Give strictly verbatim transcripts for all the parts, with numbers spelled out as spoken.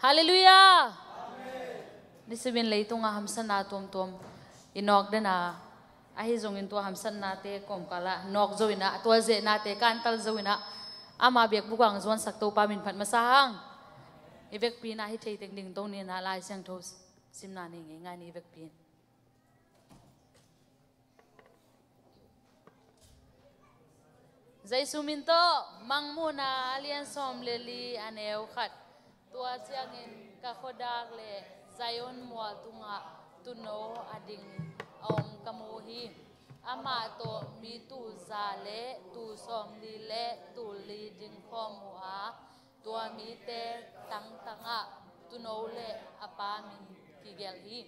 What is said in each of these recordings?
Halleluiah. Nisimin leitungah hamsatna tuamtuam i nawk den a, ahi zongin tua hamsatnate kawmkalah nawk zo in a, tua zehnate kantal zo in a, ama biakbuk ah hong zuansak Topa min phat masa hang. I vekpi in a, hih thei teng ding to ni in a, Lai Siangtho simna nei ngeingai ni, i vekpi in. Jesu min tawh. Mangmuhna a lian sawm le li, a neu khat. Tua ciangin ka khuadak leh Zion mual tungah tuuno a ding a om ka mu hi. Amah tawh mi tul za le tul sawmli le tul li dingkhawm uh a, tua mite tangtangah tuuno le a pa min kigelh hi.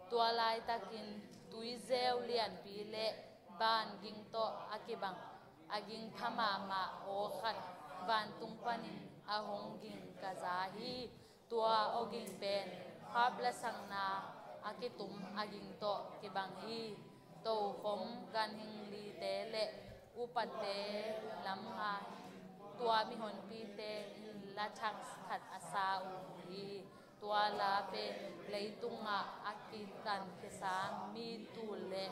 Tua laitakin tuizeu lianpi le van ging tawh a kibang a ging pha mahmah aw khat vantung panin a hong ging ka za hi. Tua awging pen harp lasakna a kitum a ging tawh kibang hi. Tokhom ganhing lite le upate lamnga hi. Tua mihonpite in la thak khat a sa uh hi. Tua la pen leitungah a kitankhiasa mi tul le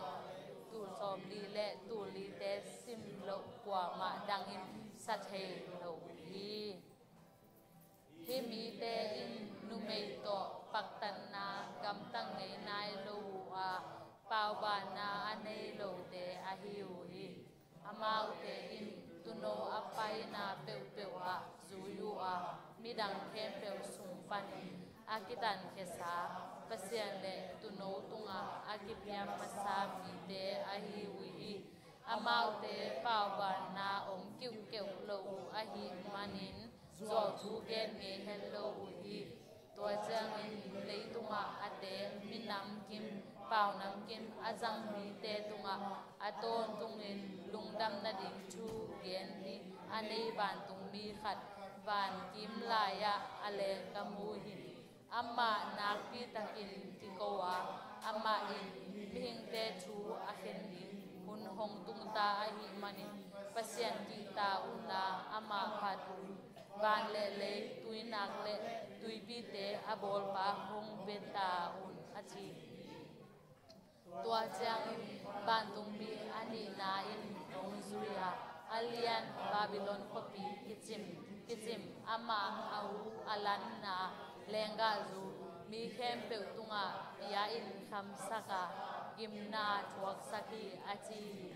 tul sawmli le tul lite sim loh kuamah dangin sa thei lo hi. Hih mite in numei tawh paktatna gamtang ngei nai lo uh a, paubaanna a nei lote ahi uh hi. Amaute in tuuno a paina peuhpeuh ah zui uh a, midang khempeuh sung panin a kitankhiasa Pasian le tuuno tungah a kipia masa mite ahi uh hi. Amaute paubaanna om kiuhkeuh lo uh ahih manin zuauthu gen ngei het lo uh hi. Tua ciangin leitungah a teek minam kim, paunam kim a zang mite tungah a tawntungin lungdam nading thu gen ding a nei vantungmi khat van kim lai-ah a leng ka mu hi. Amah nakpitakin kiko a, amah in mihingte thu a khen ding hun hong tung ta ahih manin Pasian kihta unla amah phat un. Van le lei, tuinak le tuipite a bawlpa hong veta un, a ci hi. Tua ciangin vantungmi a nihna in hong zui a, a lian Babylon khuapi kicim, kicim, amah a uk a lanna lenggahzu mi khempeuh tungah bia in khamsak a, gimna thuaksak hi, a ci hi.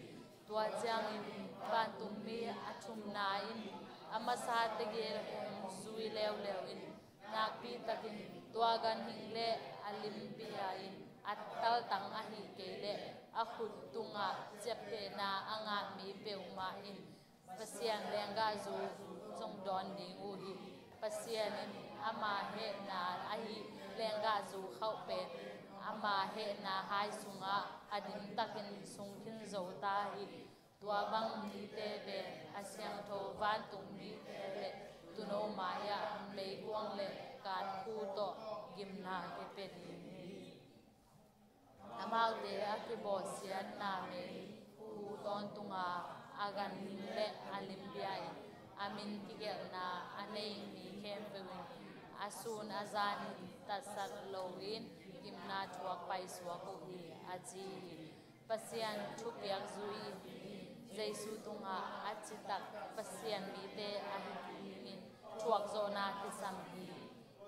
Tua ciangin vantungmi a thumna in a masa tegel hong zui leuleu in, nakpitakin tua ganhing le a limpia in a taltang ahih kei leh a khut tungah ciaptehna a ngah mi peuhmah in Pasian lenggahzu zong dawn ding uh hi. Pasian in ama hehna ahi lenggahzu khauh pen ama hehna hai sungah a dimtakin sung khin zo ta hi. Tua bang mite pen a siangtho vantungmite le tuuno mai-ah meikuang le kankhu tawh gimna kipia ding hi. Amaute a kibawlsiatna meikhu tawntunga a ganhing le a limpia in a min kigelhna a nei mi khempeuh in a sun a zanin tatsak loin gimna thuak paisuak uh hi, a ci hi. Pasian thupiak zui in Jesu tungah a citak Pasian mite ahi dingin thuakzawhna kisam hi.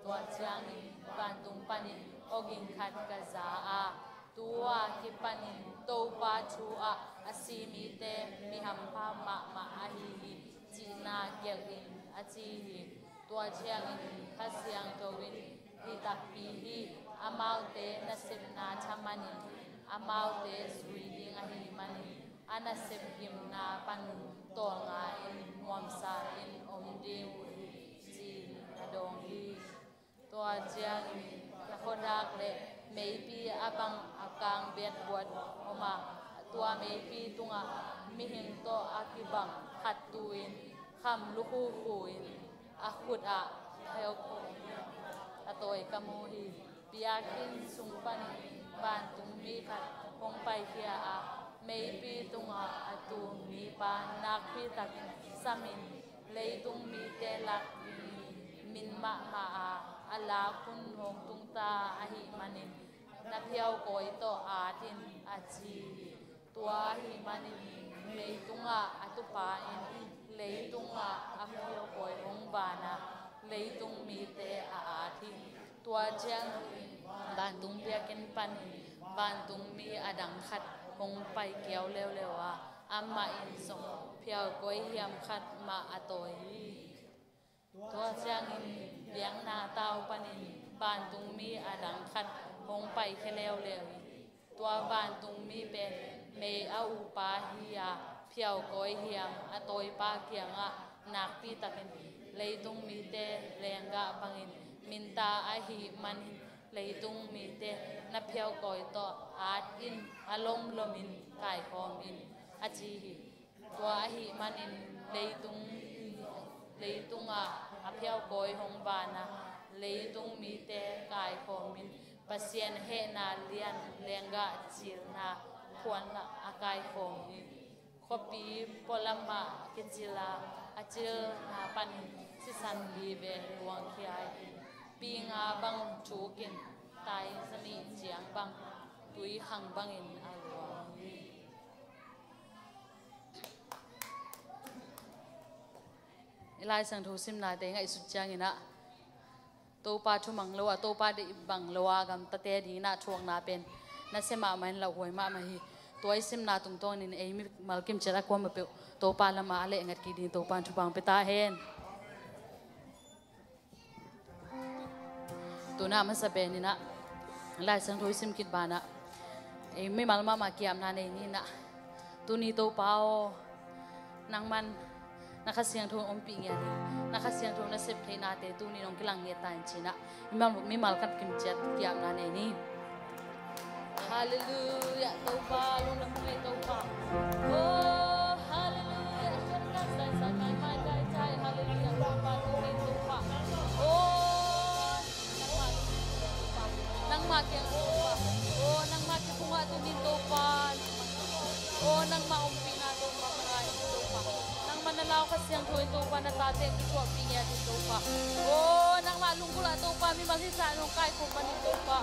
Tua ciangin vantung panin awging khat ka za a, tu-a kipanin Topa thu-ah a si mite mi hampha mahmah ahi hi, cihna gelh in, a ci hi. Tua ciangin Kha Siangtho in, hi takpi hi, amaute nasepna thaman in amaute zui ding ahih manin a nasep gimna pan tawlnga in nuamsa in om ding uh hi, ci-in a dawng hi. Tua ciangin ka khuadak leh meipi a bang a kang biatbuat om a, tua meipi tungah mihing tawh a kibang khat tu-in kham lukhuh khuh in a khut ah theu a tawi ka mu hi. Biakinn sung panin vantungmi khat hong paikhia a, meipi tungah a tu mipa nakpi takin samin leitung mite lak dingin min mahmah a, a lak hun hong tung ta ahih manin na phiaukawi tawh at in, a ci hi. Tua ahih manin leitungah a tupa in leitungah a phiaukawi hong ban a, leitung mite a at hi. Tua ciangin vantung biakinn panin vantungmi a dang khat hong pai kiau leuleu a, amah in zong phiaukawi hiam khat mah a tawi hi. Tua ciangin biakna tau panin vantungmi a dang khat hong paikhia leuleu hi. Tua vantungmi pen mei a upa hi a, phiaukawi hiam a tawipa kiangah nakpi takin, leitung mite lenggah bangin minta ahih manin leitung mite na phiaukawi tawh at in, a lomlomin kaikhawm in, a ci hi. Tua ahih manin leitung, leitungah a phiaukawi hong ban a, leitung mite kaikhawmin Pasian hehna lian lenggah cilna phuanah a kaikhawm hi. Khuapi pualamah kicil a, a cilna panin sisan li vel luangkhia hi. Pi nga bang thukin, tai zanih ciang bang tui khang bangin a luang hi. I Lai Siangtho simnate ngaihsut ciangin ah, Topa thu mang lo a, Topa deih bang lo a gamtate dingin ah thuakna pen nasia mahmah in lauhuai mahmah hi. Tua i simna tungtawnin ei mimal kimciat a kuamah peuh Topa lamah a lehngat kik dingin Topa in thupha hong pia ta hen. Tuna masa penin ah Lai Siangtho i sim khit banah, ei mimal mahmah ki-apna nei ni in ah, tuni Topa aw, nangman na Kha Siangtho ompih ngiat in, na Kha Siangtho na sep theihnate tuni in hong kilang ngiat ta in ci in ah, mimal, mimal khat kimciat ki-apna nei ni. Halleluiah, Topa, lungdam hang ei Topa. Oh, halleluiah. Halleluiah, Topa, lungdam Topa. Oh, nangmah kiang Topa. Oh, nangmah kiang Topa. Oh, nangmah ompihna Topa, ka ngai Topa. Nangmah na lau Kha Siangtho in Topa, na tate kithuahpih ngiat in Topa. Oh, nangmah lunggulh ah Topa, mimal hisa in hong kaikhawm man in Topa.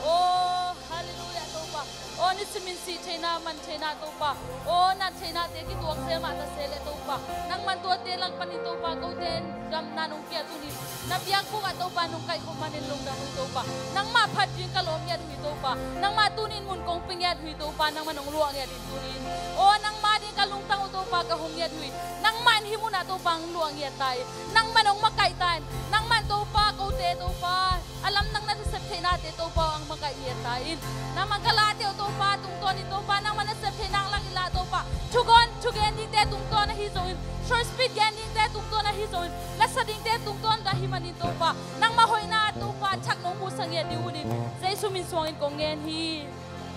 Oh, halleluiah Topa. Oh, nisimin sih theihna, man theihna Topa. Oh, nat theihnate kituak zel mah ta se leh Topa, nangman tuate lak panin Topa, kote gamna nong pia tunin, na biakbuk ah Topa nong kaikhawm manin lungdam uh hi Topa. Nangmah phat ding ka lawm ngiat uh hi Topa. Nangmah tunin mun kong pia ngiat uh hi Topa. Nangman hong luah ngiat in tunin, oh, nangmah ding ka lungtang uh Topa, ka hong ngiat uh hi. Nangmah in hih munah Topa hong luah ngiat ta in, nangman hong makaih ta in, nangman Topa, kote Topa, a lamdang na sep theihnate Topa aw, hong makaih ngiat ta in. Nangman ka late uh Topa tungtawn in Topa, nangman na sep theihna lak i la Topa, thugen, thugen dingte tungtawn ahi zongin, short speech gen dingte tungtawn ahi zongin, lasa dingte tungtawn ahi manin Topa, nangmah hoihna Topa thak nong musak ngiat ding un in, Jesu min suangin kong ngen hi.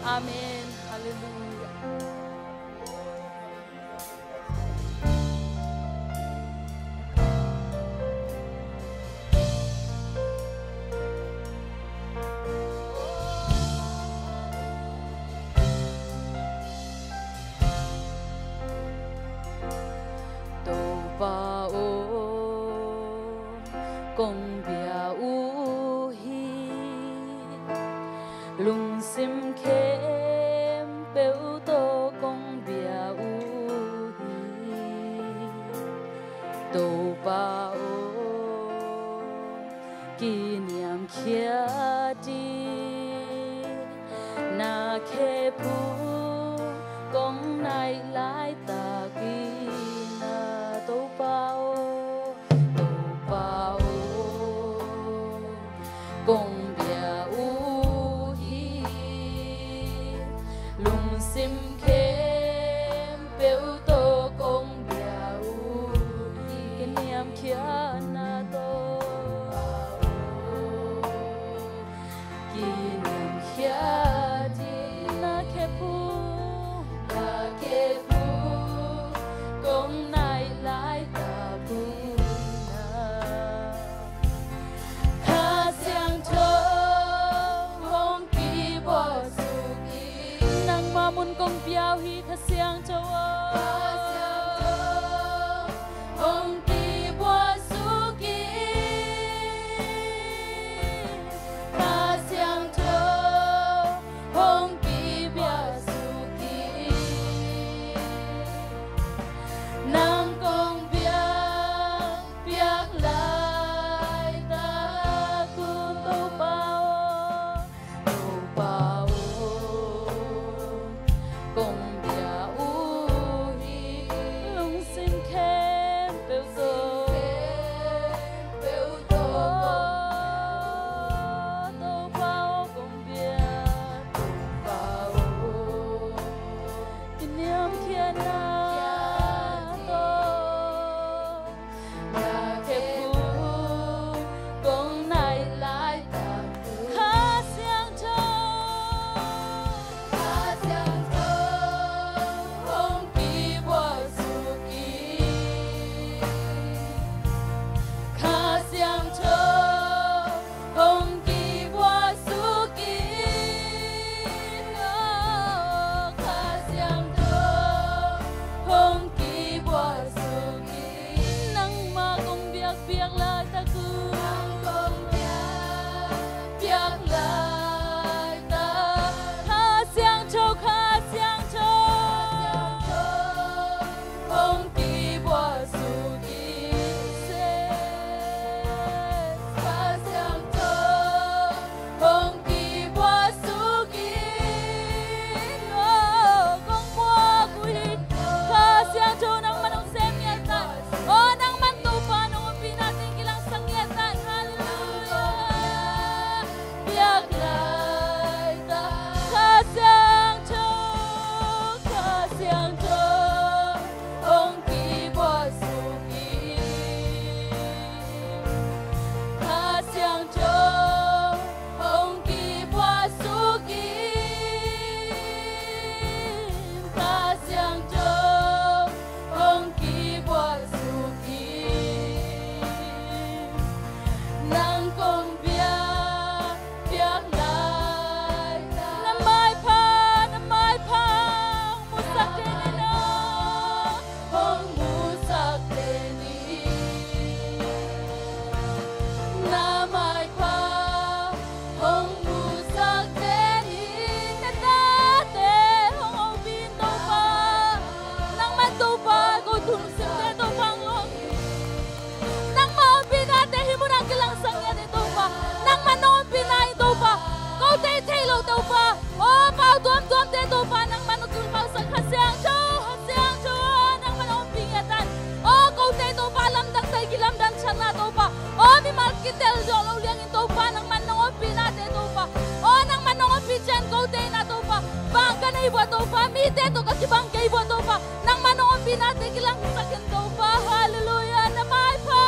Amen. Halleluiah. Topa aw, kong bia uh hi. Lungsim khempeuh tawh kong bia uh hi. Topa aw, kiniamkhiat in, na khephung kong naih laitak in ah Topa aw, Topa aw, kong bia uh hi. Lungsim khempeuh tawh kong bia uh hi. Kiniamkhiatna tawh, kiniamkhiat in, na khephung, na khephung kong naih laitak un ah, Kha Siangtho hong kibuak suk in. Nangmah mun kong pia uh hi, Kha Siangtho aw. Kha Siangtho hong kibuak suk in. Nang kong biak, biak lai. Na maipha, na maipha hong musak den in aw, hong musak den in. Na maipha hong musak den in. Na tate hong ompih in Topa. Nangman Topa, ko tungsimte Topa hong lawng hi. Nangma ompihnate hih munah kilangsak ngiat in Topa. Nangman nong ompihnate Topa, kote thei lo Topa. Aw pau tuamtuamte Topa, nangman nong kilpausak Kha Siangtho, Kha Siangtho. Nangman nong ompih ngiat in. Aw kote Topa, lamdangte kilamdang ciangin Topa. Aw mimal kitel zawh lo liangin Topa, nangman nong ompihnate Topa. Aw nangman nong ompih ciang kote in Topa, bang ka nei vua Topa, mite tawh ka kibang kei vua Topa. Nangman nong ompihnate kilangsak in Topa. Halleluiah. Na maipha,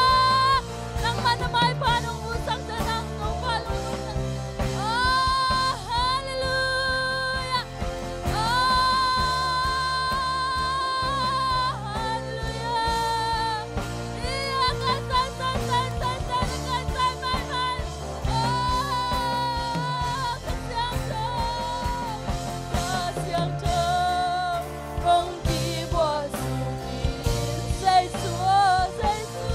nangman na maipha nong musak den in Topa, lungnopna. Aw halleluiah. Aw halleluiah. Ia ka sai sai sai sai sai ka sai maimai. Aw Kha Siangtho, Kha Siangtho. Hong kibua suk in, Jesu, Jesu.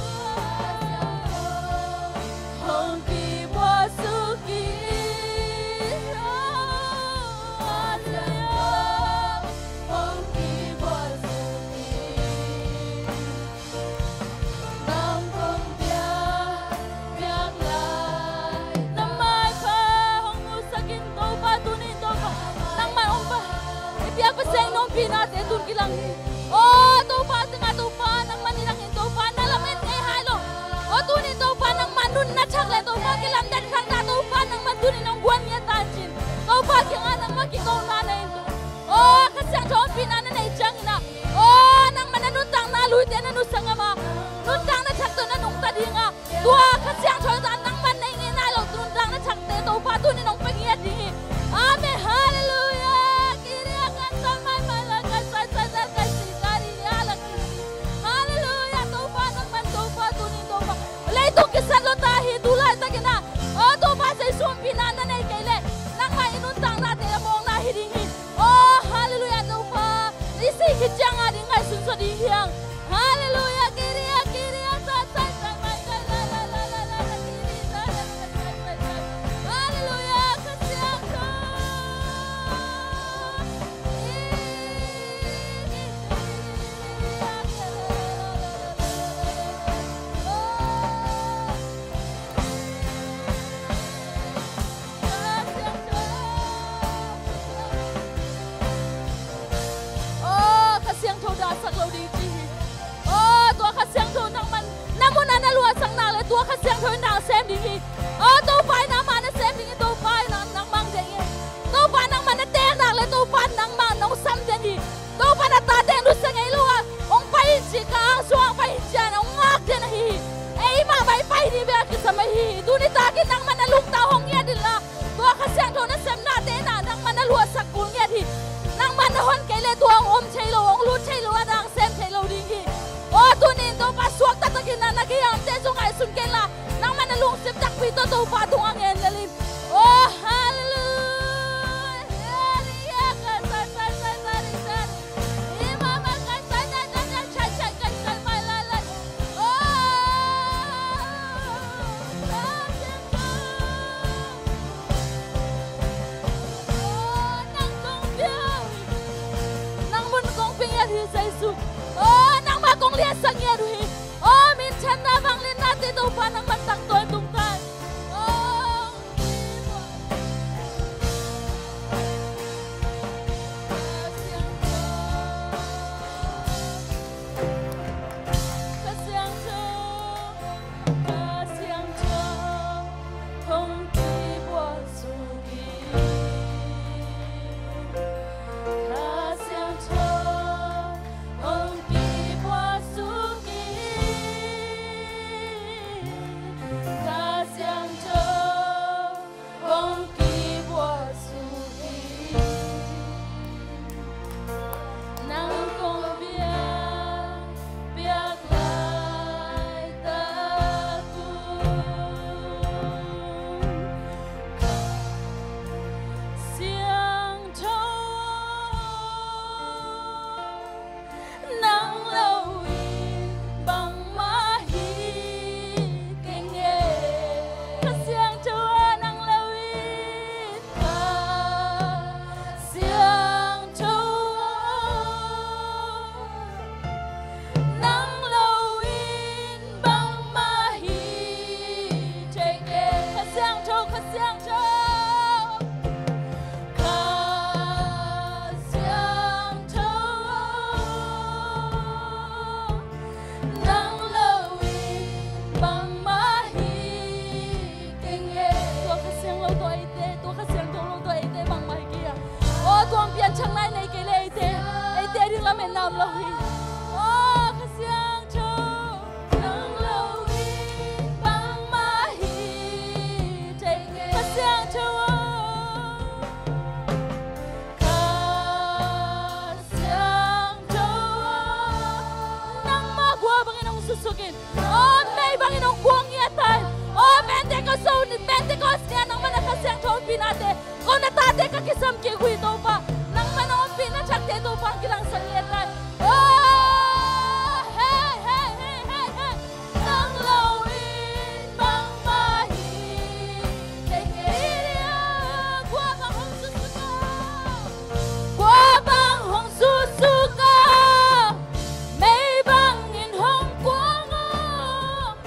Hong kibua suk in, Jesu. Hong kibua suk in. Nang kong biak, biak lai. Na maipha hong musak in Topa, tuni in Topa. Nangman hong pia, i biak Pasian in ompihnate tun kilang hi. Aw Topa, tungah Topa, nangman i nang in Topa, na lamen ngei hai lo. Aw tuni in Topa, nangman nunna thak le Topa, kilamdang thakna Topa, nangman tuni in hong guan ngiat ta cin. Topa kiangah nangmah kikona nei in Topa. Aw Kha Siangtho ompihna na neih ciangin ah, aw nangmah na nuntakna luite na nusia ngam a, nuntakna thak tawh na nungta ding a, tua Kha Siangtho in ah nangmah neih ngei nai lo nuntakna thakte Topa tuni in hong pia ngiat ding hi. Amen. Halleluiah. Kiria ka sai maimai la ka sai sai sai ka si ka ri ria la ki. Halleluiah. Topa nangman Topa tuni in Topa. Leitung kisat lo ta hi tu laitakin ah, aw Topa Jesu ompihna na nei kei leh nangmah i nuntaknate a mawkna hi ding hi. Aw halleluiah Topa. I sih khit ciang a ding ngaihsun zaw ding hi hang. Halleluiah. Kiria kiria sa sai sai mai kai la la la la la la kiri sa la la sai sai sai. Halleluiah. Kha Siangtho. Aw Kha Siangtho dahsak lo ding ci hi. Aw tua Kha Siangtho nangman na munah na luahsak nak le tua Kha Siangtho in nang sem ding hi. Aw Topa in amah na sem ding hi. Topa in nang mang ding hi. Topa nangman na teek nak le Topa in nangmah nong sam ding hi. Topa na tate nusia ngei lo a hong pai in ci, ka ang sungah hong pai in ci a hong ngak den ahi hi. Eimah bang i pai ding bek a kisam ahi hi. Tuni takin nangmah na lungtang hong ngiat inla, tua Kha Siangtho nasepnate in ah nangmah na luahsak kul ngiat hi. Nangmah na hon kei leh tua hong om thei lo, hong lut thei lo, a dang sem thei lo ding hi. Aw tuni in Topa suakta takin ah na gei a omte zong ngaihsun kei inla, nangmah na lungsim takpi tawh Topa tungah ngen lel in. Aw halleluiah. Nang mun kong pia ngiat hi Jesu. Aw nangmah kong liatsak ngiat uh hi. Aw minthanna vangliatnate Topa nangmah tangtawi tungta in. Aw Kha Siangtho, Kha Siangtho, hong kibua suk in. Kha Siangtho, hong Om lo hi. Aw Kha Siangtho, nang lo in bangmah hi thei ngei. Kha Siangtho aw, Kha Siangtho aw, nangmah kua bangin hong susuk in, aw mei bangin hong kuang ngiat ta in. Aw Pentecost, Pentecost ni-a nangmah na Kha Siangtho ompih nate, ko na tate ka kisam kik uh hi Topa. Nangmah na ompih na thakte Topa hong kilangsak ngiat ta in. Aw hei hei hei hei hei, nang lo in bangmah hi thei ngei. Kua bang hong susuk a, kua bang hong susuk a, mei bangin hong kuang aw,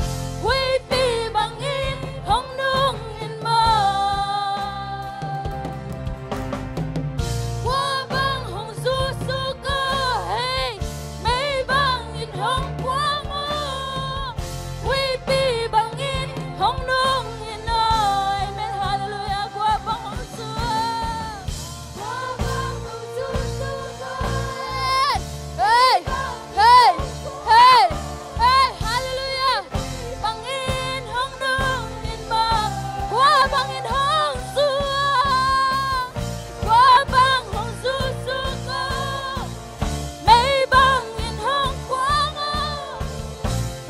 huipi bangin hong nung in maw. Kua bang hong susuk aw, hei, mei bangin hong kuang aw, huipi bangin hong nung in aw. Amen, halleluiah. Kua bang hong su- Hei, hei, hei, hei, halleluiah. Bangin hong nung in maw. Kua bangin hong su- Kua bang hong susuk aw, mei bangin hong kuang aw,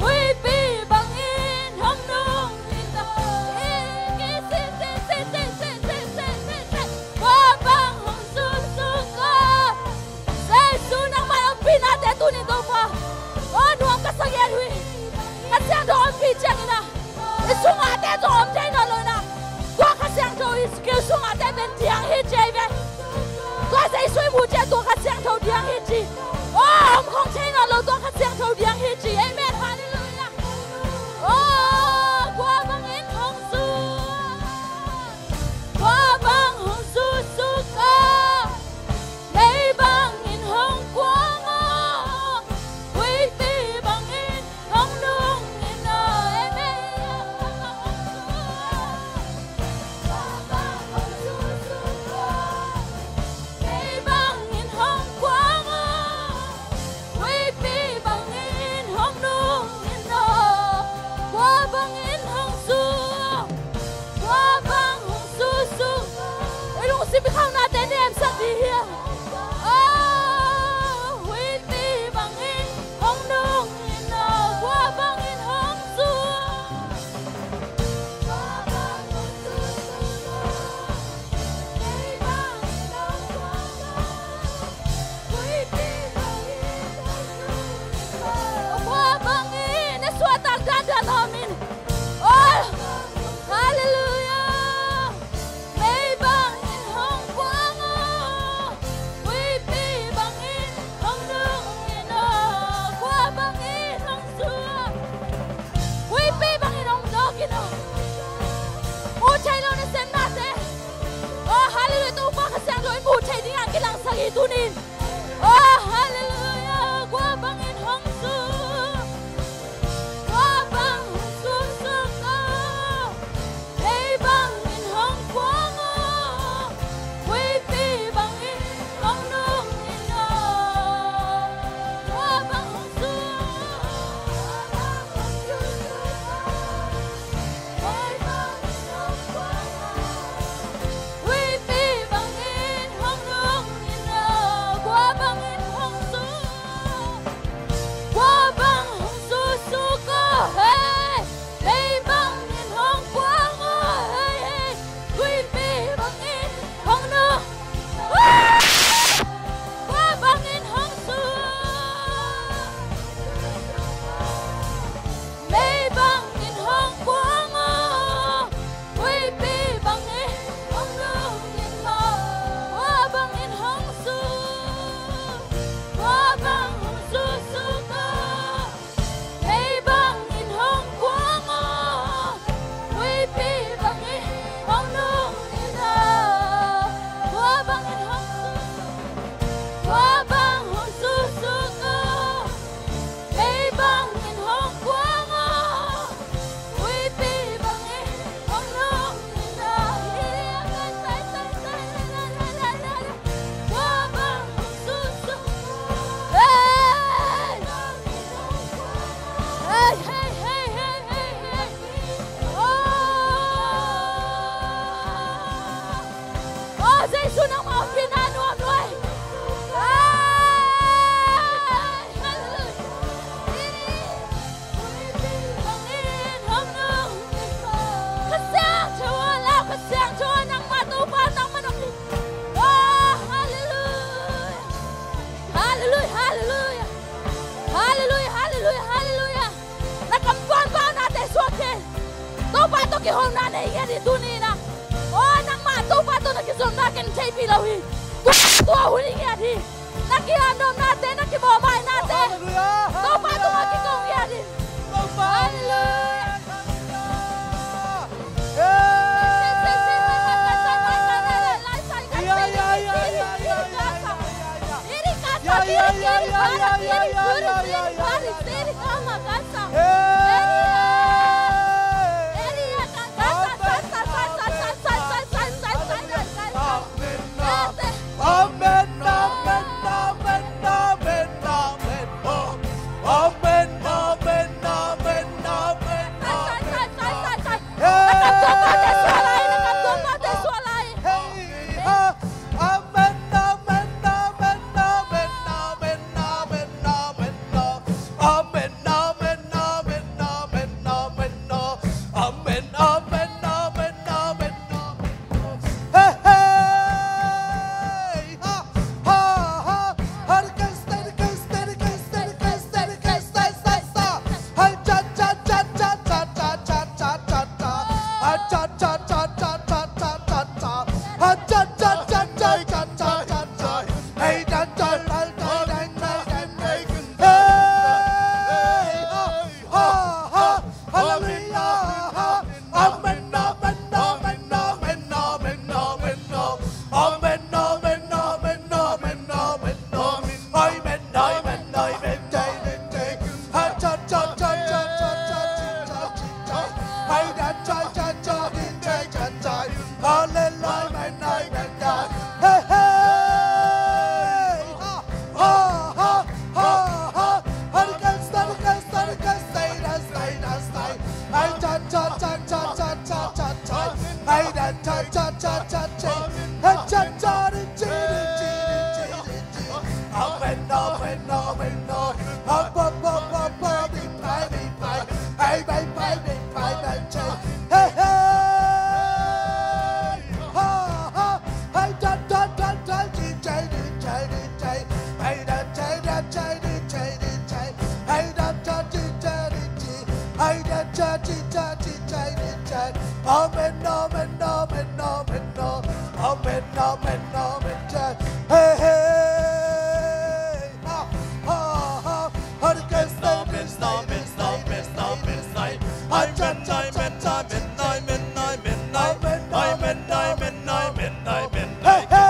huipi bangin hong nung in maw. Kua bang hong susuk aw. Jesu nangmah ompih nate tuni Topa, aw nuam ka sa ngiat uh hi. Kha Siangtho ompih ciangin ah i sungahte zong om thei nawn lo in ah, tua Kha Siangtho i sungahte pen diang hi ci hi ve. Tua Jesu i muh ciang tua Kha Siangtho diang hi ci. Aw om khong thei nawn lo, tua Kha Siangtho diang hi ci. Amen, halleluiah. Aw kua bangin hong su- Kua bang hong susuk aw, mei bangin hong kuang aw, huipi bangin hong nung in aw. Amen. Kua bang hong susuk aw, mei bangin hong kuang aw, huipi bangin hong nung in aw. Kua bangin hong su- Kua bang hong susuk aw. I lungsim i khaunate nemsak ding hi a. Aw huipi bangin hong nung in aw. Kua bangin hong su- Kua bang hong susuk aw, mei bangin hong kuang aw, huipi bangin hong nung in aw. Kua bangin na suahtak dandan om in. Aw halleluiah. Mei bangin hong kuang aw, huipi bangin hong nung in aw. Kua bangin hong su- Huipi bangin hong dawk in aw. Muh theih loh nasem nate, aw halleluiah, Topa Kha Siangtho in muh theih dingin kilangsak hi tuni in. Aw halleluiah. Kua bangin hong su- Kua bang hong susuk aw, mei bangin hong kuang aw, huipi bangin hong nung in aw. Kua bang hong su- Mei bangin hong kuang aw, huipi bangin hong nung in aw. Kua bangin hong su- Hong na nei ngiat hi tuni in ah. Aw, nangmah Topa tawh na kizopna ken theihpih lo hi. Tua, tua hun i ngiat hi. Na kiamdawmnate, na kibawhmainate. Hallelujah. Topa tungah kiko ngiat hi. Hallelujah. Hallelujah. Amen, amen, amen, amen, amen. Amen, amen, amen, amen. Hey, hey. Ha, ha, ha. Holy Ghost, amen, amen, amen, amen. Amen, amen, amen, amen, amen. Amen, amen, amen, amen, amen. Hey, hey.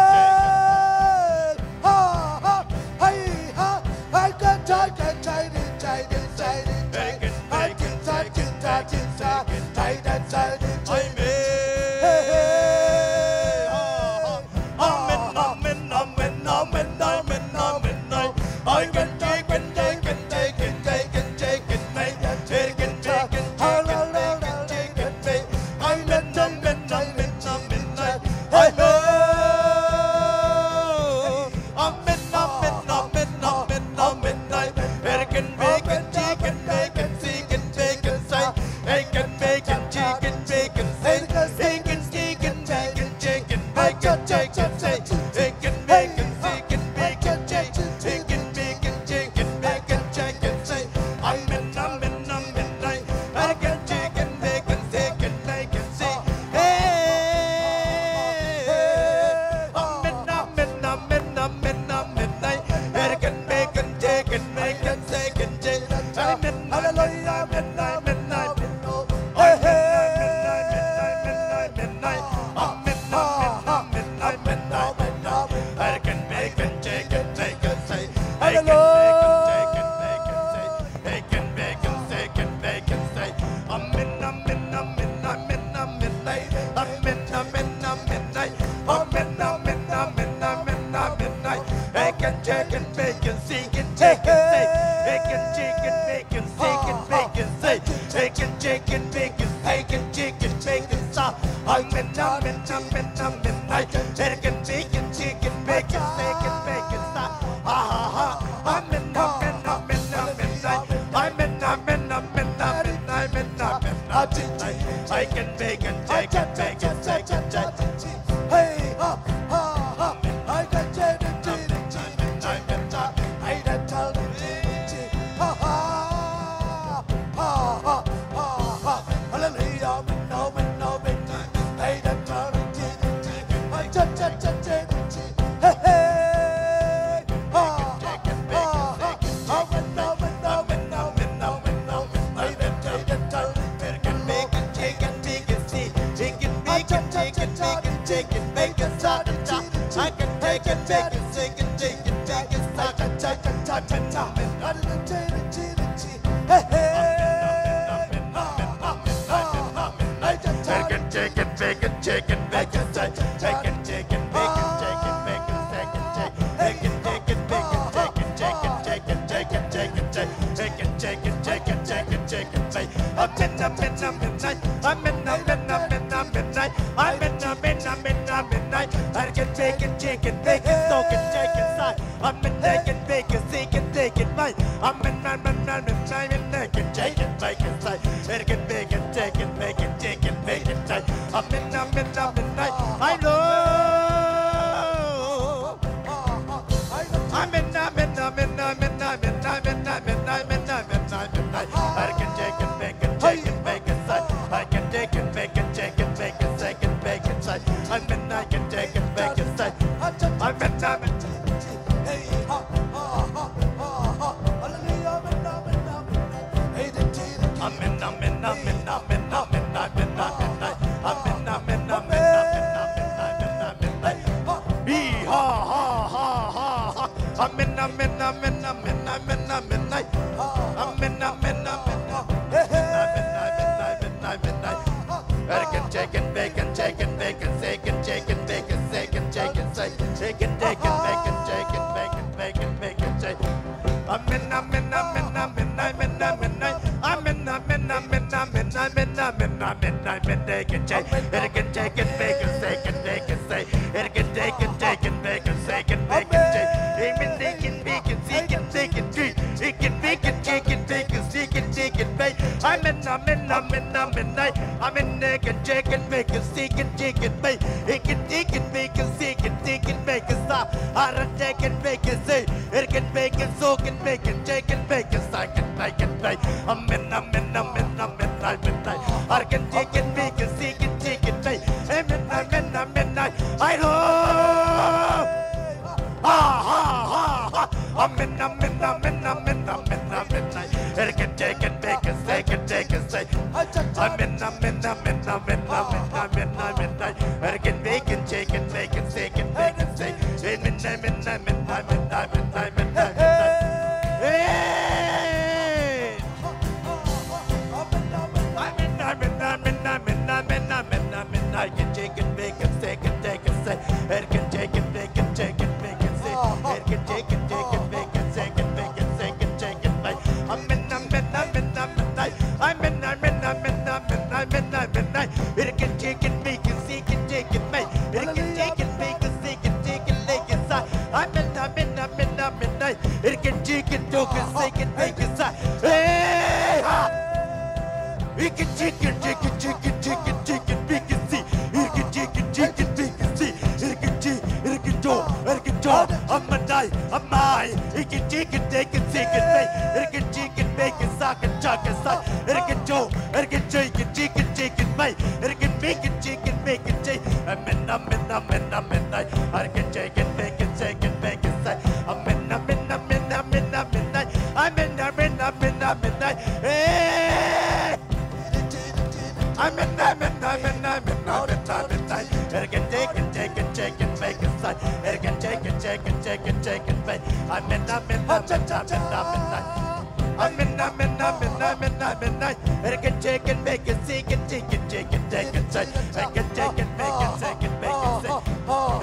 Ha, ha, hey, ha, hey,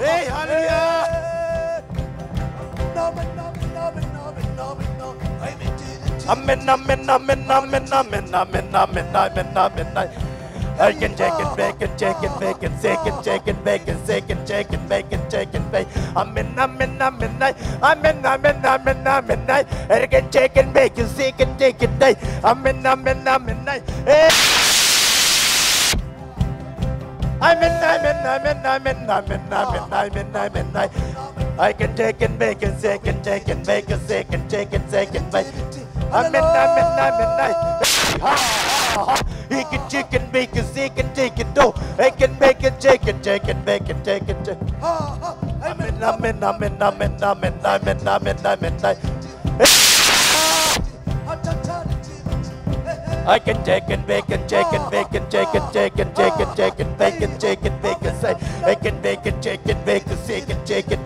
Hey, hallelujah. Amen, amen, amen, amen, amen, amen, amen, amen, amen, amen. I can take it back and take it back and second, take it back and second, take it back and take it back. Amen, amen, amen, amen, amen, amen, amen, amen. I can take it back and second, take it back. Amen, amen, amen, amen. Amen, amen, amen, amen, amen, amen, amen, amen. I can take it back and second, take it back and second, take it, take it back. Amen, amen, amen, amen. Ha, ha, ha. He can take it back and second, take it, oh. I can make it, take it, take it, make it, take it, take it. Amen, amen, amen, amen, amen, amen, amen, amen, amen. I can take it back and take it back and take it, take it, take it, take it, take it, take it, take it, say, I can make it, take it back and say, can take it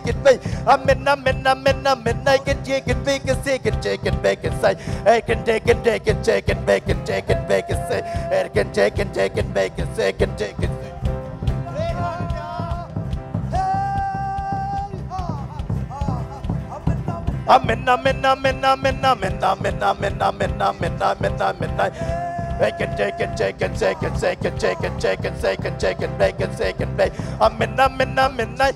second, babe. Amen, amen, amen, amen. I can take it, babe, can second, take it, babe, can say. I can take it, take it, take it, babe, can take it, babe, can say. I can take it, take it, babe, can second, take it. Amen, amen, amen, amen, amen, amen, amen, amen, amen, amen, amen. Second, second, second, second, second, second, second, second, second, second, second, second. Amen, amen, amen, amen.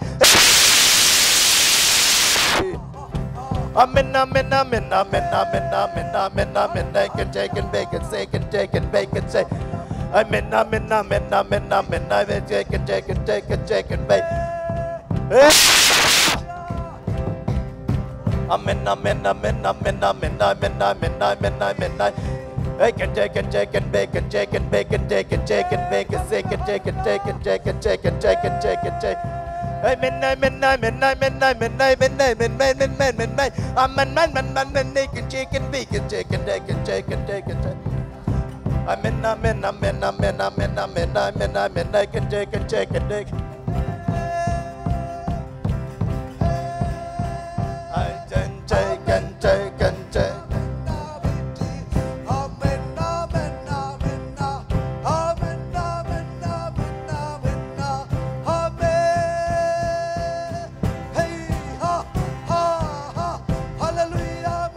Amen, amen, amen, amen, amen, amen, amen, amen. Second, second, second, second, second, second. Amen, amen, amen, amen, amen, amen. Second, second, second, second, second. Amen, amen, amen, amen, amen, amen, amen, amen, amen, amen. Hey, can take it, take it, back and take it, back and take it, take it, take it, take it, take it, take it, take it, take it, take it. Amen, amen, amen, amen, amen, amen, amen, amen, amen, amen, amen, amen, amen, amen, they can take it, we can take it, they can take it, take it, take it. Amen, amen, amen, amen, amen, amen, amen, amen, they can take it, take it, take it. I can take and take and take. Hey, ha, ha, ha. Hallelujah.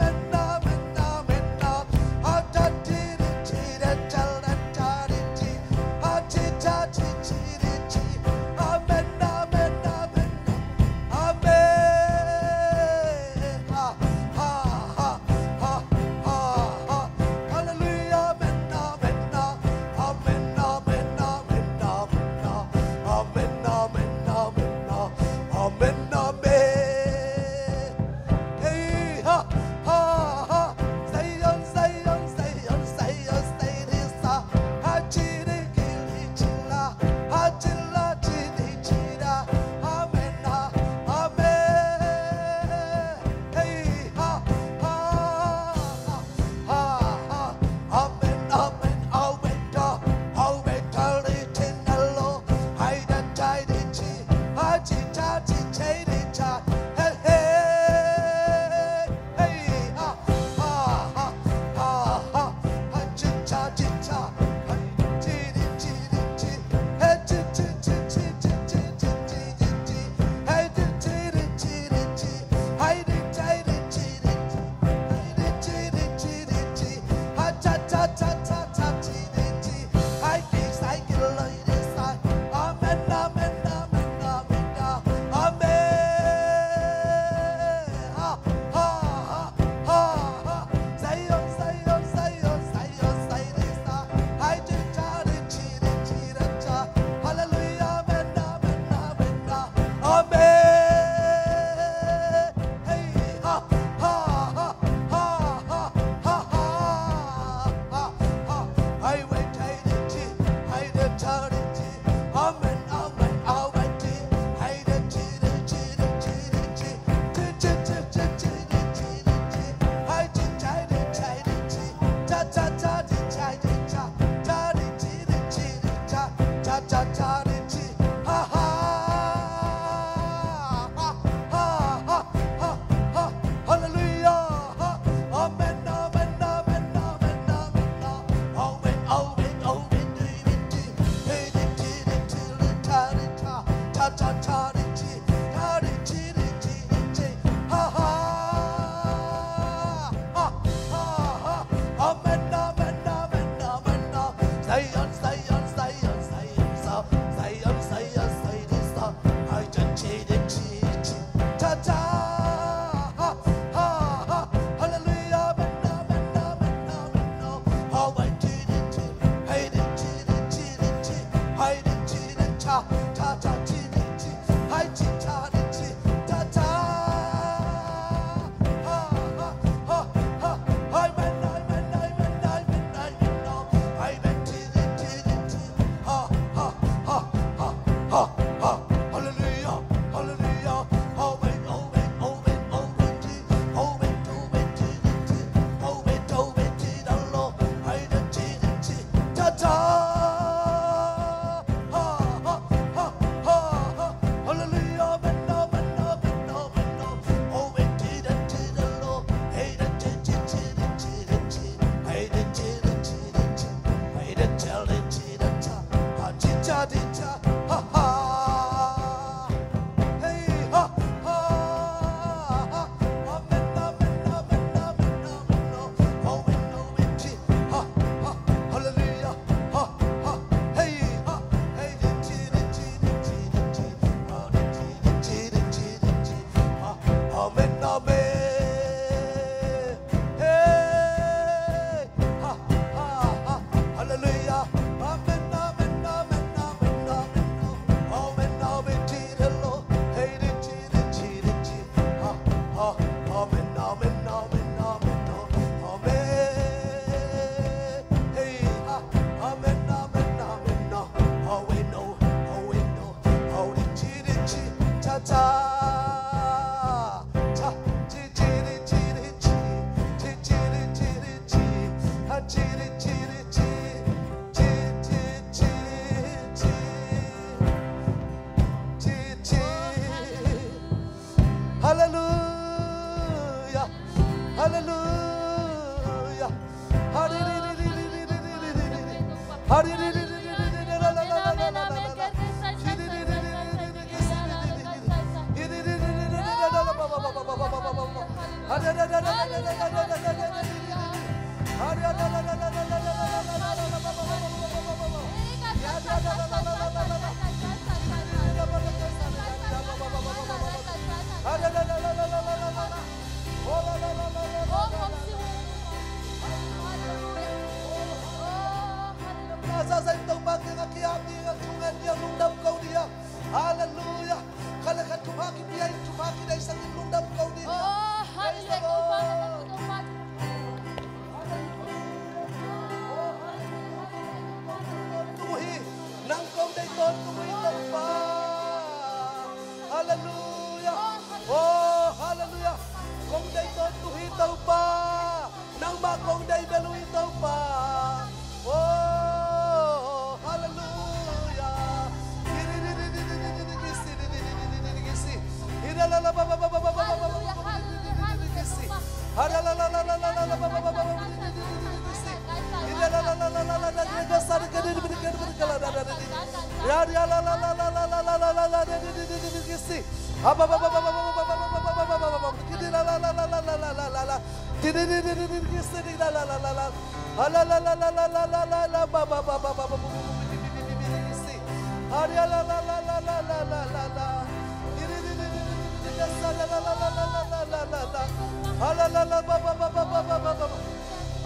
Amen. Hey. Ha, ha, ha. Hallelujah. Amen, amen, amen, amen, amen. Amen, amen, to the Lord. Hey, di, di, di, di, di, di. Ha, ha. Amen, amen, amen, amen, amen. Hey, ha. Amen, amen, amen, amen. Oh, we know, oh, we know. Oh, di, di, di, di. Cha, cha. Cha. Chi, chi, di, chi, di, chi. Chi, chi, di, chi, di, chi. Ha, chi, di, chi, di, chi. Chi, chi, chi, di, chi. Chi, chi. Hallelujah. Hallelujah. Hallelujah. Hallelujah. Hallelujah. Hallelujah. Khat le khat thupha kipia in, thupha kideihsak in, lungdam ko ding. Oh, hallelujah. Praise the Lord. Hallelujah. Nang kong deih tawntung hi Topa. Hallelujah. Oh, hallelujah. Kong deih tawntung hi Topa. Nangmah kong deih bel uh hi Topa. Oh, hallelujah. Hallelujah, hallelujah, hallelujah, Topa.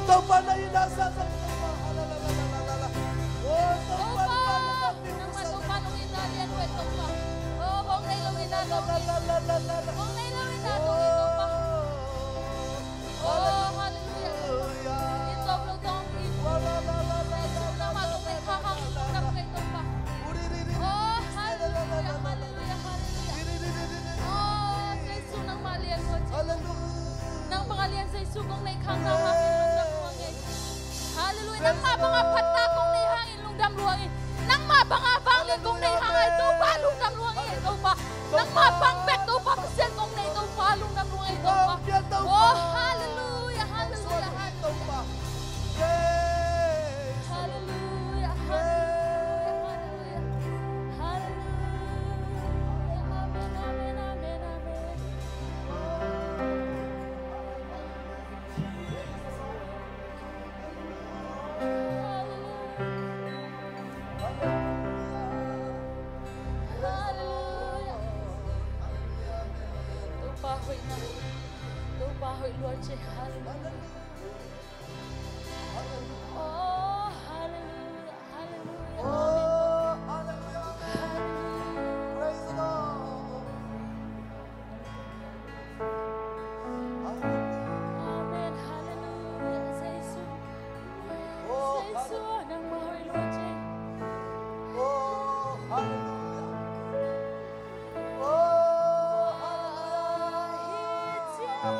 Topa, nangmah Topa nong inn a lian uh e Topa. Oh, hong nei lo inn a dong in. Hong nei lo inn a dong in Topa. Oh, hallelujah. Inn tawp lo dong in. Jesu nangmah tawh nei kha hang in lungdam kei Topa. Oh, hallelujah, hallelujah, hallelujah. Oh, Jesu nangmah lian uh a ci. Nang bang a lian Jesu kong nei kha hang in lungdam lua ing. Hallelujah. Nangmah bang a phatna kong nei hang in lungdam lua ing. Nangmah bang a vanglian kong nei hang in Topa lungdam lua ing Topa. Nangmah bang bek Topa Pasian kong nei Topa lungdam lua ing Topa. Oh, hallelujah, hallelujah, hallelujah. Hallelujah, hallelujah, hallelujah. Hallelujah. Amen, amen, amen, amen. Hallelujah. Topa hoihna. Topa hoih lua ci. Hallelujah. Oh, hallelujah. Hallelujah. Oh, hallelujah. Hallelujah. Praise the Lord. Amen. Hallelujah. Jesu. Oh, Jesu, hallelujah. Nangmah hoih lua ci. Oh, hallelujah. Oh, hallelujah. Praise the Lord.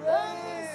Praise.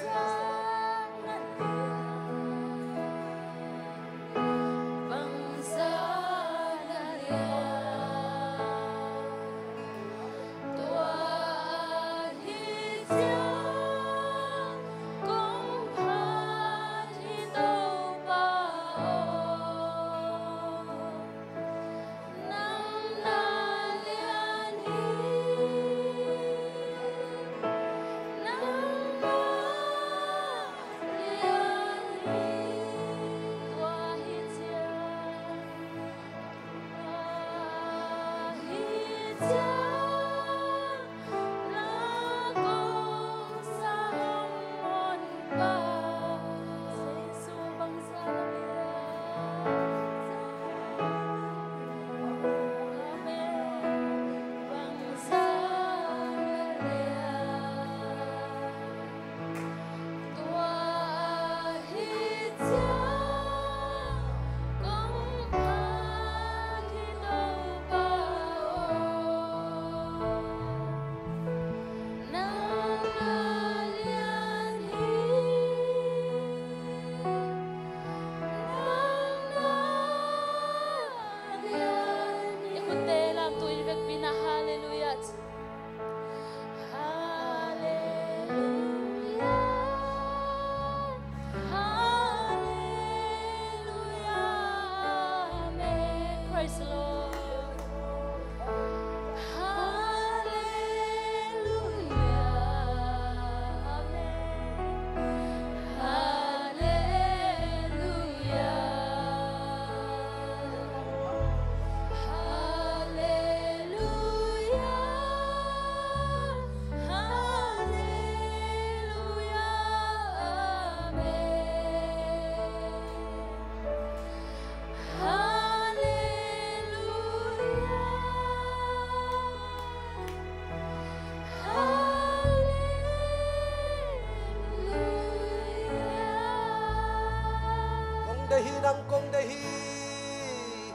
Nang kong deih hi,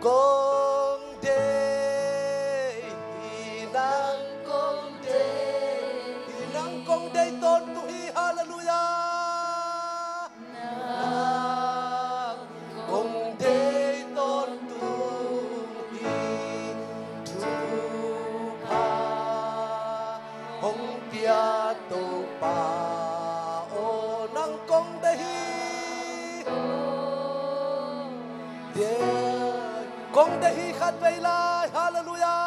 kong deih hi, nang kong deih hi, nang kong deih tawntung hi. Halleluiah. Nang kong deih tawntung hi. Thupha hong pia Topa aw, nang kong deih hi. Kong deih hi khatvei lai. Halleluiah.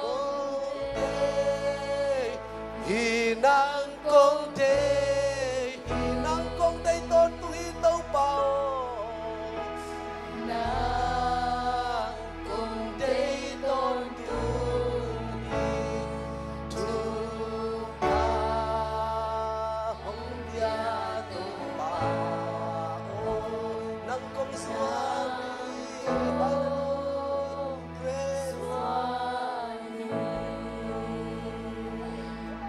Kong deih hi, nang kong deih hi, nang kong deih tawntung hi Topa aw. Nang kong deih tawntung hi. Thupha hong pia Topa aw, nang kong suang hi. Halleluiah. Praise.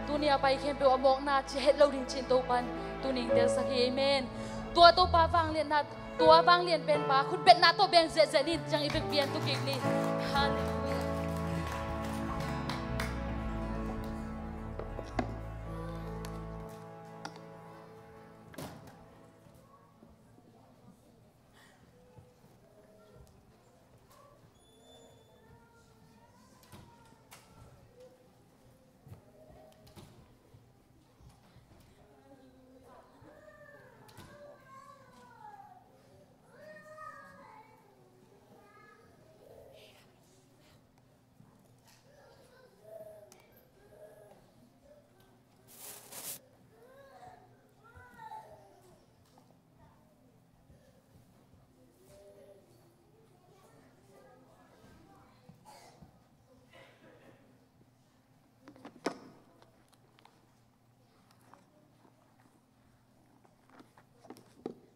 Tuni a pai khempeuh a mawkna ci het lo ding cih Topa'n tuni in telsak hi. Amen. Tua Topa vangliatna, tua vanglian penpa khutbetna tawh beng ziahziah ni. Ciang i vekpi-in tu kik ni. Halleluiah.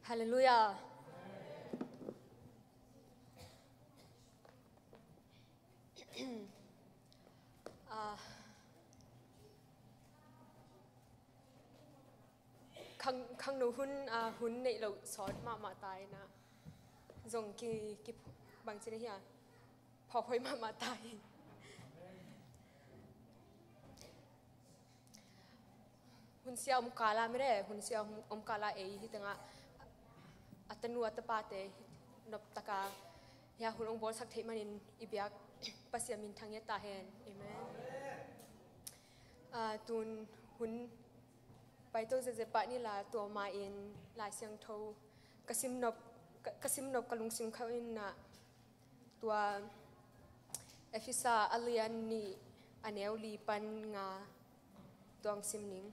Halleluiah. Ah, khang, khangno hun, ah, hun neih loh sawt mahmah ta in ah, zong ki, ki bangci na hia, phawk hoih mahmah ta hi. Hun sia om kala mede, hun sia om, om kala ei hi tengah a tanu a tapate noptaka hia hun ong bawlsak theih manin i biak Pasian min thang ia ta hen. Amen. Ah, tun hun paito zeze pah ni la, tua ma in Lai Siangtho ka sim nop, ka, ka sim nop ka lungsim khauh in ah, tua Efesa a lian nih a neu li pan nga tuang sim ning.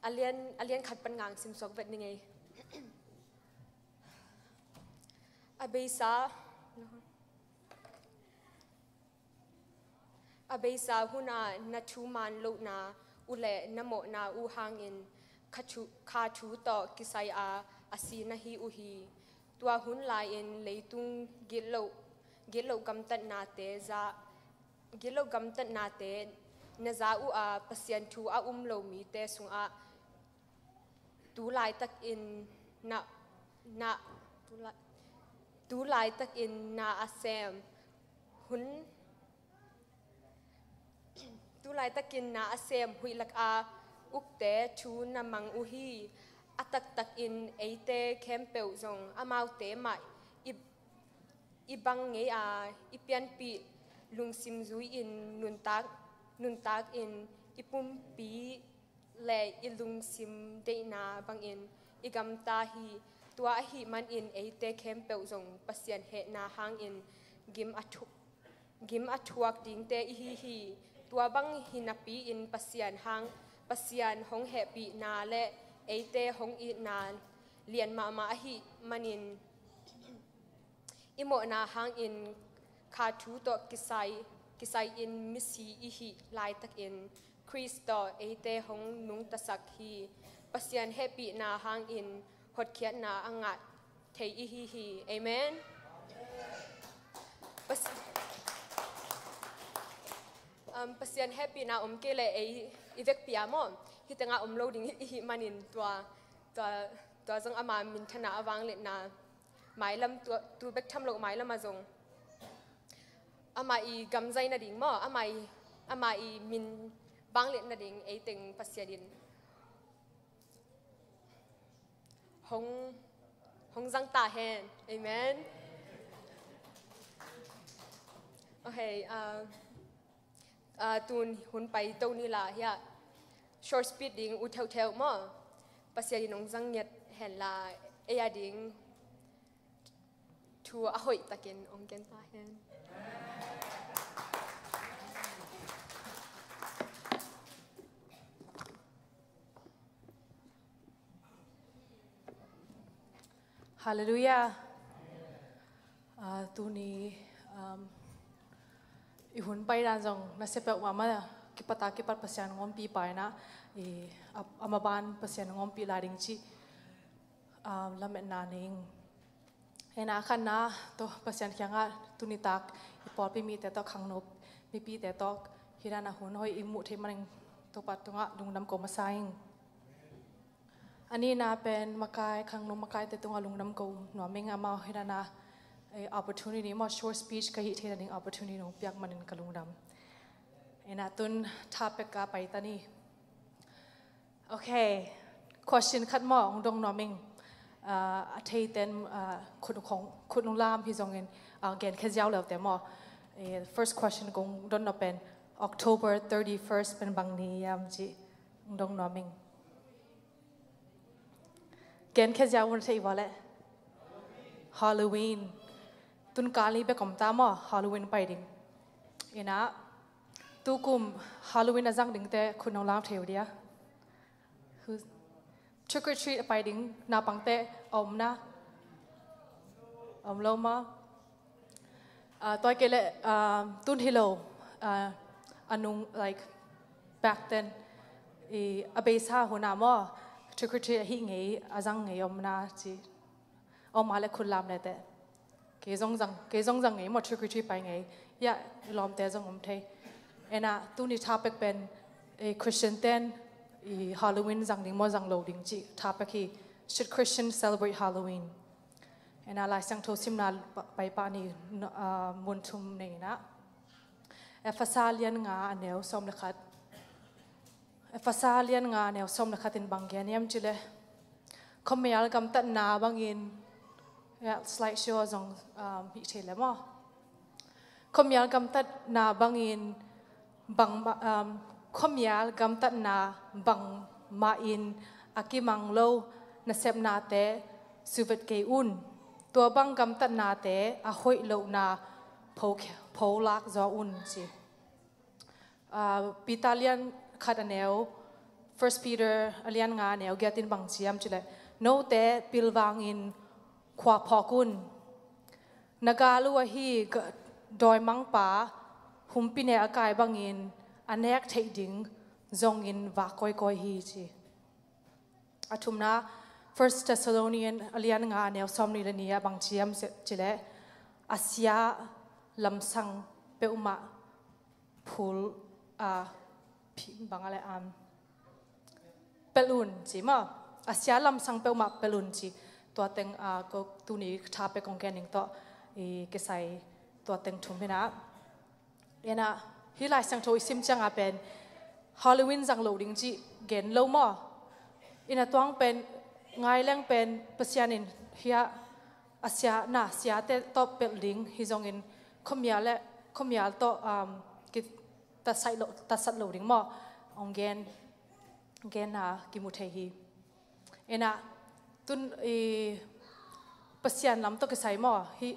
A lian, a lian khat pan ngang sim suak vet ning ei. A beisa, a beisa hun ah na thuman lohna uh le na mawhna uh hangin kha thu, kha thu tawh kisai a, a si na hi uh hi. Tua hun lai-in leitung gitloh, gitloh gamtatnate za, gitloh gamtatnate na za uh a, Pasian thu a um lo mite sungah tu laitakin na, na, tu lai, tu laitakin na a sem hun, tu laitakin na a sem huih lak a ukte thu na mang uh hi. A taktakin eite khempeuh zong amaute mah i, i bang ngei a, i pianpih lungsim zui-in nuntak, nuntakin i pumpi le i lungsim deihna bangin i gamta hi. Tua ahih manin eite khempeuh zong Pasian hehna hangin gim a thu, gim a thuak dingte ihi hi. Tua bang hi napi-in Pasian hang, Pasian hong hehpihna le eite hong itna lian mahmah ahih manin i mawhna hangin kha thu tawh kisai, kisai-in misi i hih laitakin Khrist tawh eite hong nungtasak hi. Pasian hehpihna hangin hotkhiatna a ngah thei ihi hi. Amen. Pas-, um, Pasian hehpihna om kei le ei i vekpi a maw, hi tengah om lo ding ihi manin tua Tua, tua zong ama minthanna a vangliatna mailam, tua, tu bek tham lo mailam ah zong ama i gamzai nading maw, ama i, ama i min vangliat nading ei teng Pasian in hong, hong zang ta hen. Amen. Okay, uh, uh, tun hun pai to ni la hia, short speech ding ut theuhtheuh maw. Pasian in hong zang ngiat hen la, ei a ding thu a hoih takin hong gen ta hen. Halleluiah. Ah, tuni, um, i hun pai dan zong nasia peuhmah mah, kipat a kipat Pasian hong ompih pa in ah, i, a, a maban Pasian hong ompih lai ding cih, um, lametna nei ing. Ena khatna tawh Pasian kiangah tuni tak i pawlpi mite tawh, khangno mipite tawh, hih dan a hun hoih i muh theih manin Topa tungah lungdam ko masa ing. A nihna pen makai, khangno makaite tungah lungdam ko nuam ing, amau hih dan a, eh, opportunity maw, short speech ka hih theih nading opportunity hong piak manin ka lungdam. Ena tun topic ah pai ta ni. Okay. Question khat maw, hong dong nuam ing. Ah, a theiten, ah, khut hong, khut hong lam hi zongin, ah, genkhia ziau leute maw. Eh, first question kong dong nuam pen, October thirty-first pen bang ni hiam cih hong dong nuam ing. Genkhia ziau un, thei vua leh. Halloween. Tun kal ni bek om ta maw, Halloween pai ding. Ena, tukum Halloween a zang dingte khut nong lam thei uh dia. Who's, trick or treat a pai ding naupangte a om na? Om lo maw? Ah, tua kei leh, ah, tun hi lo, ah, a nung, like, back then, i, a beisa hun ah maw, trick or treat a hih ngei, a zang ngei om na ci. Om a leh khut lam le teh. Kei zong zang, kei zong zang ngei maw, trick or treat pai ngei. Yah, i lawmte zong om thei. Ena, tuni topic pen, eh, Christian ten, i, Halloween zang ding maw, zang lo ding cih topic hi. Should Christians celebrate Halloween? Ena, Lai Siangtho simna pa-, pai pah ni, no, ah, mun thum nei na. Efesa lian nga a neu sawm le khat. Efesa lian nga a neu sawm le khat in bang gen hiam cih leh, khuamial gamtatna bangin, ya, slide show zong, um, hih thei le maw. Khuamial gamtatna bangin bang ma-, um, khuamial gamtatna bangmah in a kimang lo nasepnate suvet kei un. Tua bang gamtatnate a hoih lohna pho, pholak zaw un ci. Ah, Peter lian khat a neu, First Peter a lian nga a neu giat in bang ci hiam cih leh, note pilvangin khua phawk un. Na gal uh ahi ga-, dawimangpa humpineh a kai bangin a nek theih ding zongin vak kawikawi hi ci. A thumna, First Thessalonian a lian nga a neu sawmnih le nih ah bang ci hiam cih leh, a sia lamsang peuhmah phul, a, phi-, bang a leh, um, pelh un ci maw. A sia lamsang peuhmah pelh un ci. Tua teng, ah, ko tuni topic kong gen ning tawh i kisai, tua teng thum hi na. Ena, hih Lai Siangtho i sim ciang a pen Halloween zang lo ding cih gen lo maw. Ena, tua hang pen ngai leng pen Pasian in hih a sia, na siate tawh pelh ding hi zongin khuamial le, khuamial tawh, um, ki, tasai lo, tasat lo ding maw, hong gen, genna kimu thei hi. Ena, tun i Pasian lam tawh kisai maw, hih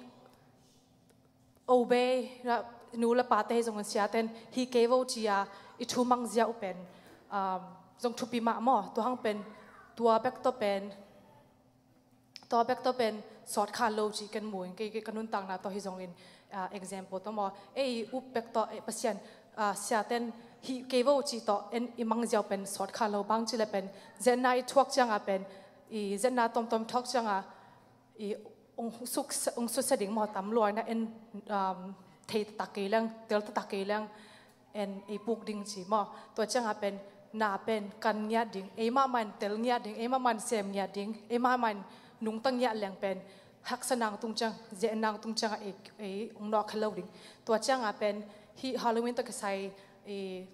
obey, na, nu le pate hi zongin siaten hih kei vo ci-a i thu mang ziau pen, um, zong thupi mah maw, tua hang pen, tua bek tawh pen, tua bek tawh pen sawt kha lo cih ken mu in, kei, kei ka nuntakna tawh hi zongin, ah, example tawh maw. Ei up bek tawh, eh, Pasian, ah, siaten hih kei vo cih tawh en i mang ziau pen sawt kha lo, bang cih leh pen zetna i thuak ciang a pen, i zetna tawmtawm thuak ciang a, i ung suk, ung susia ding maw, tam lua in a en, um, thei taktak kei leng, tel taktak kei leng, en ei puk ding ci maw. Tua ciang a pen na pen kan ngiat ding, ei mahmah in tel ngiat ding, ei mahmah in sem ngiat ding, ei mahmah in nungta ngiat leng pen haksa nang tung ciang, zeh nang tung ciang a ei, ei ong nawk kha lo ding. Tua ciang a pen hih Halloween tawh kisai, eh,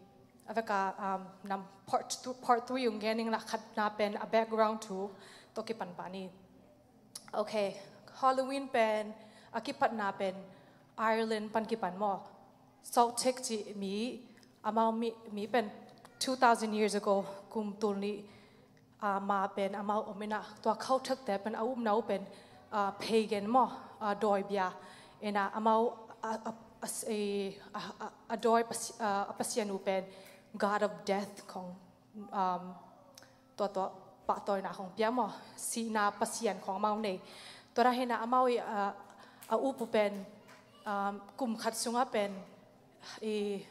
a vek a, um, nam part two, part three ong gen ning, na khatna pen a background thu tawh kipan pah ni. Ok, Halloween pen a kipatna pen Ireland pan kipan maw. Celtic cih mi, amau mi, mi pen two thousand years ago, kum tul nih, ah, ma pen amau om in ah, tua culture te pen a upna uh pen, ah, pagan maw, ah, dawibia. In ah amau, ah, ah, ah, eh, ah, ah, a dawi pasi-, ah, a pasian uh pen god of death khong, um, tua, tua pahtawina khong pia maw, sihna pasian khong amau nei. Tua dan hi in ah amau i, ah, a up uh pen, um, kum khat sungah pen i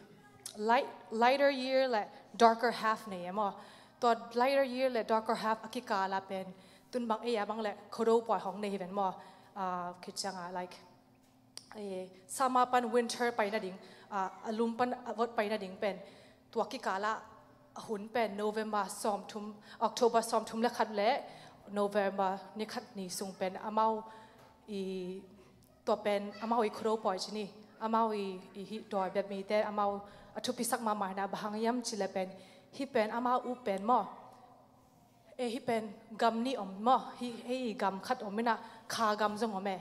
light, lighter year le darker half nei e maw. Tua lighter year le darker half a kikal ah pen tun bang ei a bang le Khuado pawi hong nei hi ven maw. Ah, khit ciang a, like, eh, summer pan winter pai nading, ah, a lum pan a vot pai nading pen tua kikal ah a hun pen November sawmthum, October sawmthum le khat le November ni khat ni sung pen amau i, tua pen amau i Khuado pawi ci ni, amau i, i hih dawi bia mite amau a thupisak mahmah hi in ah, bang hang hiam cih leh pen hih pen amau uh pen maw, eh, hih pen gam nih om maw, hih, hih i gam khat om in ah kha gam zong om e.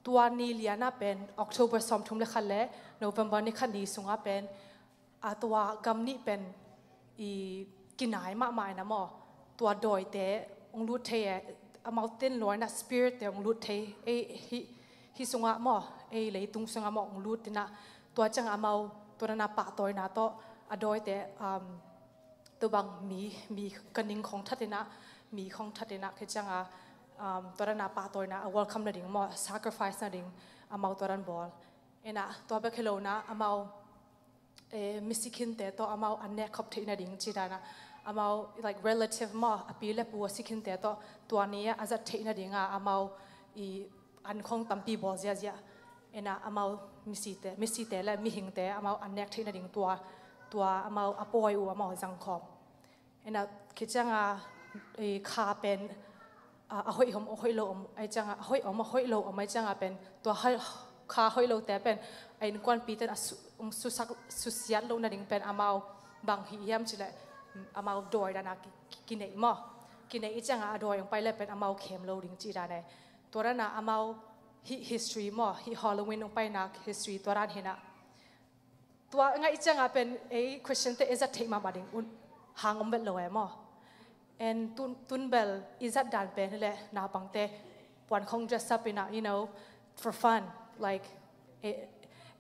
Tua ni lian ah pen October sawmthum le khat le November ni khat ni sungah pen, a, tua gam nih pen i kinai mahmah in ah maw, tua dawite ong lut thei e, amau ten luai in ah spirit te ong lut thei, ei, hih, hih sungah maw, ei leitung sungah maw ong lut in ah, tua ciang amau tua dan a pahtawina tawh a dawite, um, tu bang mi, mi ka ning khong that in ah, mi khong that in ah, khit ciang a, um, tua dan a pahtawina a welcome nading maw, sacrifice nading amau tua dan bawl. In ah tua bek hi lo in ah amau, eh, misi khinte tawh amau a nek khop theih nading ci dan a, amau, like, relative maw, a pi le pu a si khinte tawh tua ni a zat theih nading a amau i an khong tampi bawl ziazia. In ah amau misite, misite le mihingte amau a nek theih nading tua, tua amau a pawi uh amau zang khawm. In ah khit ciang a, eh, kha pen, ah, a hoih om, a hoih lo om, ahih ciang a, a hoih om, a hoih lo om, ahih ciang a pen tua hoi-, kha hoih lote pen a innkuanpite in a su-, ong susak, susiat loh nading pen amau bang hih hiam cih leh, mm, amau dawi dan a ki, ki, kineih maw. Kineih i ciang a, a dawi ong pai leh pen amau khem lo ding cih dan e. Tua dan a amau hih history maw, hih Halloween ong paina history tua dan hi in ah. Tua ngaih ciang a pen ei Christian te i zat theih mahmah ding un hang om vet lo e maw. En tun, tun bel i zat dan pen hi leh naupangte puan khong dress up in ah, you know, for fun, like, ei,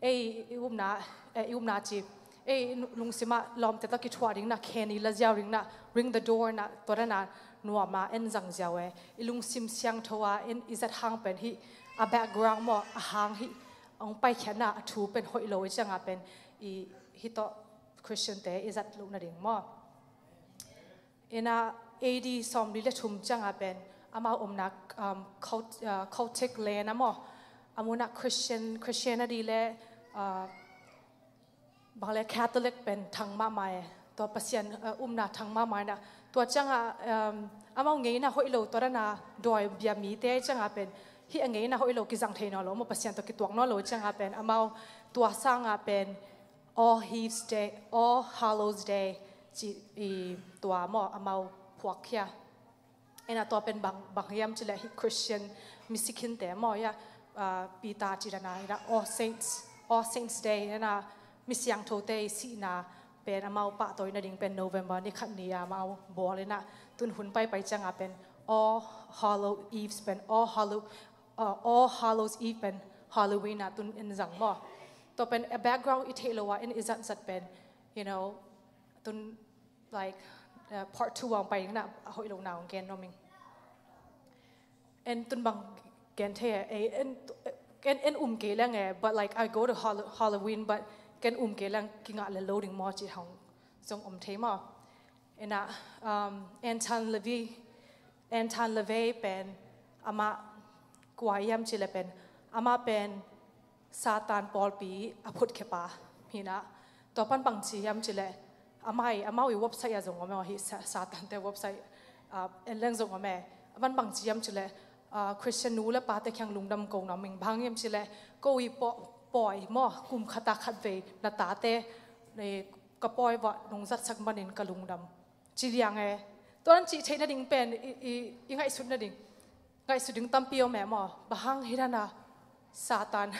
ei i upna, eh, i upna ci, ei lungsim ah lawmte tawh kithuah ding in ah, khe ni la ziau ding in ah, ring the door in ah, tua dan a nuam a en zang ziau e. I lungsim siangtho a en i zat hang pen hih a background maw, a hang hih ong paikhiatna a thu pen hoih lo i ciang a pen i hih tawh Christian te i zat loh nading maw. In ah A D sawmli le thum ciang a pen amau omna, um, Celt-, uh, Celtic land a maw, a mun ah Christian, Christianity le, uh, bang le Catholic pen thang mahmah e. Tua Pasian, uh, upna thang mahmah in ah. Tua ciang a, um, amau ngeina hoih lo, tua dan a dawibia mite ciang a pen hih a ngeina hoih lo kizang thei nawn lo maw, Pasian tawh kituak nawn lo ciang a pen amau tua sang a pen All Heaps Day, All Hallows Day ci i tua maw amau phuakkhia. In ah tua pen bang, bang hiam cih leh hih Christian misi khinte maw, ya, ah, Peter ci dan a, in ah All Saints, All Saints Day, in ah mi siangthote i sihna pen amau pahtawi nading pen November ni khat ni a amau bawl in ah, tun hun paipai ciang a pen All Hallow Eves pen All Hallow, ah, All Hallows Eve pen Halloween a tun en zang maw. Tua pen a background i theih lo a en i zatzat pen, you know, tun, like, uh, part two a ong pai ding in ah a hoih lo na ong gen nuam ing. En tun bang gen thei e, eh, en, en, en um kei leng e, but, like, I go to Hall-, Halloween, but ken um kei leng kingah lel lo ding maw cih hong zong om thei maw. In ah, um, Anton LaVey, Anton LaVey pen amah kua hiam cih leh pen amah pen Satan pawlpi a phutkhia pa hi in ah, tua pan bang ci hiam cih leh, amai amau i website a zong om e, hi Sa- Satan te website, ah, en leng zong om e. Aman bang ci hiam cileh, ah, Christian nu le pate kiang lungdam ko nuam ing, bang hiam cileh ko i paw pawi maw, kum khata khat vei na tate, eh, ka pawi vah nong zatsak manin ka lungdam ci liang e. Tuan cih theih nading pen i, i, i ngaihsut nading, ngaihsut ding tampi om e maw. Bang hang hi dana Satan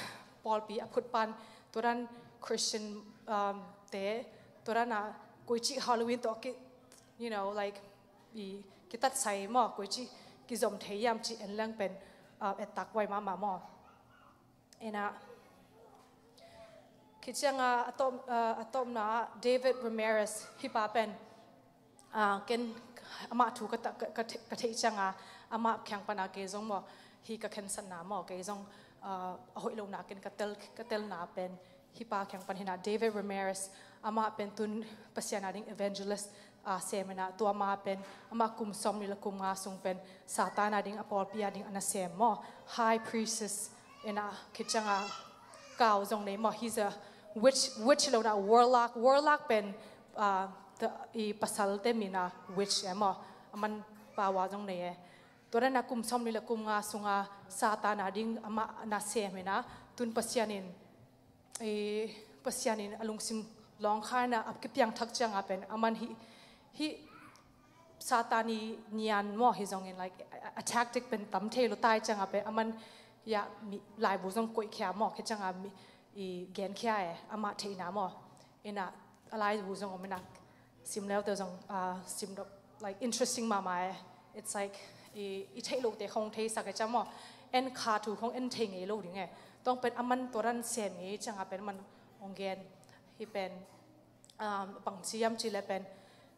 pawlpi a phut pan tuan Christian, um, te tuan a koi cih Halloween tawh ki, you know, like, i kitat sai maw, koi cih kizom thei hiam cih en leng pen, uh, et tak wai mahmah maw. Ina khit cianga a tawm, uh, a tawmna David Ramirez hi pa pen, uh, ken amah thu ka, ta- ka, ka, the- ka theih cianga amah kiang pana kei zong maw, hi ka khensatna maw, kei zong, uh, a hoih lona ken ka tel, ka telna pen hi pa kiang pan hina David Ramirez, amah pen tun Pasian a ding evangelist, ah, sem ina, tua ma pen amah kum sawm ni le kum nga sung pen Satan a ding a pawlpi a ding a na sem maw, high priestess ina, khit cianga kau zong nei maw, he's a witch, witch lona warlock, warlock pen, ah, the- i pasal te mina witch e maw, aman pawa zong nei e. Tuan a kum sawm ni le kum nga sunga Satan a ding amah na sem ina, tun Pasian in, eh, Pasian in a lungsim lawngkhaina a kipiang thak cianga pen aman hi, hi Satan i nian maw hi zongin, like, a- a tactic pen tam thei lo tai cianga pen aman ya mi laibu zong koih khia maw, khit cianga mi i gen khia e, amah theihna maw. Ina a laibu zong om ina, sim leu te zong, ah, sim dok, like, interesting mahmah e. It's like i, i theih lo te khong thei sak e ciang maw, en kha thu khong en thei ngei lo ding e. Tong pen aman tuan sem ngei cianga pen aman ong gen hi pen, um, bang ci hiam cileh pen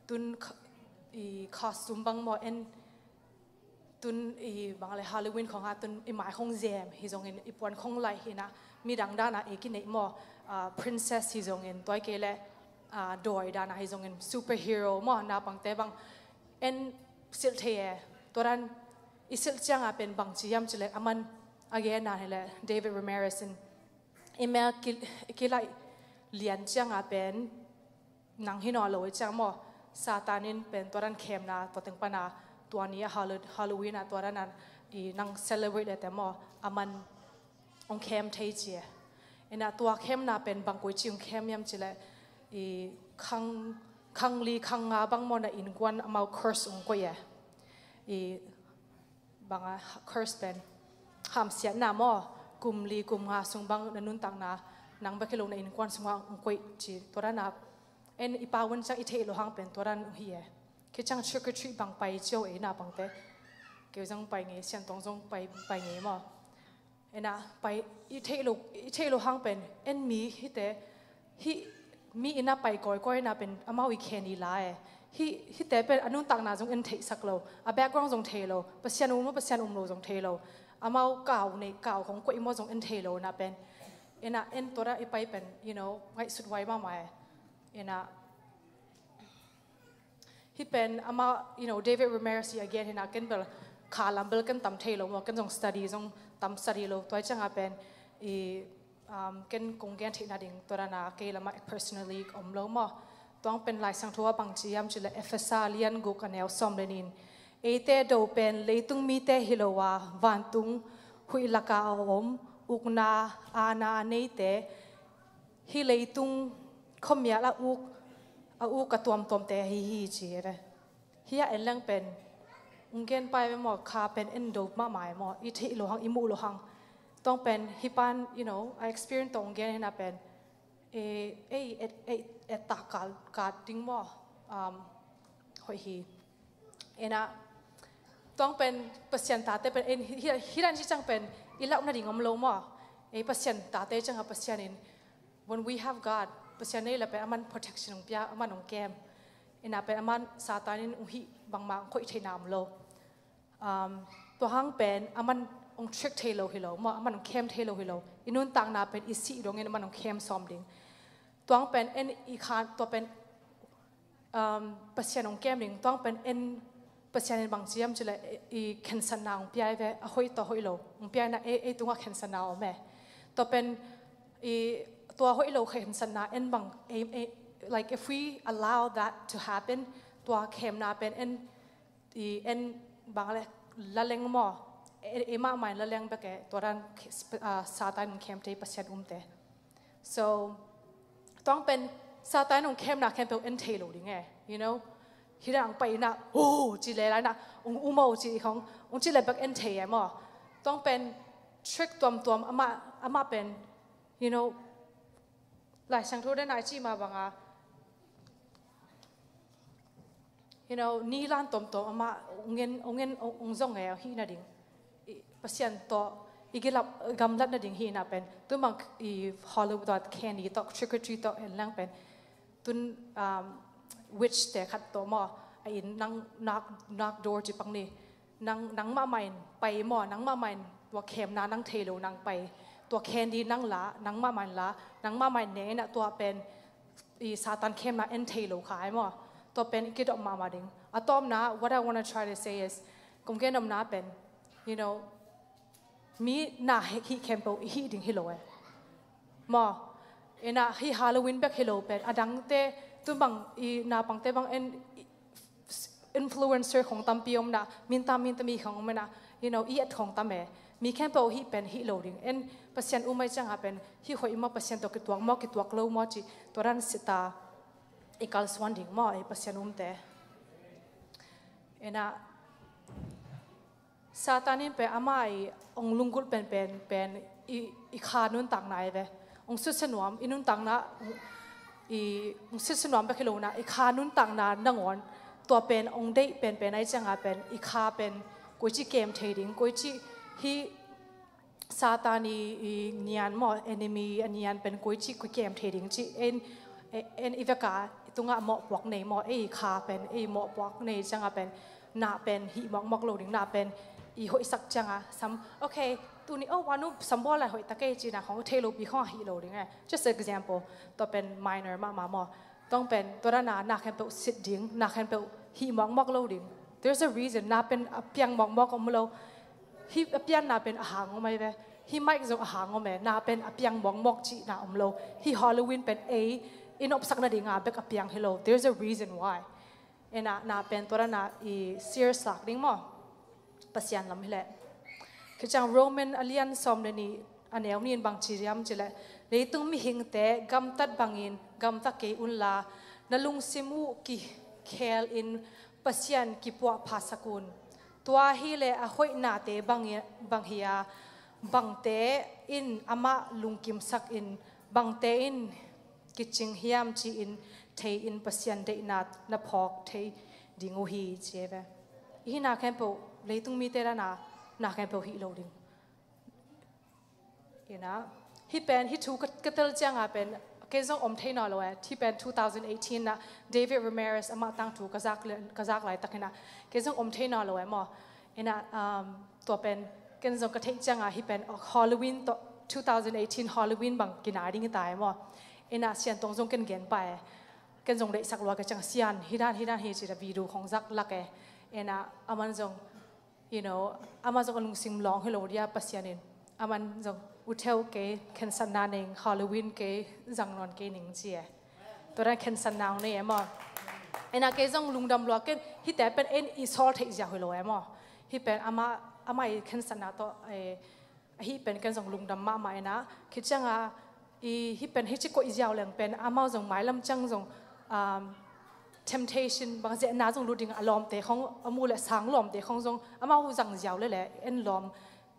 tun kh- i costume bang maw en, tun i bang le Halloween khong a tun i mai khong zem hi zongin i puan khong laih hina, midang dana e ki neih maw, ah, princess hi zongin, tuai kei le, ah, dawi dana hi zongin superhero maw, na pangte bang en silh thei e. Tuan i silh cianga pen bang ci hiam cileh aman a gen na hi le David Ramirez in i mel ki- kilaih lian cianga pen nang hi naw lo i ciang maw, Satan in pen tuan khemna tua teng pana tua ni a Hall- Halloween a tuan a i nang celebrate le te maw, aman ong khem thei ci e. Ina tua khemna pen bang koi ci ong khem hiam cileh i khang, khang li khang nga bang maw na innkuan amau curse ong koih e. I banga curse pen hamsiatna maw, kum li kum nga sung bang na nuntakna nang bek hi lo na innkuan sunga ong koih ci, tuan a en i pau un ciang i theih lo hang pen tuan ong hi e. Khit ciang trick or treat bang pai cio e na pangte, kei zong pai ngei, Sian Tong zong pai, pai ngei maw. Ina pai i theih lo, i theih lo hang pen en mi hite, hi mi ina pai kawikawi na pen amau i khen i la e. Hi, hite pen a nuntakna zong en theihsak lo, a background zong thei lo, Pasian um maw Pasian um lo zong thei lo, amau kau nei kau khong koih maw zong en thei lo na pen. Ina en tuan a i pai pen, you know, ngaihsut wai mahmah e. Ina hi pen amah, you know, David Ramirez i a gen hina, ken bel kha lam bel ken tam thei lo maw, ken zong study zong tam study lo, tuai cianga pen i, um, ken kong gen theihna ding tuan a kei lama personally om lo maw. Tuang pen Lai Siangtho a bang ci hiam cileh Efesa lian guk a neu sawm le nih in, eite do pen leitung mite hi lo a, vantung huih laka a om, ukna aana a neite, hi leitung khuamial a uk, a uk a tuamtuamte ahi hi ci e ve. Hi a en leng pen ong gen pai ve maw, kha pen en do mahmah e maw, i theih lo hang, i muh lo hang. Tuang pen hi pan, you know, a experience tawh ong gen hina pen, e, ei et, ei et tak kal kat ding maw, um, hoih hi. Ina tuang pen Pasian tate pen en hi, hi, hi dan ci ciang pen i lauh nading om lo maw. Ei Pasian tate cianga Pasian in, when we have God, Pasian nei la pen aman protection ong pia, aman ong kem. Ina pen aman Satan in ong hih bangmah ong koih theihna om lo. Um, tua hang pen aman ong trick thei lo hi lo maw, aman ong khem thei lo hi lo. I nuntakna pen i sih dongin aman ong khem sawm ding. Tuang pen en i khan, tua pen, um, Pasian ong kem ding, tuang pen en Pasian in bang ci hiam cileh i khensatna ong pia i ve, a hoih tawh hoih lo ong pia ina, ei, ei tunga khensatna om e. Tua pen i tua hoih lo khensatna en bang ei, ei, Like, if we allow that to happen, tua khemna pen en, i en bang le, laleng maw, e, e mah mai laleng bek e, tua dan khe-, sp-, ah, Satan in khem thei Pasian umte. So, tuang pen Satan in hong khemna khempeuh en thei lo ding e, you know. Hi dang pai na, oh, ci le lai na, hong um o ci hong, hong ci le bek en thei e maw. Tuang pen trick tuamtuam amah, amah pen, you know, Lai Siangtho den a i ci mah banga, you know, ni lan tuamtuam amah hong en, hong en, hong, hong zong e, hih nading. I, Pasian tawh i gilap, gamlat nading hi na pen. Tun bang i Hollywood tawh, candy tawh, trick or treat tawh en lang pen. Tun, um, witch te khat tawh maw, a inn nang nak, nak door ci pak ni. Nang, nang mahmah in pai maw, nang mahmah in tua khemna nang thei lo nang pai. Tua candy nang la, nang mahmah in la, nang mahmah in ne na tua pen i Satan khemna en thei lo kha ai maw. Tua pen i kidop mahmah ding. A tawpna, what I wanna try to say is, kong gen nopna pen, you know, mi na hih, hih khempeuh i hih ding hi lo e. Maw, ina hih Halloween bek hi lo pen, a dangte, tun bang i naupangte bang en, i, influencer khong tampi om na, minta, minta mi khong om na, you know, i et khong tam e. Mi khempeuh hih pen hih lo ding. En Pasian um ai cianga pen, hih hoih maw Pasian tawh kituak maw, kituak lo maw ci, tua dan sita i kalsuan ding maw, i Pasian umte. Ina, Satan in pen amah i hong lunggulh penpen pen i, i kha nuntakna i ve. Hong sutsia nuam, i nuntakna, i hong sutsia nuam bek hi lo na, i kha nuntakna nangawn, tua pen hong deih penpen ai cianga pen, i kha pen, koici kem thei ding, koici hi Satan i, i nian maw, enemy a nian pen koici koi kem thei ding ci, en, en i veka, i tunga mawhpuak nei maw, ei kha pen, ei mawhpuak nei cianga pen, na pen hih mawkmawk lo ding, na pen i hoihsak cianga sam, okay, tuni, oh, wanu sambawl lai hoih ta kei ci na khong thei lo pi khong hih lo ding e. Just example, tua pen minor mahmah maw. Tong pen, tua dana, na khempeuh sit ding, na khempeuh hih mawkmawk lo ding. There's a reason, na pen a piang mawkmawk om lo. Hih a pianna pen a hang om ai ve. Hih mic zong a hang om e, na pen a piang mawkmawk cihna om lo. Hih Halloween pen ei, i nopsak nadinga bek a piang hi lo. There's a reason why. Ina, na pen tua dana i serious lak ding maw. Pasian lam hi leh. Khiciang Roman a lian sawm le nih a neu nih in bang ci diam ci leh. Leitung mihingte gamtat bangin gamta kei unla, na lungsim uh kikhel in Pasian kipuah phasak un. Tua hi leh a hoihnate bang hi a, bangte in amah lungkimsak in, bangte in kicing hiam ci-in thei in Pasian deihna na phawk thei ding uh hi ci e ve. Hih na khempeuh leitung mite dana na khempeuh hih lo ding. Ina, hih pen, hih thu ka, ka tel cianga pen, kei zong om thei nawn lo e, hih pen two thousand eighteen na, David Ramirez amah tangthu ka zak le, ka zak laitak hi na, kei zong om thei nawn lo e maw. Ina, um, tua pen, ken zong ka theih cianga, hih pen, oh, Halloween tawh, two thousand eighteen Halloween bang kinai ding hi ta e maw. Ina, siantong zong ken gen pah e. Ken zong deihsak lua ka ciang sian, hih dan, hih dan hi ci da video khong zak lak e. Ina, aman zong, you know, amah zong a lungsim lawng hi lo dia Pasian in. Aman zong, u theu kei khensatna nei ing, Halloween kei zang nawn kei ning ci e. Tua dan khensatna ong nei e maw. Ina kei zong lungdam lua ken, hihte pen en i sawl theih ziau hi lo e maw. Hih pen amah, amah i khensatna tawh, eh, hih pen ken zong lungdam mahmah ina. Khicianga, i, hih pen hih ci koih ziau leng pen, amau zong mailam ciang zong, um, temptation, bang ziahna zong lut ding a lawmte khong, a mu le sang lawmte khong zong, amau zang ziau le le, en lawm,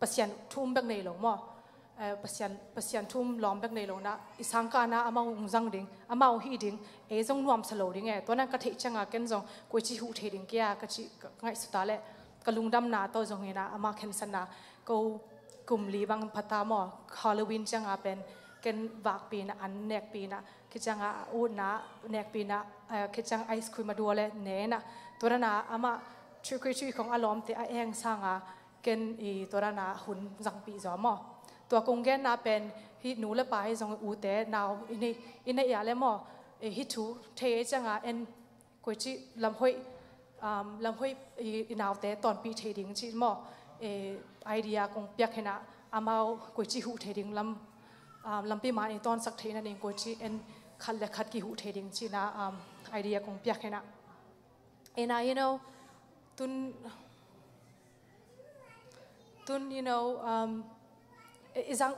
Pasian thu um bek nei lo maw. Eh, Pasian, Pasian thu um lawm bek nei lo na, i sangkahna amau hong zang ding, amau hih ding, ei zong nuamsa lo ding e, tua nan ka theih cianga ken zong, koici huh thei ding kia, ka ci, ka ngaihsut a le, ka lungdamna tawh zong ina, ama khensatna, ko, kum li bang phata maw, Halloween cianga pen, ken vakpi na, an nekpi na, khicianga a utna, nekpi na, eh, khiciang ice cream a dua le, ne na, tua dana, ama, trick or treat khong a lawmte a eng sanga, ken i tua dana hun zangpih zaw maw. Tua kong genna pen, hih nu le pa hi zong ute, nau, i nei, i nei a le maw, eh, hih thu, thei ei cianga, en, koici lamhoih, um, lamhoih i, i naute tawnpih thei ding ci maw, eh, idea kong piak hi na, amau koici huh thei ding lam, um, lampi man i tawnsak thei na ding koici en, khat le khat kihuh thei ding cihna, um, idea kong piak hi na. Ina, you know, tun, tun, you know, um, i, i zang,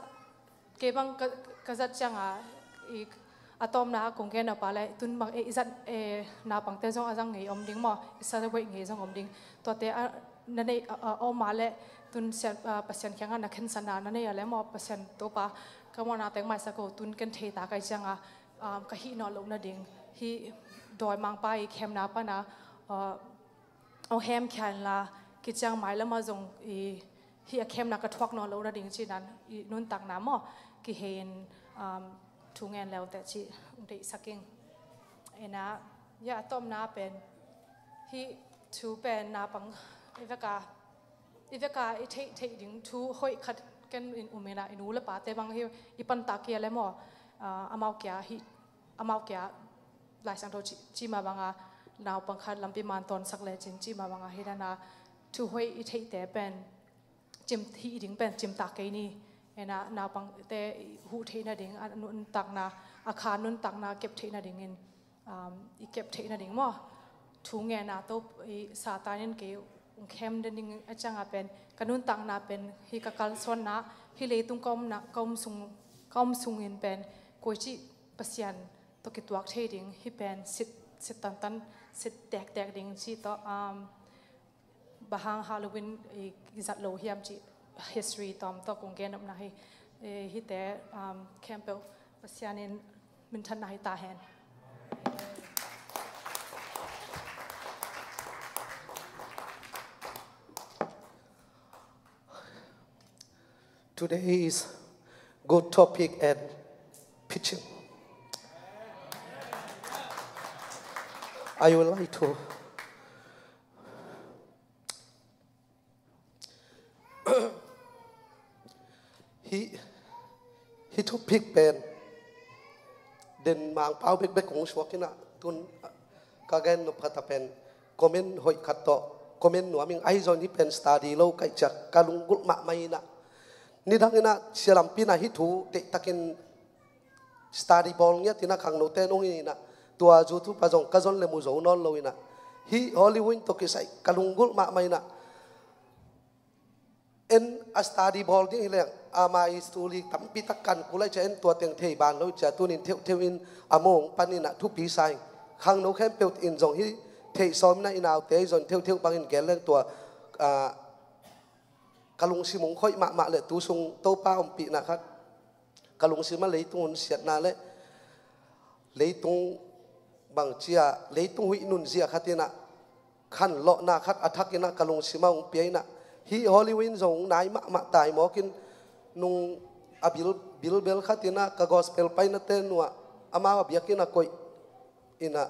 kei bang ka, ka zat cianga, i, a tawpna kong gen a pa le, tun bang, i, i zat, e, naupangte zong a zang ngei om ding maw, i celebrate ngei zong om ding. Tuate a, na nei, a, a, om a le, tun sian, a, Pasian kianga na khensatna na nei a le maw, Pasian Topa, ka mawhna teng maisak o, tun ken thei ta kai cianga, um, ka hih nawn loh nading, hih dawimangpa i khemna pana, uh, hong hemkhia inla, kiciang mailama zong i, hih a khemna ka thuak nawn loh nading cihna, i nuntakna maw, kihei in, um, thu ngen leute cih hong deihsak ing. Ina, ya, a tawpna pen, hih thu pen naupang, i veka, i veka i theih, theih ding thu hoih khat ken in um ina, i nu le pate bang hi, i pantak kia le maw, ah, amau kia hi, amau kia Lai Siangtho ci, cima banga, naupang khat lampi man tawnsak le cin cima banga hi dana, thu hoih i theihte pen, cim, hih ding pen cimtak kei ni. Ina, naupangte i huh theih nading, a nuntakna, a kha nuntakna kep theih nadingin, um, i kep theih nading maw, thu ngenna to, i Satan in kei hong khem nading a cianga pen, ka nuntakna pen, hih ka kalsuanna, hih leitung ka omna, ka om sung, ka om sungin pen, koici Pasian tawh kituak thei ding, hih pen sit, sit tantan, sit tektek ding cih tawh, um, bang hang Halloween i, i zat lo hiam cih history tawm tawh kong gen nopna hi. E, hihte, um, khempeuh Pasian in minthanna hi ta hen. Today is good topic and pitching. I would like to hih, hih topic pen den mangpau bekbek kong suak ina, tun ka gen nop khat a pen comment hoih khat tawh comment nuam ing. Ahi zong hih pen study lo ka hih ciang ka lunggulh mahmah ina, nidang ina sia lampi ina hih thu deihtakin study bawl ngiat ina khangnote nong hi ina, tua YouTube ah zong ka zon le mu zo nawn lo ina, hih Halloween tawh kisai ka lunggulh mahmah ina, en a study bawl ding hi leng ama i story tampi tak kan kul ai cia, en tua teng thei ban lo cia, tunin theuhtheuh in a mawng pan ina thupi sa ing. Khangno khempeuh in zong hih theih sawm ina, i naute zong theuhtheuh bangin gen leng tua, ah, ka lungsim hong khoih mahmah le tu sung Topa ompihna khat ka lungsim a leitung hun siatna le leitung bang cia, leitung huih nunzia khat ina khanlawhna khat a thak ina ka lungsim a hong pia ina, hih Halloween zong hong nai mahmah tai mawk in, nung a bil, bilbel khat ina ka gospel painate nuah amau a biakinn a koih ina,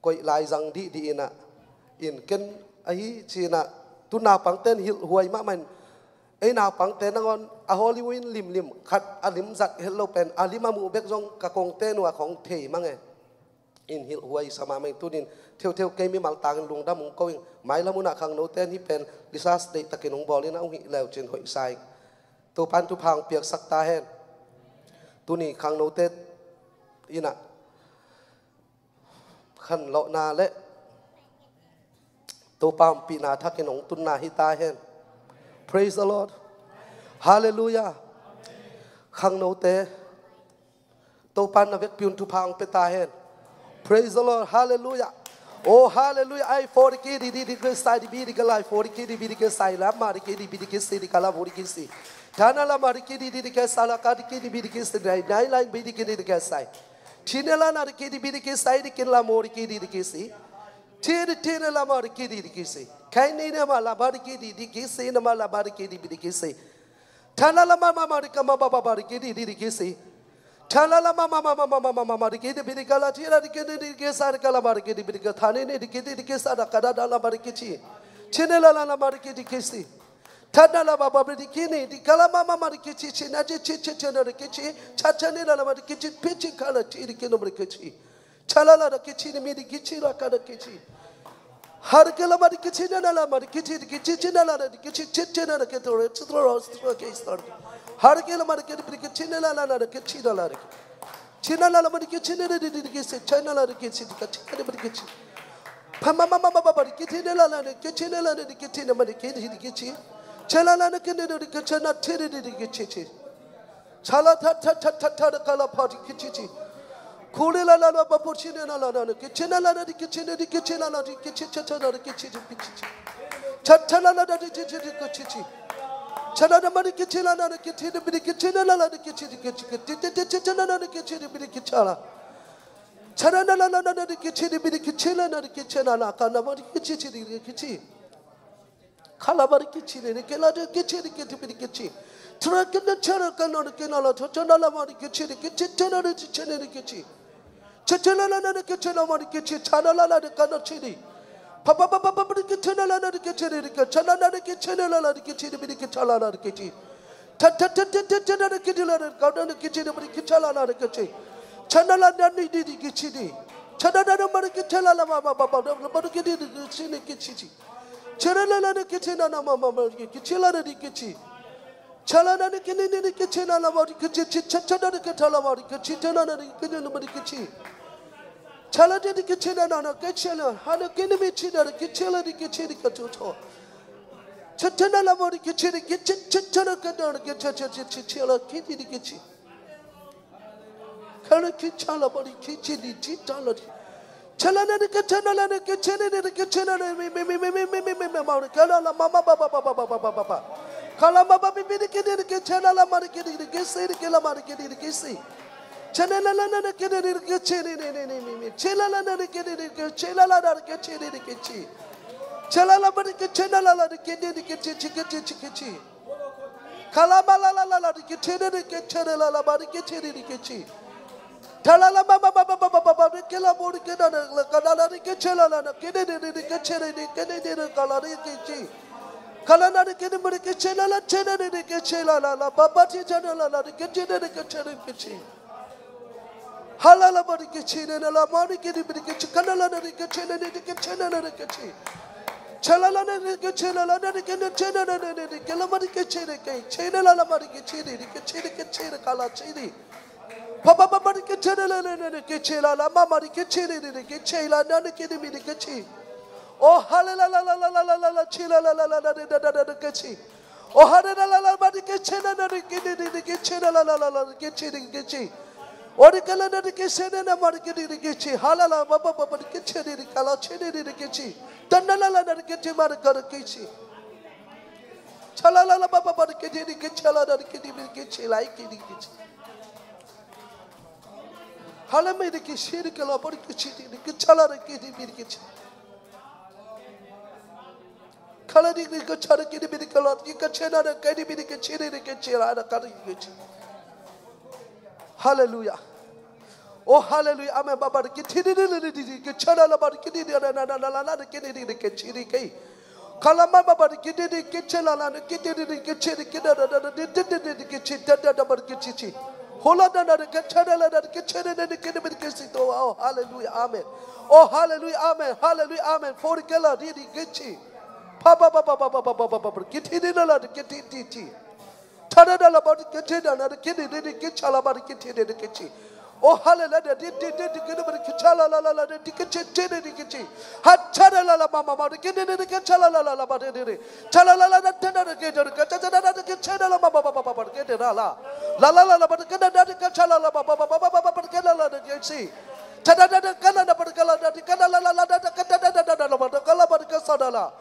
koih laizang dihdih ina, in ken ahi ci ina, tu naupangte in hilhhuai mahmah in, ei naupangte nangawn a Halloween limlim khat a lim zat het lo pen a lim a muh bek zong ka kongte nuah khong thei mang e. In hilhhuai sa mahmah in, tunin theuhtheuh kei mimal tangin lungdam hong ko ing. Mailam hun ah khangnote in hih pen research deihtakin hong bawl ina hong hih leu cin hoih sa ing. Topan thupha hong piaksak ta hen. Tuni khangnote ina khanlawhna le Topa ompihna thakin hong tunna hi ta hen. Praise the Lord. Hallelujah. Khangnote, Topan na vekpi un thupha hong pia ta hen. Praise the Lord. Hallelujah. Oh, hallelujah. Ai, foriki di di di ke sai di bi di ke lai, foriki di bi di ke sai la ma di ki di bi di ke si di ka la foriki si. Tana la ma di ki di di di ke sa la ka di ki di bi di ke si, nai nai lai bi di ki di di ke sai. Tine la na di ki di bi di ke sai di kin la mo di ki di di ke si. Ti di tine la ma di ki di di ke si. Kai ni ne ma la ba di ki di di ke si, na ma la ba di ki di bi di ke si. Tana la ma ma ma di ka ma ba ba ba di ki di di di ke si. Tana la ma ma ma ma ma ma ma ma ma di ki di bi di ka la ti la di ki di di ke sa di ka la ma di ki di bi di ka tani ni di ki di di ke sa da ka da da la ma di ki ti. Tine la la la ma di ki di ke si. Tana la ma ma ma di ki ni di ka la ma ma ma di ki ti ti na ti ti ti ti na di ki ti. Ta ta ni la la ma di ki ti pi ti ka la ti di ki no ma di ki ti. Ta la la da ki ti ni mi di ki ti la ka da ki ti. Har ke la ma di ki ti na la la ma di ki ti di ki ti ti na la da di ki ti ti ti na da ki to re ti to ro ti to ke star. Har ke la ma di ki di ki ti na la la na da ki ti na la da ki. China la la mani ke china de de de ke se china la de ke se de ka china de mani ke chi. Pa ma ma ma ma ma ba de ke china la la de ke china la de ke china mani ke de de ke chi. China la de ke de de ke china de de de ke chi chi. Chala ta ta ta ta ta de ka la pa de ke chi chi. Kule la la la ba po china la la de ke china la de ke china de ke china la de ke chi cha cha de ke chi de ke chi chi. Cha cha la la de de de de ke chi chi. Chana na mani ke china la de ke china de mani ke china la la de ke chi de ke chi ke chi chi chi chi china la de ke chi de mani ke chala. Chana na la la la de ke chi de mani ke china la de ke china la ka na mani ke chi chi de ke chi. Kala mani ke chi de ke la de ke chi de ke de mani ke chi. Tra ke na chana ka na de ke na la cha cha na la mani ke chi de ke chi chana de chi chana de ke chi. Chechela la na de ke chela mani ke chi chana la la de ka na chi de. Pa pa pa pa pa de ke chena la na de ke chi de ke chana na de ke chena la la de ke chi de mani ke chala la de ke chi. Ta ta ta ta ta ta na de ke de la de ka na de ke chi de mani ke chala la de ke chi. Chana la na ni de de ke chi de. Chana na na mani ke chela la ma ma ma ma na mani ke de de ke chi de ke chi chi. Chena la la de ke chena na ma ma ma ke chi la de ke chi. Chala na ni ke ni ni ni ke chena la ma de ke chi chi cha cha na de ke ta la ma de ke chi chena na ni ke ni ni ma de ke chi. Chala de ni ke chena na na ke chela ha na ke ni mi chi na de ke chela ni ke chi ni ka to to. Cha cha na la ma de ke chi ni ke chi cha cha na ka na de ke cha cha chi chi chela ke ni ni ke chi. Kala ki chala bari ki chini chi tala di. Chala na ni ke chena la ni ke chene ni ke chena ni mi mi mi mi mi mi mi mi mi ma ni kala la ma ma ba ba ba ba ba ba ba ba ba. Kala ma ba bi bi ni ke ni ke chena la ma ni ke ni ke si ni ke la ma ni ke ni ke si. Chena la la na ni ke ni ke chene ni ni ni mi mi. Chela la na ni ke ni ke chela la na ni ke chene ni ke chi. Chala la ma ni ke chena la la ni ke ni ke chi chi ke chi chi ke chi. Kalama la la la la di ke chene di ke chene la la ma di ke chene di ke chi. Tala la ma ma ma ma ma ma ma ma di ke la mo di ke na na la ka na la di ke chela la na ke ne ne ne di ke chene di ke ne ne ne ka la di ke chi. Kala na di ke ne mo di ke chela la chene ne di ke chela la la ma ma di chene la la di ke chene di ke chene ke chi. Halala mani ke chene na la mani ke ni mani ke chikana la na ni ke chene ni ke chene na ni ke chi. Chala la na ni ke chene la na ni ke ne chene na ni ni ke la mani ke chene ke chene la la mani ke chene ni ke chene ke chene kala chene. Papa papa mani ke chene la na ni ke chela la mama ni ke chene ni ni ke chela na ni ke ni mani ke chi. Oh halala la la la la la la la chela la la la la ni na na na ni ke chi. Oh halala la la mani ke chene na ni ke ni ni ke chene la la la la ni ke chene ke chi. Ori kala na dike sene na mari ke dike chi. Halala baba baba dike chene dike la chene dike chi. Tana la la na dike chi mari ka dike chi. Chala la la baba baba dike dike chala na dike dike chi la ike dike chi. Hala me dike shi dike la bari ke chi dike chala dike dike chi. Kala di di ka chana kini bini ka lot di ka chena na kini bini ka chini di ka chira na kani ka chi. Hallelujah. Oh hallelujah. Amen. Baba di kiti di di di di di ka chana la ba di kiti di na na na na la na di kini di di ka chini ka. Kala ma baba di kiti di ka chela la di kiti di di ka chini ki na na na na di di di di di ka chi da da da ba di ka chi chi. Hola na na di ka chana la na di ka chini na di kini bini ka si to. Oh hallelujah. Amen. Oh hallelujah. Amen. Hallelujah. Amen. Fori kala di di ka chi. Pa pa pa pa pa pa pa pa pa pa. Kiti ni la la kiti ti ti. Tada da la ba kiti da na kiti ni ni kiti la ba kiti ni ni kiti. Oh hallelujah. Di di di di kiti ba kiti la la la la di kiti ti ni ni kiti. Ha tada la la ma ma ma kiti ni ni kiti la la la la ba di di. Tada la la da da da kiti da kiti da da da kiti da la ma ma ma ma ma kiti da la. La la la la ba kiti da da kiti la la ma ma ma ma ma ma kiti la la da kiti. Tada da da kana da ba kala da kiti la la la la da kiti da da da da la ba kala ba kasa da la.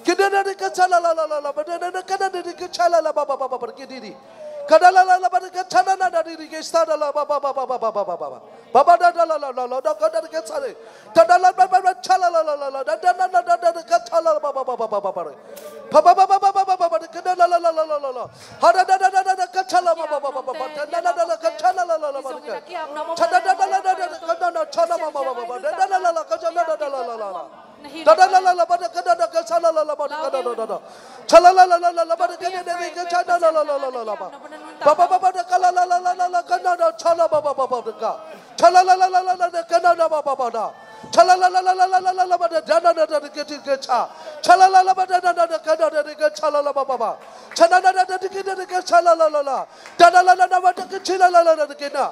Kidene ni kachala la la la la ba dene ni kidene ni kachala la ba ba ba ba ba kididi. Kada la la la ba ni kachala na na ni ni kachala la ba ba ba ba ba ba ba ba ba. Ba ba da da la la la la da kada ni kachala. Kada la ba ba ba chala la la la la da da na na da da ni kachala la ba ba ba ba ba ba ba. Ba ba ba ba ba ba ba ba ba ni kada la la la la la la la. Ha da da da da da da kachala ba ba ba ba ba ba da na na na na kachala la la la ba ni ka. Cha da da da da da da kada na chala ba ba ba ba ba da da la la la kachala da da la la la la. Da da la la la ba da ka da da ka cha la la la ba da ka da da da da. Cha la la la la la la ba da ka da da da ka cha la la la la la la la ba. Ba ba ba ba da ka la la la la la la ka na na cha la ba ba ba ba da ka. Cha la la la la la la da ka na na ba ba ba da. Cha la la la la la la la la la ba da da na na da da ka da ka cha. Cha la la la ba da na na da ka da da da ka cha la la ba ba ba. Cha na na da da da ka da da ka cha la la la la. Da la la la la ba da ka chi la la la la da ka na.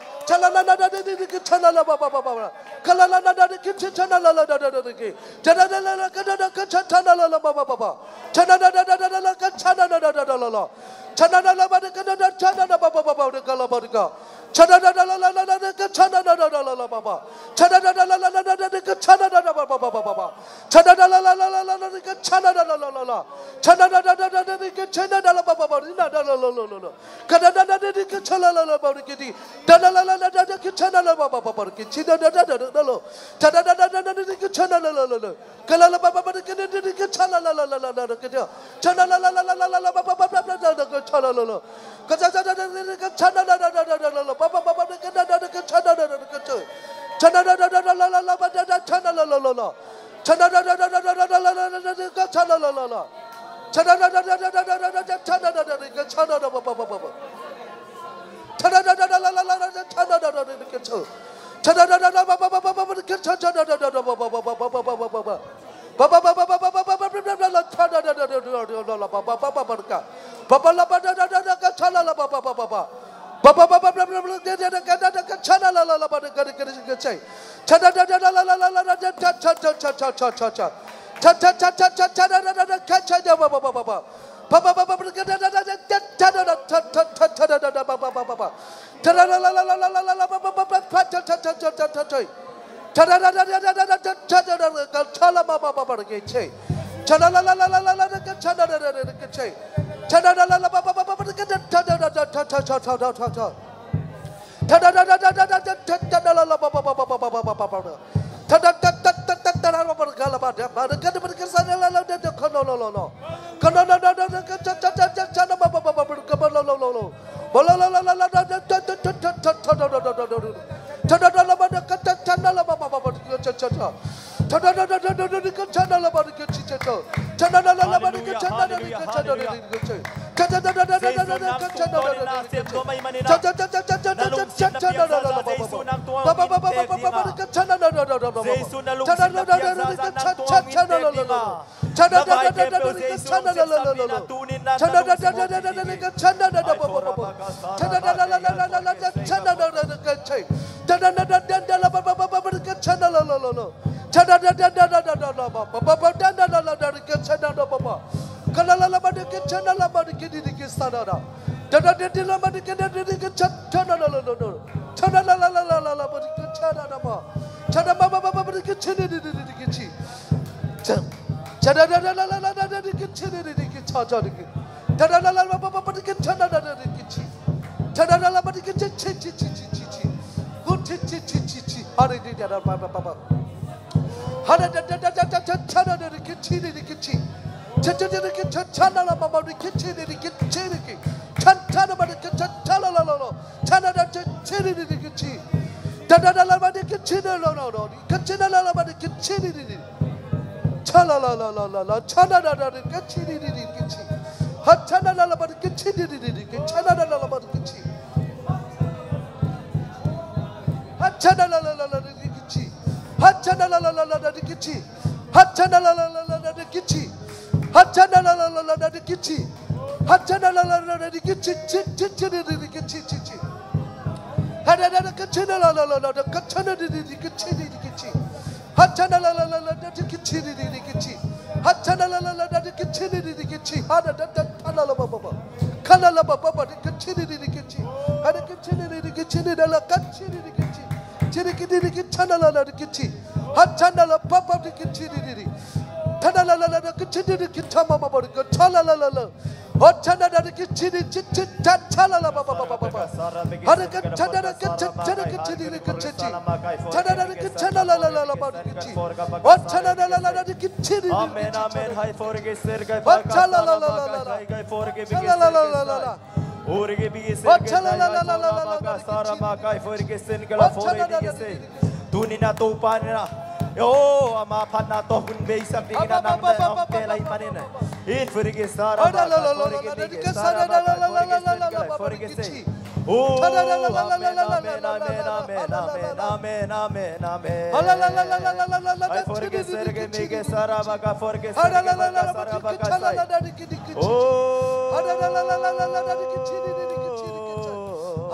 Amen. Hai forge serga i paka sara makai forge bigi serga i sai. Urge bigi serga i sai. Sara makai forge serga la forge bigi serga. Tuni na to panina. Yo ama pana to hun be isak dingina nam na te lai panina. In forge sara makai forge bigi sara makai forge serga la forge sei. Oh, amen, amen, amen, amen, amen, amen, amen, amen, amen. Ai forge serge mige sara makai forge serge makai sara makai sai. Oh.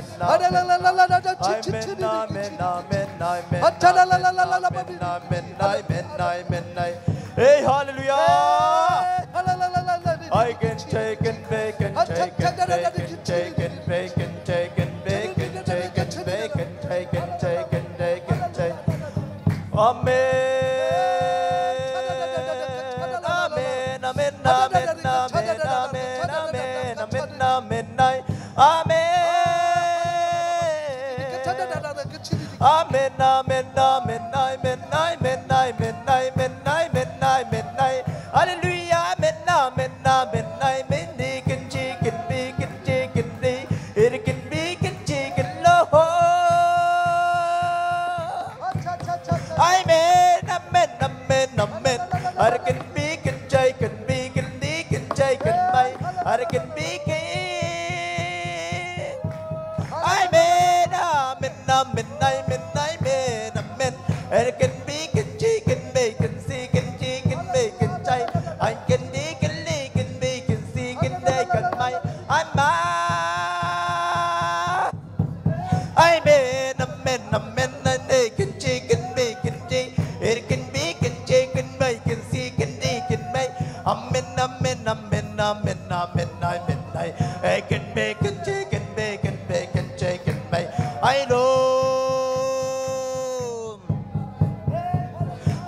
amen, amen. Amen, amen, amen, amen, amen, amen, amen, amen. Hey, hallelujah. I can take and bake and take and take and take and bake and take and bake and take and bake and take and take and take and take. Amen. Amen, amen, amen, amen, amen, amen, amen, amen, amen. Amen, amen, amen, amen, amen, amen, amen, amen, amen, amen, amen, amen. Hallelujah. Amen, amen, amen, amen. Deacon, deacon, deacon, deacon, deacon. It can be can, deacon, Lord. Amen, amen, amen, amen. It can be can, deacon, deacon, deacon, deacon, mate. It can be can. Amen, amen, amen, amen, amen, amen. It can be can, deacon, bacon, deacon, deacon, bacon, I can deacon, deacon, bacon, deacon, deacon, mate. Amen. Amen, amen, amen. Deacon, deacon, deacon, deacon. It can be can, deacon, bacon, deacon, deacon, mate. Amen, amen, amen, amen, amen, amen, amen. Deacon, bacon, deacon, bacon, bacon, deacon, mate. I know.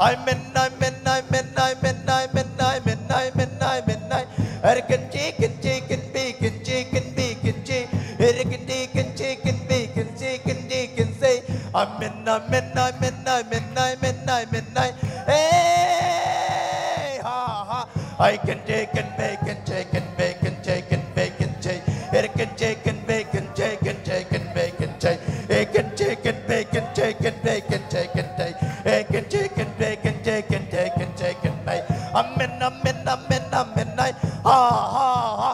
Amen, amen, amen, amen, amen, amen, amen, amen, amen, amen. Erkin, chicken, chicken, bacon, chicken, bacon, chi-, erkin, chicken, chicken, bacon, chicken, chicken, say. Amen, amen, amen, amen, amen, amen, amen. Hey, ha, ha. I can take and bacon, chicken, bacon, chicken, bacon, chi-, erkin, chicken, bacon, chicken, chicken, bacon, chi-, erkin, chicken, bacon, chicken, bacon, chicken, chi-, erkin, chicken, bacon, chicken, chicken, chicken, bacon. Amen, amen, amen, amen, amen. Ha, ha, ha.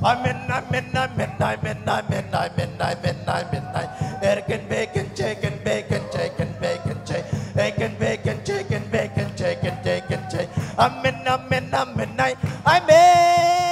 Amen, amen, amen, amen, amen, amen, amen, amen, amen. Erkin, bacon, chicken, bacon, chicken, bacon, chi-, erkin, bacon, chicken, bacon, chicken, chicken, chi-. Amen, amen, amen, amen. Amen.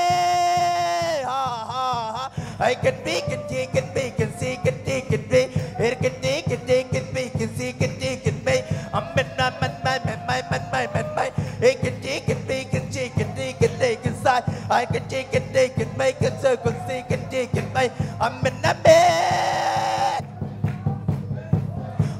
Ha, ha, ha. I can be, can, he can be, can see, can, he can be. It can, he can, he can be, can see, can, he can be. Amen, amen, amen, amen, amen, amen, amen. It can, he can be, can, she can, he can, they can, say. I can, he can, they can, make it, so can, see, can, he can, make. Amen, amen.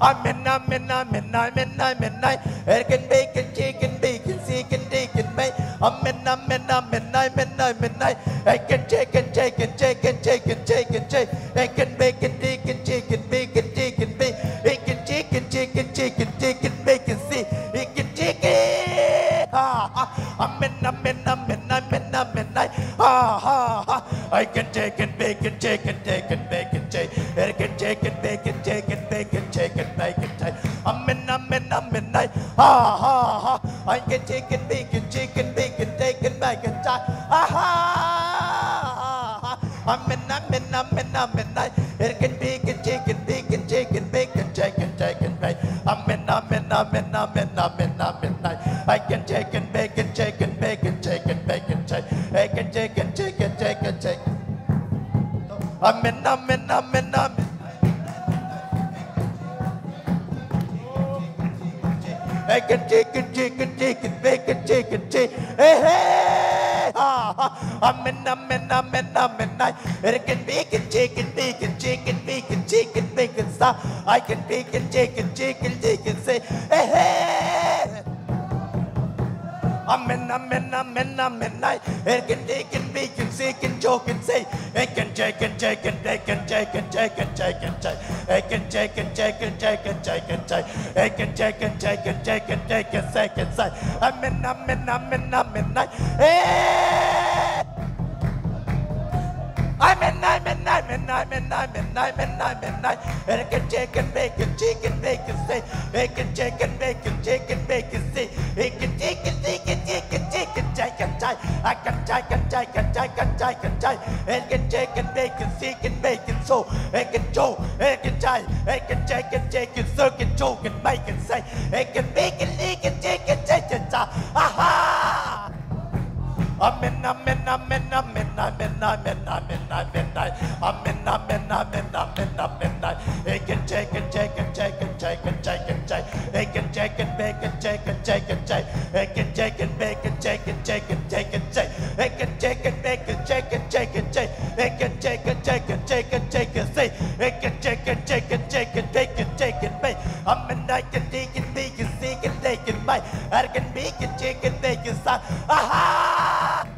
Amen, amen, amen, amen, amen, amen. Erkin, bacon, chicken, bacon, chicken, chicken, mate. Amen, amen, amen, amen, amen, amen. Erkin, chicken, chicken, chicken, chicken, chicken, chicken. Erkin, bacon, chicken, chicken, bacon, chicken, bacon. Erkin, chicken, chicken, chicken, chicken, bacon, see. Erkin, chicken. Ha, ha. Amen, amen, amen, amen, amen, amen. Ha, ha, ha. I can take and bacon, take and take and bacon, take. I can take and bacon, take and bacon, take and bacon, take. Amen, amen, amen, I, ha, ha, ha. I can take and bacon, take and bacon, take and bacon, take. Ha, ha, ha, ha. Amen, amen, amen, amen, I, it can bacon, take and bacon, take and bacon, take and take and bake. Amen, amen, amen, amen, amen, amen, I, I can take and bacon, take and bacon, take and bacon, take. I can take and take and take and take. Amen, amen, amen, amen. I can take and take and take and bake and take and take. Hey, hey, ha, ha. Amen, amen, amen, amen. I, it can be can take and bake and take and bake and take and bake and stop. I can bake and take and take and take and say. Hey, hey. Amen, amen, amen, amen. I, it can take and bake and take and joke and say. It can take and take and take and take and take and take and take. It can take and take and take and take and take. It can take and take and take and take and take and say. Amen, amen, amen, amen. I, hey. Amen, amen, amen, amen, amen, amen, amen, amen. It can take and bake and take and bake and say. It can take and bake and take and bake and say. It can take and take and take and take Can take, can take, I can take, can take, can take, can take, can take. It can take, can make, can see, can make, can so, it can do, it can take, it can take, can take, can so, can do, can make, can say, it can make, can leak, can take, can take, can take. Aha! Amen, amen, amen, amen, amen, amen, amen, amen, amen. Amen, amen, amen, amen, amen, amen. It can take, can take, can take, can take, can take, can take. It can take, can make, can take, can take, can take. It can take, can make, can take, can take, can take, can take. It can take, can make, can take, can take, can take. It can take, can take, can take, can take, can take. It can take, can take, can take, can take, can take, can make. Amen, I can take, can make, can see, can take, can make. I can make, can take, can make, can say. Aha!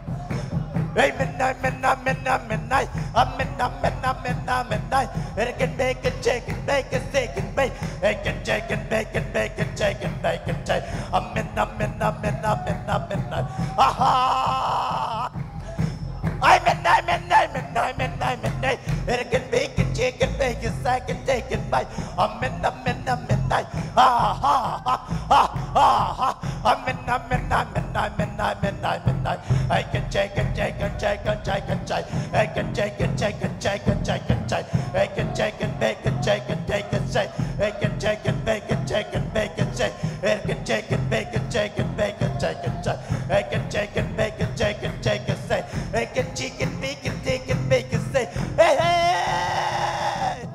Amen, amen, amen, amen, amen. Amen, amen, amen, amen, amen. It can make, can take, can make, can say, can make. It can take, can make, can make, can take, can make, can take. Amen, amen, amen, amen, amen, amen. Aha! Amen, amen, amen, amen, amen, amen. It can make, can take, can make, can say, can take, can make. Amen, amen, amen, amen. Aha, aha, aha, aha. Amen, amen, amen, amen, amen, amen, amen. I can take, can take, can take, can take, can take. I can take, can take, can take, can take, can take. I can take, can make, can take, can take, can take. I can take, can make, can take, can make, can take. I can take, can make, can take, can make, can take, can take. I can take, can make, can take, can take, can say. I can take, can make, can take, can make, can say. Hey, hey!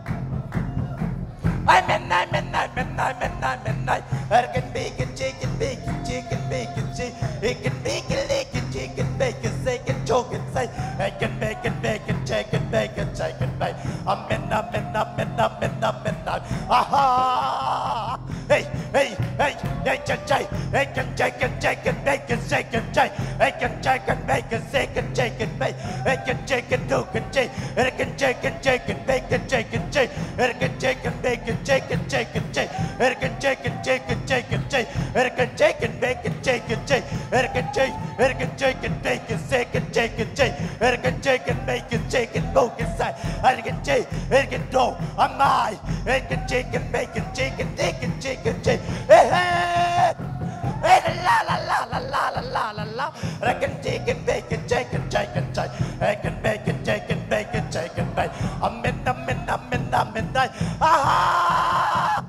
Amen, amen, amen, amen, amen, amen. I can make it, take it, make it, take it, make it, take it. It can make it, lick it, take it, make it, say it, choke it, say. I can make it, make it, take it, make it, take it, make. Amen, amen, amen, amen, amen, amen. Aha! Hey, hey, hey, hey, can take, hey, can take, can take, can make it, say can take. Hey, can take, can make it, say can take, can make. Hey, can take, can do, can take. Hey, can take, can take, can make it, take it, take. Hey, can take, can make it, take it, take it, take. Hey, can take, can take, can take it, take. Hey, can take, can make it, take it, take. Hey, can take, hey, can take, can make it, say can take it, take. Hey, can take, can make it, take it, move it, say. Hey, can take, hey, can do, am I. Hey, can take, can make it, take it, take it, take it, take. Hey, hey. Hey, la, la, la, la, la, la, la, la, la. I can take it, make it, take it, take it, take. I can make it, take it, make it, take it, make. Amen, amen, amen, amen, amen. Aha!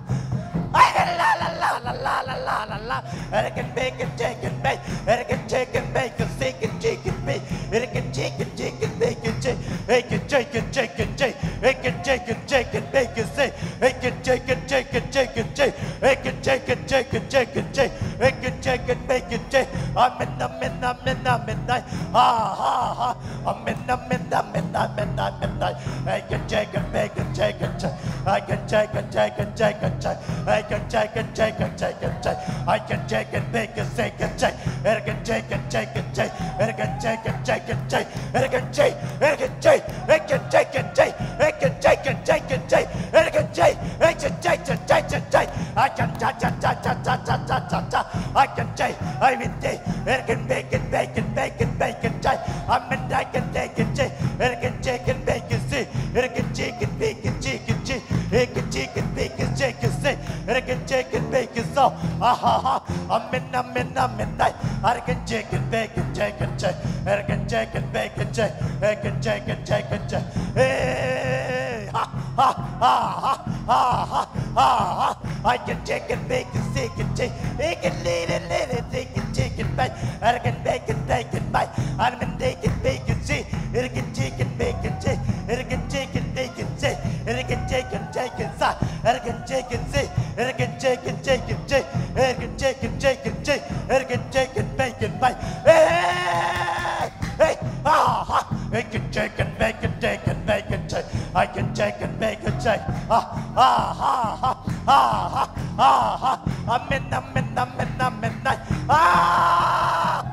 I can la, la, la, la, la, la, la, la, la. I can make it, take it, make. I can take it, make it, take it, take it, make. I can take it, take it, make it, take. I can take it, take it, take. I can take it, take it, make it, take. I can take it, take it, take it, take. I can take it, take it, take it, take. I can take it, make it, take. Amen, amen, amen, amen, amen. Ha, ha, ha. Amen, amen, amen, amen, amen, amen. I can take it, make it, take it, take. I can take it, take it, take it, take. I can take it, take it, take it, take. I can take it, make it, take it, take. I can take it, take it, take. I can take it, take it, take. I can take, I can take, I can take it, take. I can take it, take it, take. I can take, I can take, take, take, take, take. I can ta, ta, ta, ta, ta, ta, ta, ta, ta. I can take everything. I can make it, make it, make it, make it, take. I mean, I can take it, take. I can take it, make it, see. I can take it, make it, take it, take. I can take it, make it, take it, see. I can take it, make it, so. Ah, ha, ha. Amen, amen, amen, amen. I can take it, make it, take it, take. I can take it, make it, take. I can take it, take it, take. Hey, ha, ha, ha, ha, ha, ha, ha, ha. I can take it, make it, take it, take. I can lead it, lead it, take it, take it, make. I can make it, make it, make. I can take it, make it, see. I can take it, make it, take. I can take it, make it, take. I can take it, take it, say. I can take it, see. I can take it, take it, take. I can take it, take it, take. I can take it, make it, make. Hey, hey, ah, ha. I can take it, make it, take it, make it, take. I can take it, make it, take. Ah, ah, ha, ha, ha, ha, ha, ha. Amen, amen, amen, amen, amen. Ah!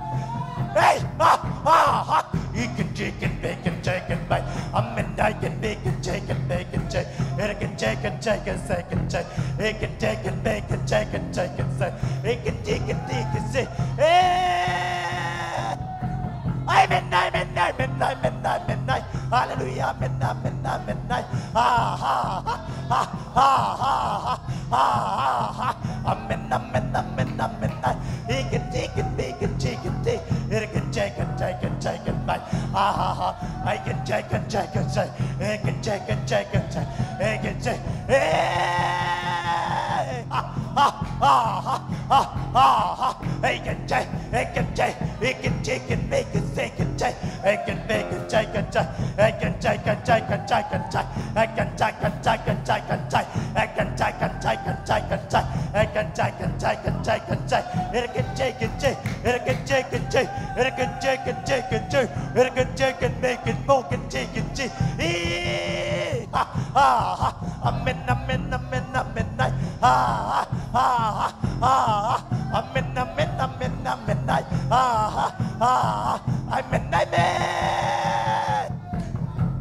Hey, ah, ah, ah. He can take it, make it, take it, make. Amen, I can make it, take it, make it, take. It can take it, take it, take it, take. It can take it, make it, take it, take it, take. It can take it, take it, take. Hey! Amen, amen, amen, amen, amen, amen. Hallelujah, amen, amen, amen, amen. Ah, ah, ah, ah, ah, ah, ah, ah, ah. Amen, amen, amen, amen, amen. He can take it, he can take it, take. He Ha ha ha. I can take, can take, can take. I can take, can take, can take. I can take. Hey! Ha ha ha ha ha ha. I can take, I can take. I can take and make it, say can take. I can make it, take, can take. I can take, can take, can take, can take. I can take, can take, can take, can take. I can take, can take, can take, can take. I can take, can take, can take, can take. I can take, can take. I can take, can take. I can take, can take, can take. I can take and make it more, can take, can take. Ee, ha ha ha. Amen, amen, amen, amen. Ai, ha ha ha ha ha. Amen, amen, amen, amen. Ai, ha ha ha ha. Amen, amen.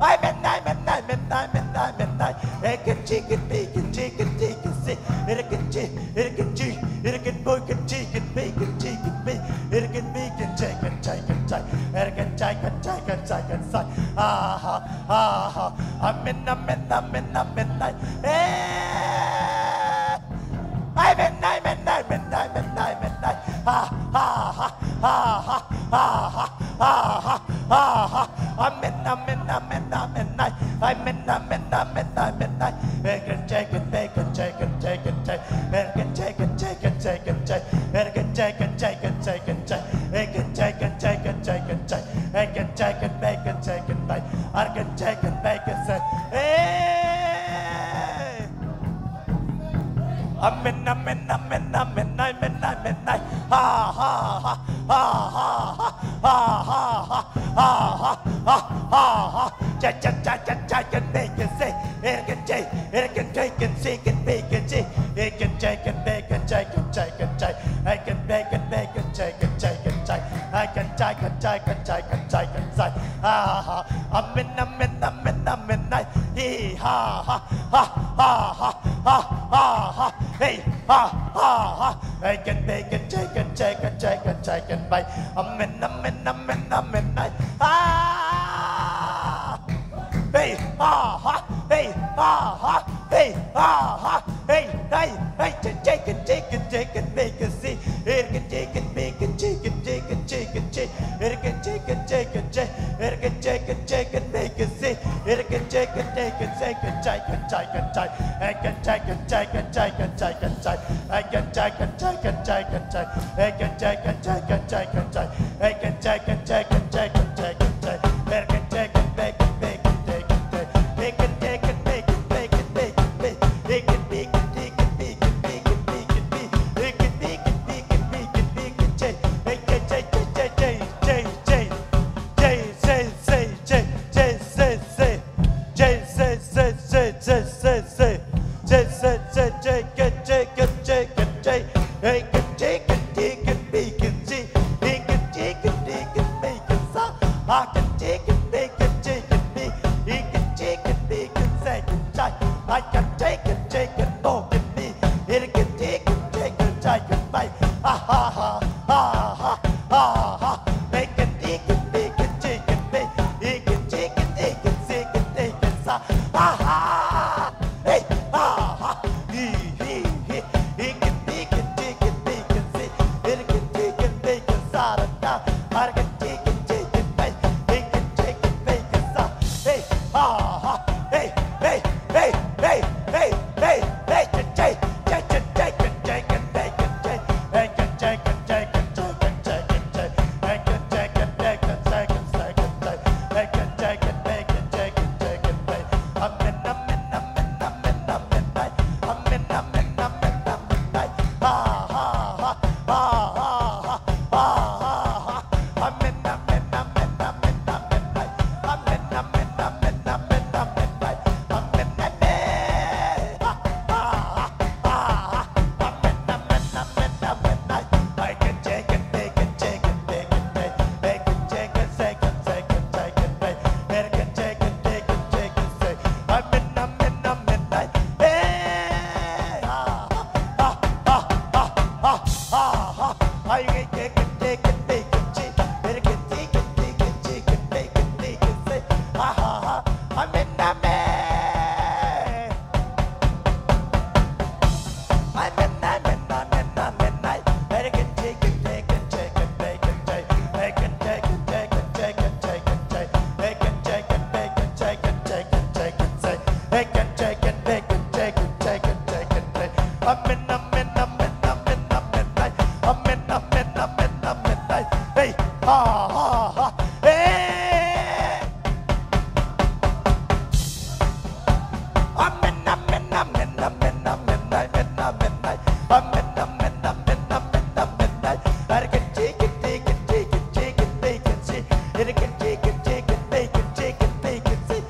Amen, amen, amen, amen, amen, amen. Hey, can take it, be, can take it, take it, see. It can take, it can take, it can boy, can take it, be, can take it, be. It can be, can take, can take, can take. It can take, can take, can take, can take. Ah ha ha ha. Amen, amen, amen, amen. Hey. Amen, amen, amen, amen, amen, amen. Ha ha ha ha ha ha ha ha ha. Amen, amen, amen, amen, amen. Amen, amen, amen, amen, amen. I can take it, take it, take it, take it, take. I can take it, take it, take it, take. I can take it, take it, take it, take. I can take it, take it, take it, take. I can take it, make it, take it, make. I can take it, make it, say. Hey! Amen, amen, amen, amen, amen, amen, amen. Ha ha ha ha ha ha ha ha ha ha ha ha ha. Cha cha cha cha cha, can make it say. It can take, it can take, can see, can make it see. It can take, can make it, take, can take, can take. I can make it, make it, take it, take it, take. I can take, can take, can take, can take, can take. Ha ha. Amen, amen, amen, amen, amen. Hee ha ha ha ha ha ha ha ha. Hey ha ha ha. I can make it, take it, take it, take it, take it, bye. Amen, amen, amen, amen, amen. Ah. Hey ha ha. Hey ha ha. Hey ha ha. Hey hey hey. Take it, take it, take it, make it see. It can take it, make it, take it, take it, take it, take. It can take it, take it, take. It can take it, take it, make it see. It can take it, take it, take it, take it, take it, take. I can take it, take it, take it, take it, take. I can take it, take it, take it, take. I can take it, take it, take it, take. I can take it, take it, take it, take it, take. I can take it, make it, make it, take it, take. I can take it, make it, make it, make it, make. I can make it, make it, make it, make it, make it, make. I can make it, make it, make it, make it, take. I can take it, take, take, take, take, take. Say, say, say, say, say, say, say. Say, say, say, say, say, say, say. Say, say, say, say, say, say, say, say. Hey, can take it, take it, make it see. He can take it, take it, make it sa. I can take it, make it, take it, make. He can take it, make it, say, can say. I can take it, take it, no, can me. He can take it, take it, take it, make. Ha ha ha ha ha ha ha. Make it, take it, make it, take it, make. He can take it, take it, take it, take it sa. Ha ha. Hey, ha ha. Hee, hee, Amen, amen, amen, amen, amen, ai. Amen, amen, amen, amen, ai. Hey, ha, ha, ha. Hey. Amen, amen, amen, amen, amen, amen, amen, ai. Amen, amen, amen, amen, amen, ai. Arikachiki, tiki, tiki, tiki, tiki, tiki. Arikachiki, tiki, tiki, tiki, tiki, tiki.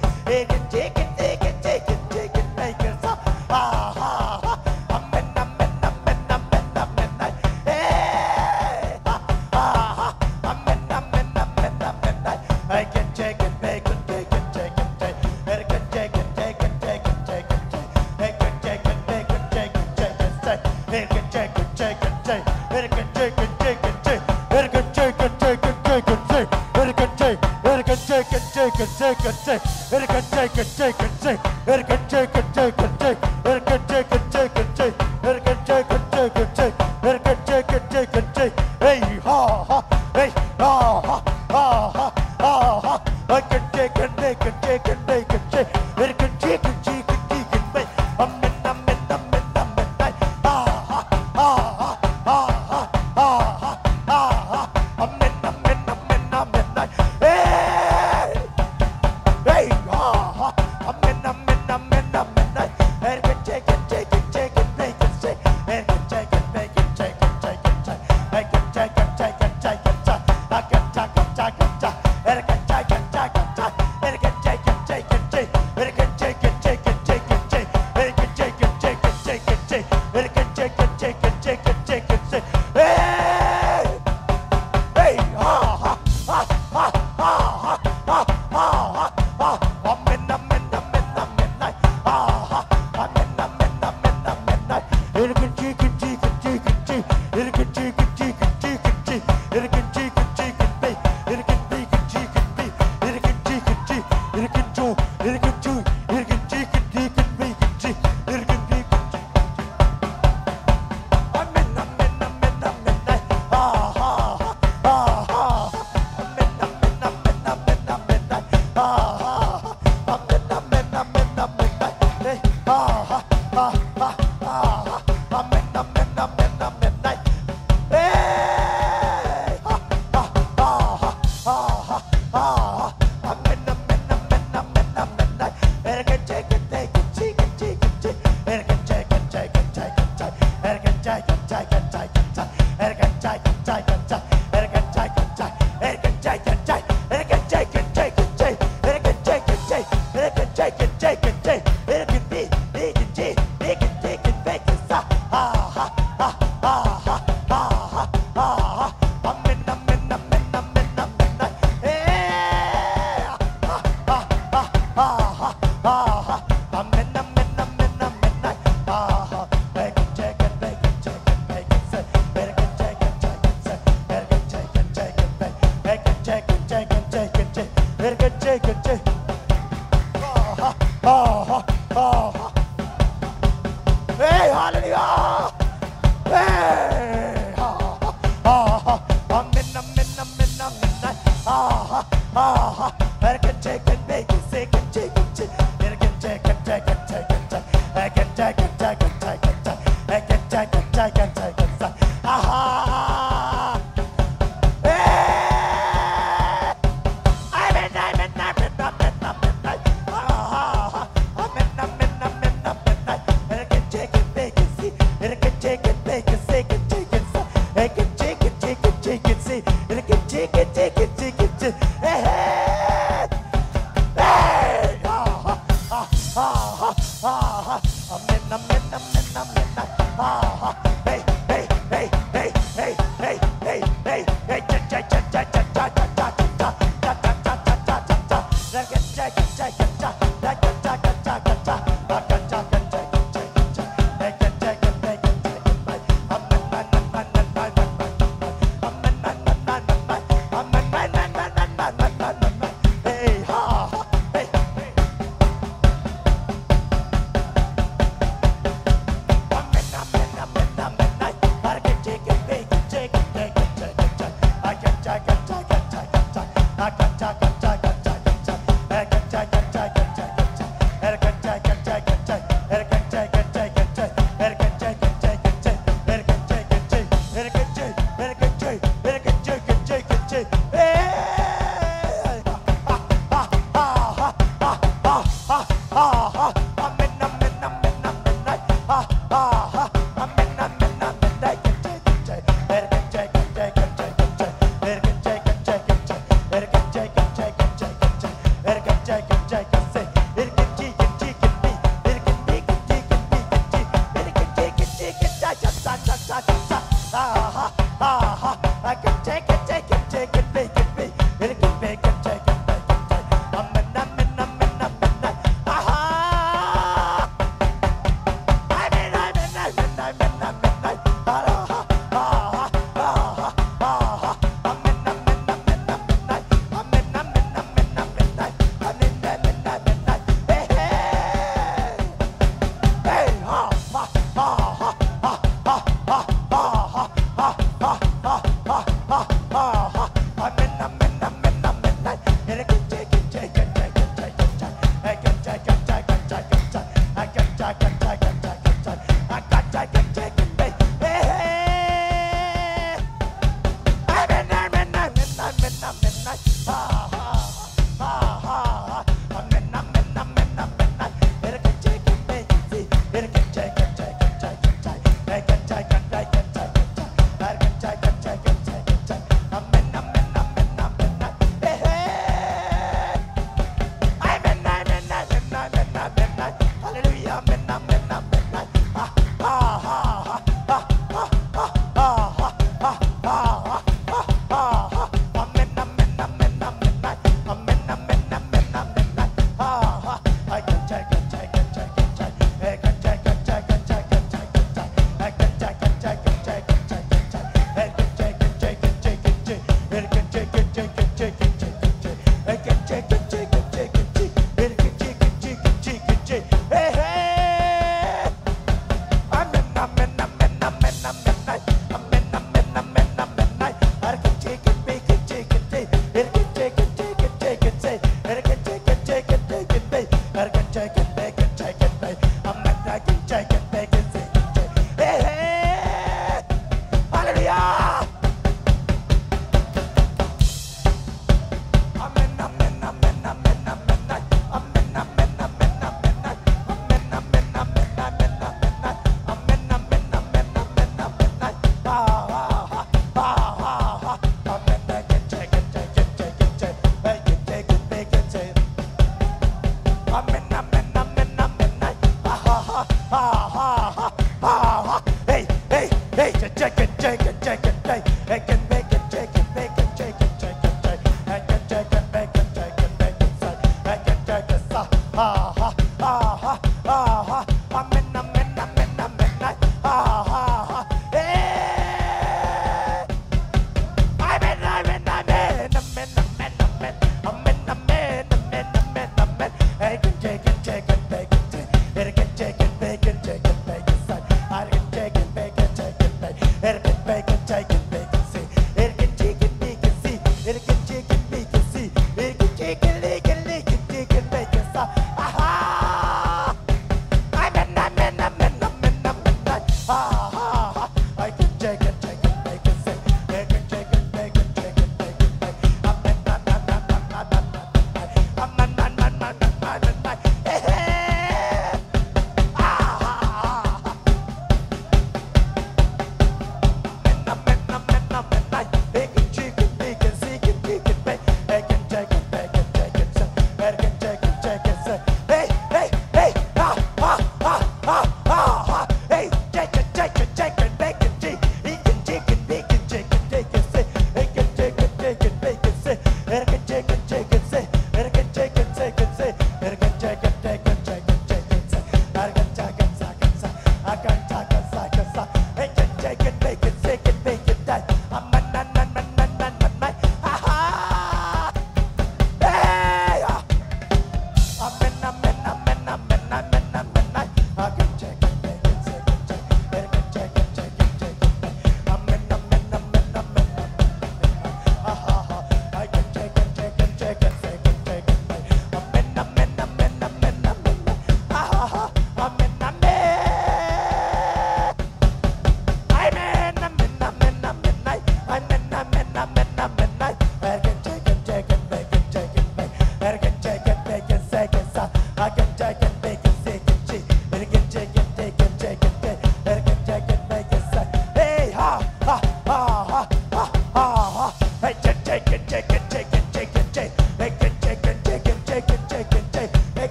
Hey, hallelujah! Hey! Amen, amen, amen, amen. Aha! Hey! Amen, amen, amen, amen, amen, amen. Aha! Amen, amen, amen, amen, amen. Hallelujah!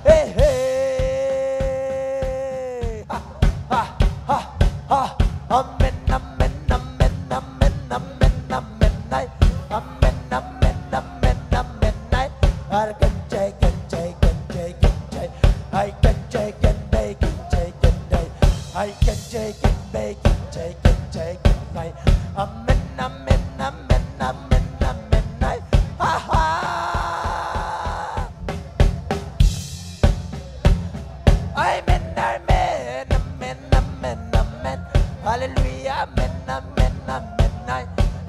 Hey, hey. Ha, ha, ha, ha. Amen, amen, amen, amen, amen, amen, amen, ai. Amen, amen, amen, amen, ai. Ar kan chai, kan chai, kan chai, kan chai. Ai kan chai, kan bei, kan chai, kan bei. Ai kan chai, kan bei, kan chai, kan chai, kan bei. Amen, amen, amen, amen, amen, ai. Ha, ha. Amen, amen, amen, amen, amen. Hallelujah, amen, amen, amen, ai.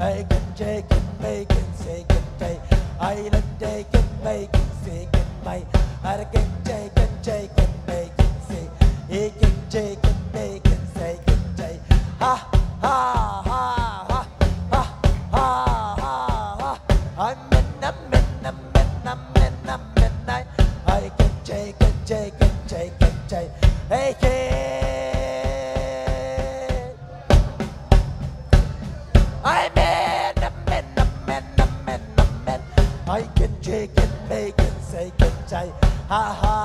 Ai kan chai, kan bei, kan sei, kan chai. Ai lan chai, kan bei, kan sei, kan mai. Ar kan chai, kan chai, kan bei, kan sei. I kan chai, kan bei, kan sei, kan chai. Ha, ha, ha, ha. Ha, ha, ha, ha. Amen, amen, amen, amen, amen, ai. Ai kan chai, kan chai, kan chai, kan chai. Hey, hey. Amen, amen, amen, amen, amen. Ai kan chai, kan bei, kan sei, kan chai. Ha, ha.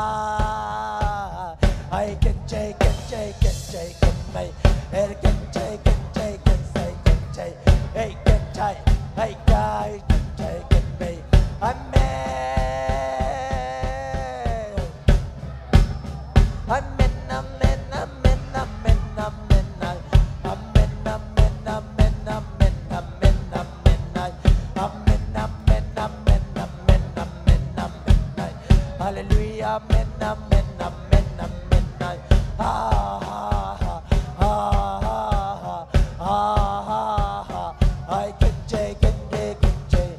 Ai kan chai, kan chai, kan chai, kan bei. Er kan chai, kan chai, kan sei, kan chai. Ei kan chai, ai kai, kan chai, kan bei. Amen. Amen, amen, amen, amen, amen, ai. Amen, amen, amen, amen, amen, amen, ai. Amen, amen, amen, amen, amen, amen, ai. Hallelujah, amen, amen, amen, amen, ai. Ha, ha, ha, ha, ha, ha. Ha, ha, ha. Ai kan chai, kan chai, kan chai.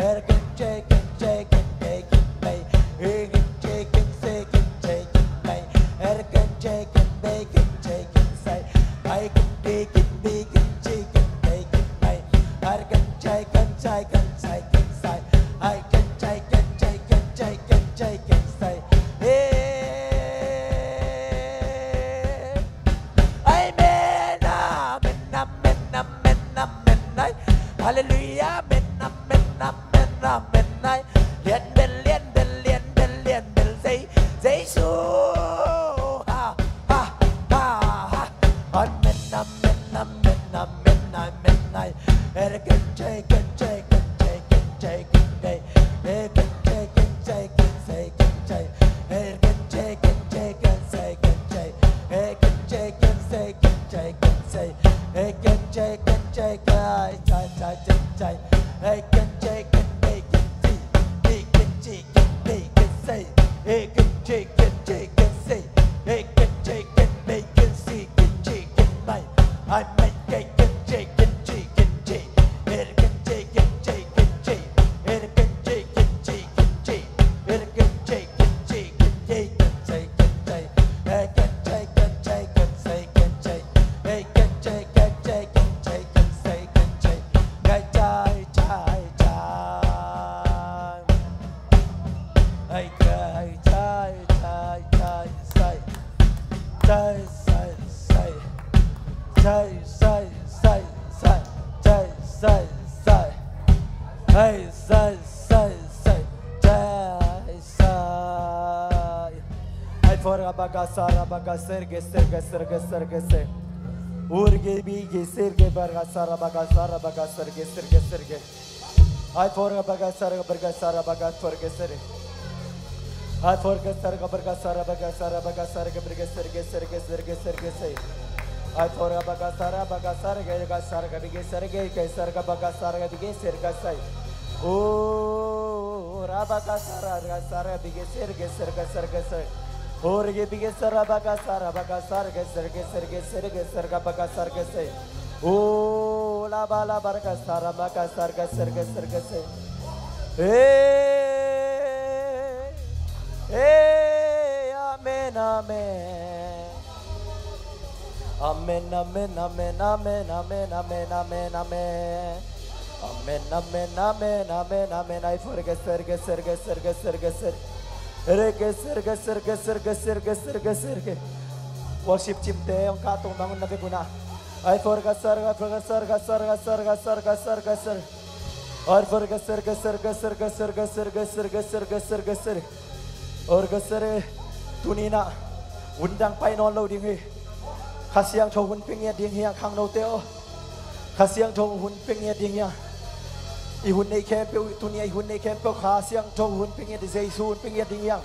Er kan chai, kan chai, kan chai, kan bei. E kan chai, kan sei, kan chai, kan mai. Er kan chai, kan bei, kan chai, kan sai. Ai kan bei, kan bei, kan chai, kan bei, kan mai. Ar kan chai, kan chai, kan chai, kan sai. Ai kan chai, kan chai, kan chai, kan chai, kan sai. Hey. Amen, amen, amen, amen, amen, ai. Hallelujah, amen, amen, amen, amen, ai. Lian bel, lian bel, lian bel, lian bel, sei, sei su. Ha, ha, ha, ha. Amen, amen, amen, amen, amen, ai. Er kan chai, kan chai, kan chai, kan chai, kan chai. E kan chai, kan chai, kan sai, kan chai. E kan chai, kan chai, kan sai, kan chai. E kan chai, kan sai, kan chai, kan sai. E kan chai, kan chai, kan chai, kan chai, kan chai. E kan chai, kan bei, kan si. E kan si, kan bei, kan sai. E kan chai, kan chai, kan sai. E kan chai, kan bei, kan si, kan chai, kan mai. Ai mai chai, kan chai, kan chai, kan chai. Er kan chai, kan chai, kan chai. Er kan chai, kan chai, kan chai. Er kan chai, kan chai, kan chai, kan chai, kan chai. Er kan chai, kan chai, kan chai, kan chai. Er kan chai, kan chai, kan chai, kan chai, kan chai. Kan chai, chai, chai. Ai, chai, chai, chai, chai, sai. Chai, sai, sai. Chai, sai, sai, sai. Chai, sai, sai, sai. Ai, sai, sai, sai. Chai, sai. Ai, fora baga sara baga serge, serge, serge, serge, se. Urge, bige, serge, baga sara baga sara baga serge, serge, serge. Ai, forga baga sarga berga sara baga forge sere. Ai, forge sarga berga sara baga sara baga sarga berge serge serge serge serge se. Ai, forga baga sara baga sarga ga sarga bige serge ga sarga baga sarga bige serga sai. O ra baga sara ga sara bige serge serga serge se. Forge bige sara baga sara baga sarge serge serge serge serga baga sarge se. O la ba la barga sara maga sarga serga serga se. Hey, hey, amen, amen. Amen, amen, amen, amen, amen, amen, amen, amen. Amen, amen, amen, amen, amen. Ai for geser, geser, geser, geser, geser. Re geser, geser, geser, geser, geser, geser, ge. Worship team te hong kah tung bang un na vek un ah. Ai for geser, ai for geser, geser, geser, geser, geser, geser. Ai for geser, geser, geser, geser, geser, geser, geser, geser. Or geser e, tuni in ah hun dang pai nawn lo ding hi. Kha Siangtho hun pia ngiat ding hi a khangnote aw. Kha Siangtho hun pia ngiat ding hi a. I hun nei khempeuh, tuni a i hun nei khempeuh Kha Siangtho hun pia ngiat, Jesu hun pia ngiat ding hi a.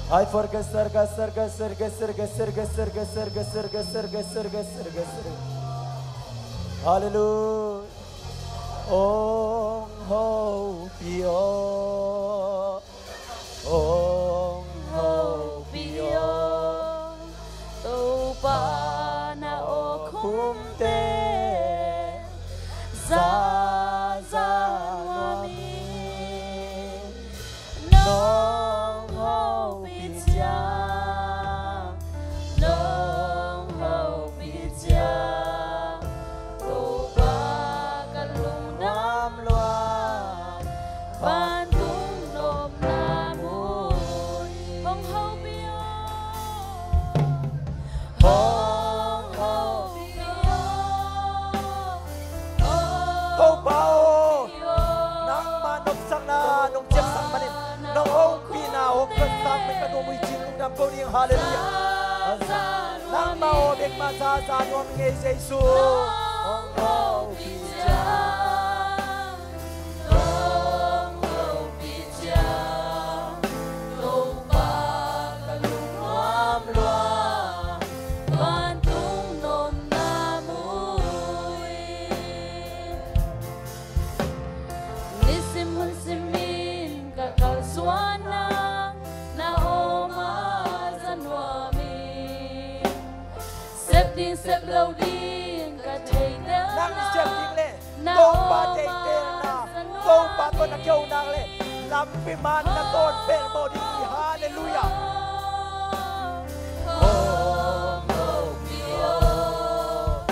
Ai for geser, geser, geser, geser, geser, geser, geser, geser, geser, geser, geser. Halleluia. Hong hopih aw. Hong hopih aw, Topa na awkhumte zaza nuam ing. Nong hopih ciang, nong hopih ciang, Topa ka lungnuam lua, vantung nopna mu ing. Hong hopih aw, hong hopih aw. Topa aw, nangma nopsakna nong ciapsak manin nong hopihna hong pia sak pen ka nuam uh hi ci-in lungdam ko ding. Halleluia. Nangma aw bek mah zaza nuam ing ei Jesu. Nong hopih ciang, nong hopih ciang, Topa ka lungnuam lua, vantung nopna mu ing. Nisim hun simin ka kalsuanna na om a za nuam ing. Sep ding sep lo ding ka thei tel na, nang sep ding le na Topa om a thei tel na, za nuam ing. Topa tawh na keu nak le lampi man na tawn pelh mawh ding hi. Halleluia. Hong hopih aw,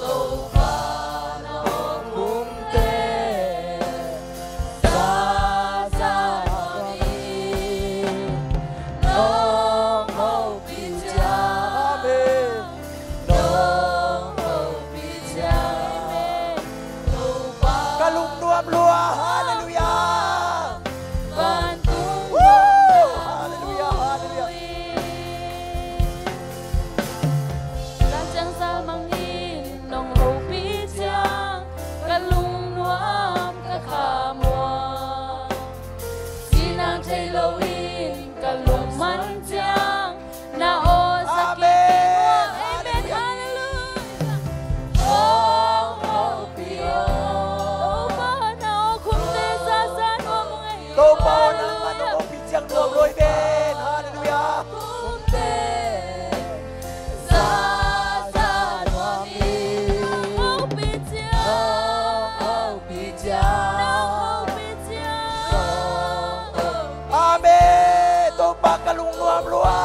Topa na awkhumte zaza nuam ing. Nong hopih ciang, amen, nong hopih ciang, Topa ka lungnuam lua. Halleluia. Vantung. Woo! Halleluia, halleluia. Ka ciang salmang in nong hopih ciang ka lungnuam ka khamuang. Sinang thei lo in ka lungman ciang na aw za kik nuam. Amen. Halleluia. Hong hopih aw, Topa na awkhumte zaza nuam ing ei. Topa aw, nangmah nong hopih ciang nuam lua hi ven. Halleluia. Awkhumte zaza nuam ing. Hong hopih ciang, hong hopih ciang, hong hopih ciang. Amen. Topa ka lungnuam lua,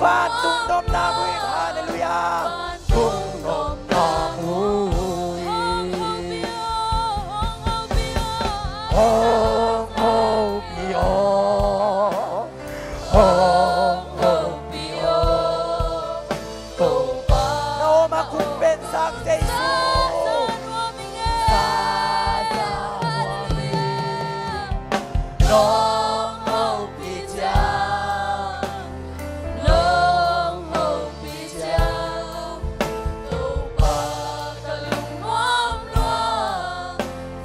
vantung nopna mu ing. Halleluia. Vantung nopna mu ing. Hong hopih aw, hong hopih aw, Topa na om a khut pen sang Jesu. Zaza nuam ing ei. Zaza nuam ing. Nong hopih ciang, nong hopih ciang, Topa ka lungnuam lua,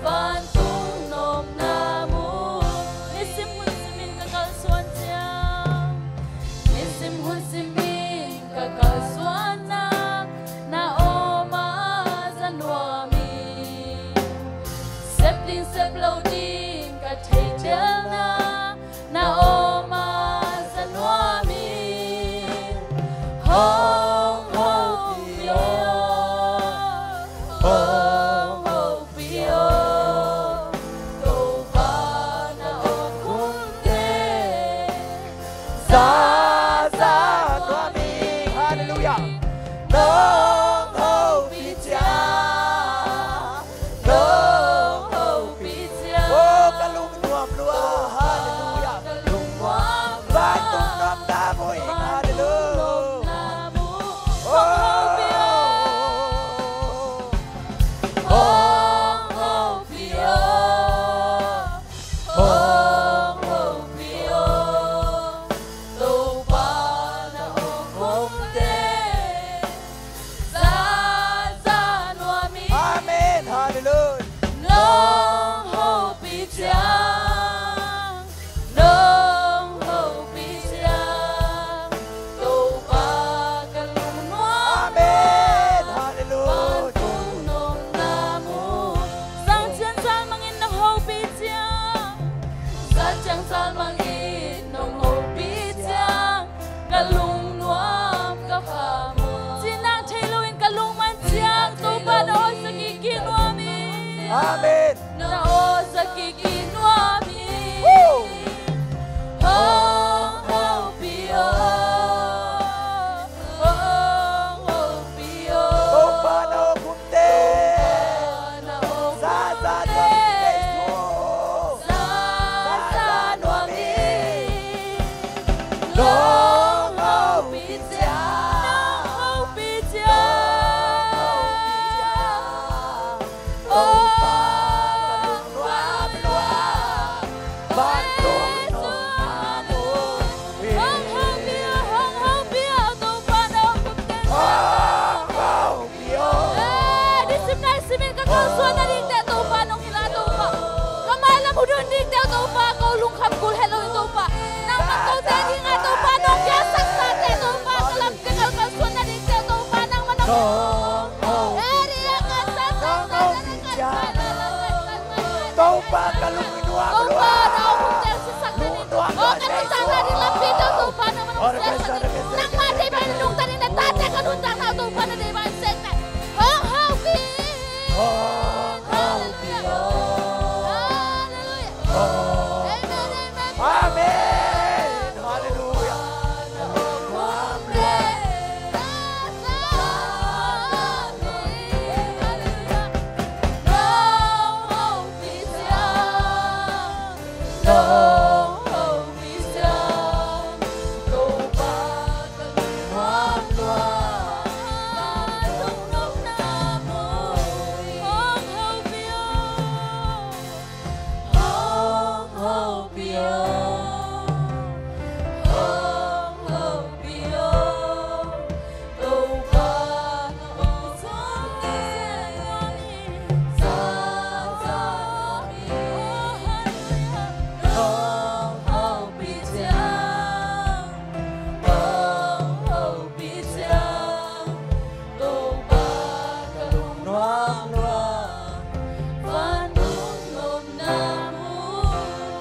vantung nopna mu ing. Nisim hun simin ka kalsuan ciang, nisim hun simin ka kalsuanna na om a za nuam ing. Sep ding sep lo ding ka thei tel na na om a za nuam ing. Hong hopih aw, hong hopih aw, Topa na awkhumte zaza nuam ing. Halleluia. Nong hopih ciang, nong Salmang in nong hopih ciang ka lungnuam ka kham. Cinang thei loin ka lungman ciang Topa na awlsak kik nuam hi. Amen. Na awlsak kik nuam hi. Woo! Hong hopih aw. Hong hopih aw. Topa na awlsak kik. Topa na awlsak kik. Zaza nuam hi. Zaza nuam hi. Zaza nuam hi. Nong hopih ciang. Nong hopih ciang. Nong hopih ciang. Topa ka lungnuam lua. Vantung nopna mun. Hong hopih aw, hong hopih aw, Topa na hong hopih ciang. Hong hopih aw. Eh, nisim nai simin ka kalsuan nadingte Topa nong hilh a Topa. Ka mailam hun hun dingte Topa ko lungkham kul het lo in Topa. Nangmah ko te ding a Topa nong kiasak sate Topa ka lam ka kal kalsuan nadingte Topa nangmah nong. Nong hopih. Eh, ding a ka sa sa sa sa sa sa. Topa ka lungnuam lua. Topa na hong hopih ciang sisak nading. Lungnuam lua. Oh, ka nuntakna ding lampi Topa nangmah nong siasak. Nangmah dei bang nungta ding na tate ka nuntakna Topa na dei bang siak na. Hong hopih. Hong hopih. Hallelujah. Hallelujah. Amen, amen. Amen. Hallelujah.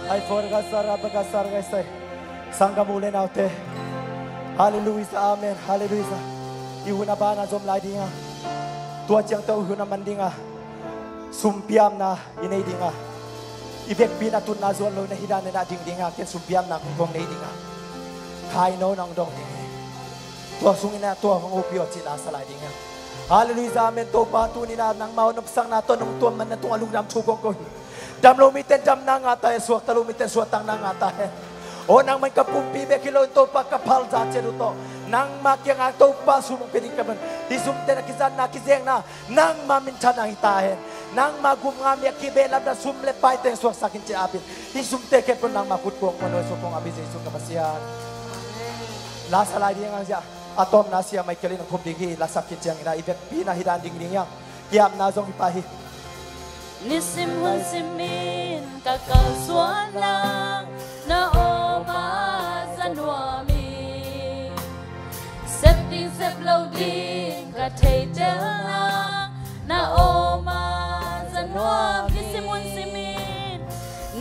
Ai for ka sara ba ka sara ka sai. Sanggam u le naute. Hallelujah, amen. Hallelujah. I hun a ban a zom lai ding a. Tua ciang tua hun a man ding a. Sumpiamna i nei ding a. I vekpi na tutna zuan lo na hi dan na ding ding a. Ken sumpiamna kong kong nei ding a. Khai no nang dong ding hi. Tua sungin a tua hong hopih aw cih la sa lai ding a. Hallelujah, amen. Topa tuni-in a nangmah hong nopsakna tawh nong tuam man na tungah lungdam thu kong ko hi. Dam lo mite in damna ngah ta hen, suakta lo mite in suahtakna ngah ta hen. Aw nangmah in ka pumpi bek hi lo in Topa ka phal za ciat uh tawh nangmah kiangah Topa sum hong pia ding ka man. Hih sumte na kizatna kizekna nangmah minthanna hi ta hen. Nangmah gum nga miak kibehlap dan sum le paite in suaksak in ci-a ap in. Hih sumte khempeuh nangmah khut kong muan aw suak kong ap hi Jesu ka Pasian. La sa lai ding a ziah a tawpna sia Michael in hong khum ding hi. La sak khit ciangin a i vekpi na hi dan ding ding hiam. Kiamna zong hi pah hi. Nisim hun simin ka kalsuanna na awm a za nuam hi. Sep ding sep lo ding ka theitelna na awm a za nuam hi. Nisim hun simin,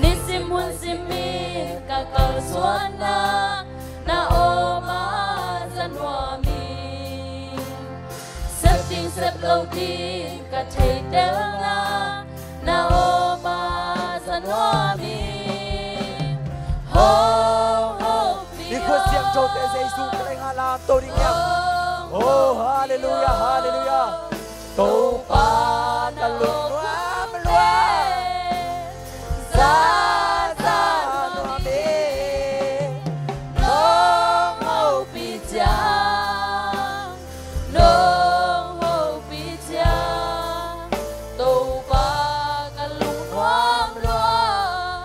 nisim hun simin ka kalsuanna na awm a za nuam hi. Sep ding sep lo ding ka theitelna na awm a za nuam hi. Hong hopih aw. I khut siangthote Jesu ka leng a lam to ding hiam. Oh, hallelujah, hallelujah. Topa ka lungnuam lua. Za za nuam hi. Nong hopih ciang, nong hopih ciang, Topa ka lungnuam lua.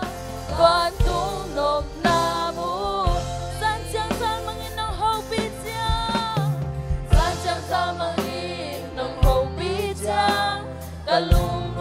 Vantung nopna mun. Zan ciang zan mangin nong hopih ciang, zan ciang zan mangin nong hopih ciang, ka lung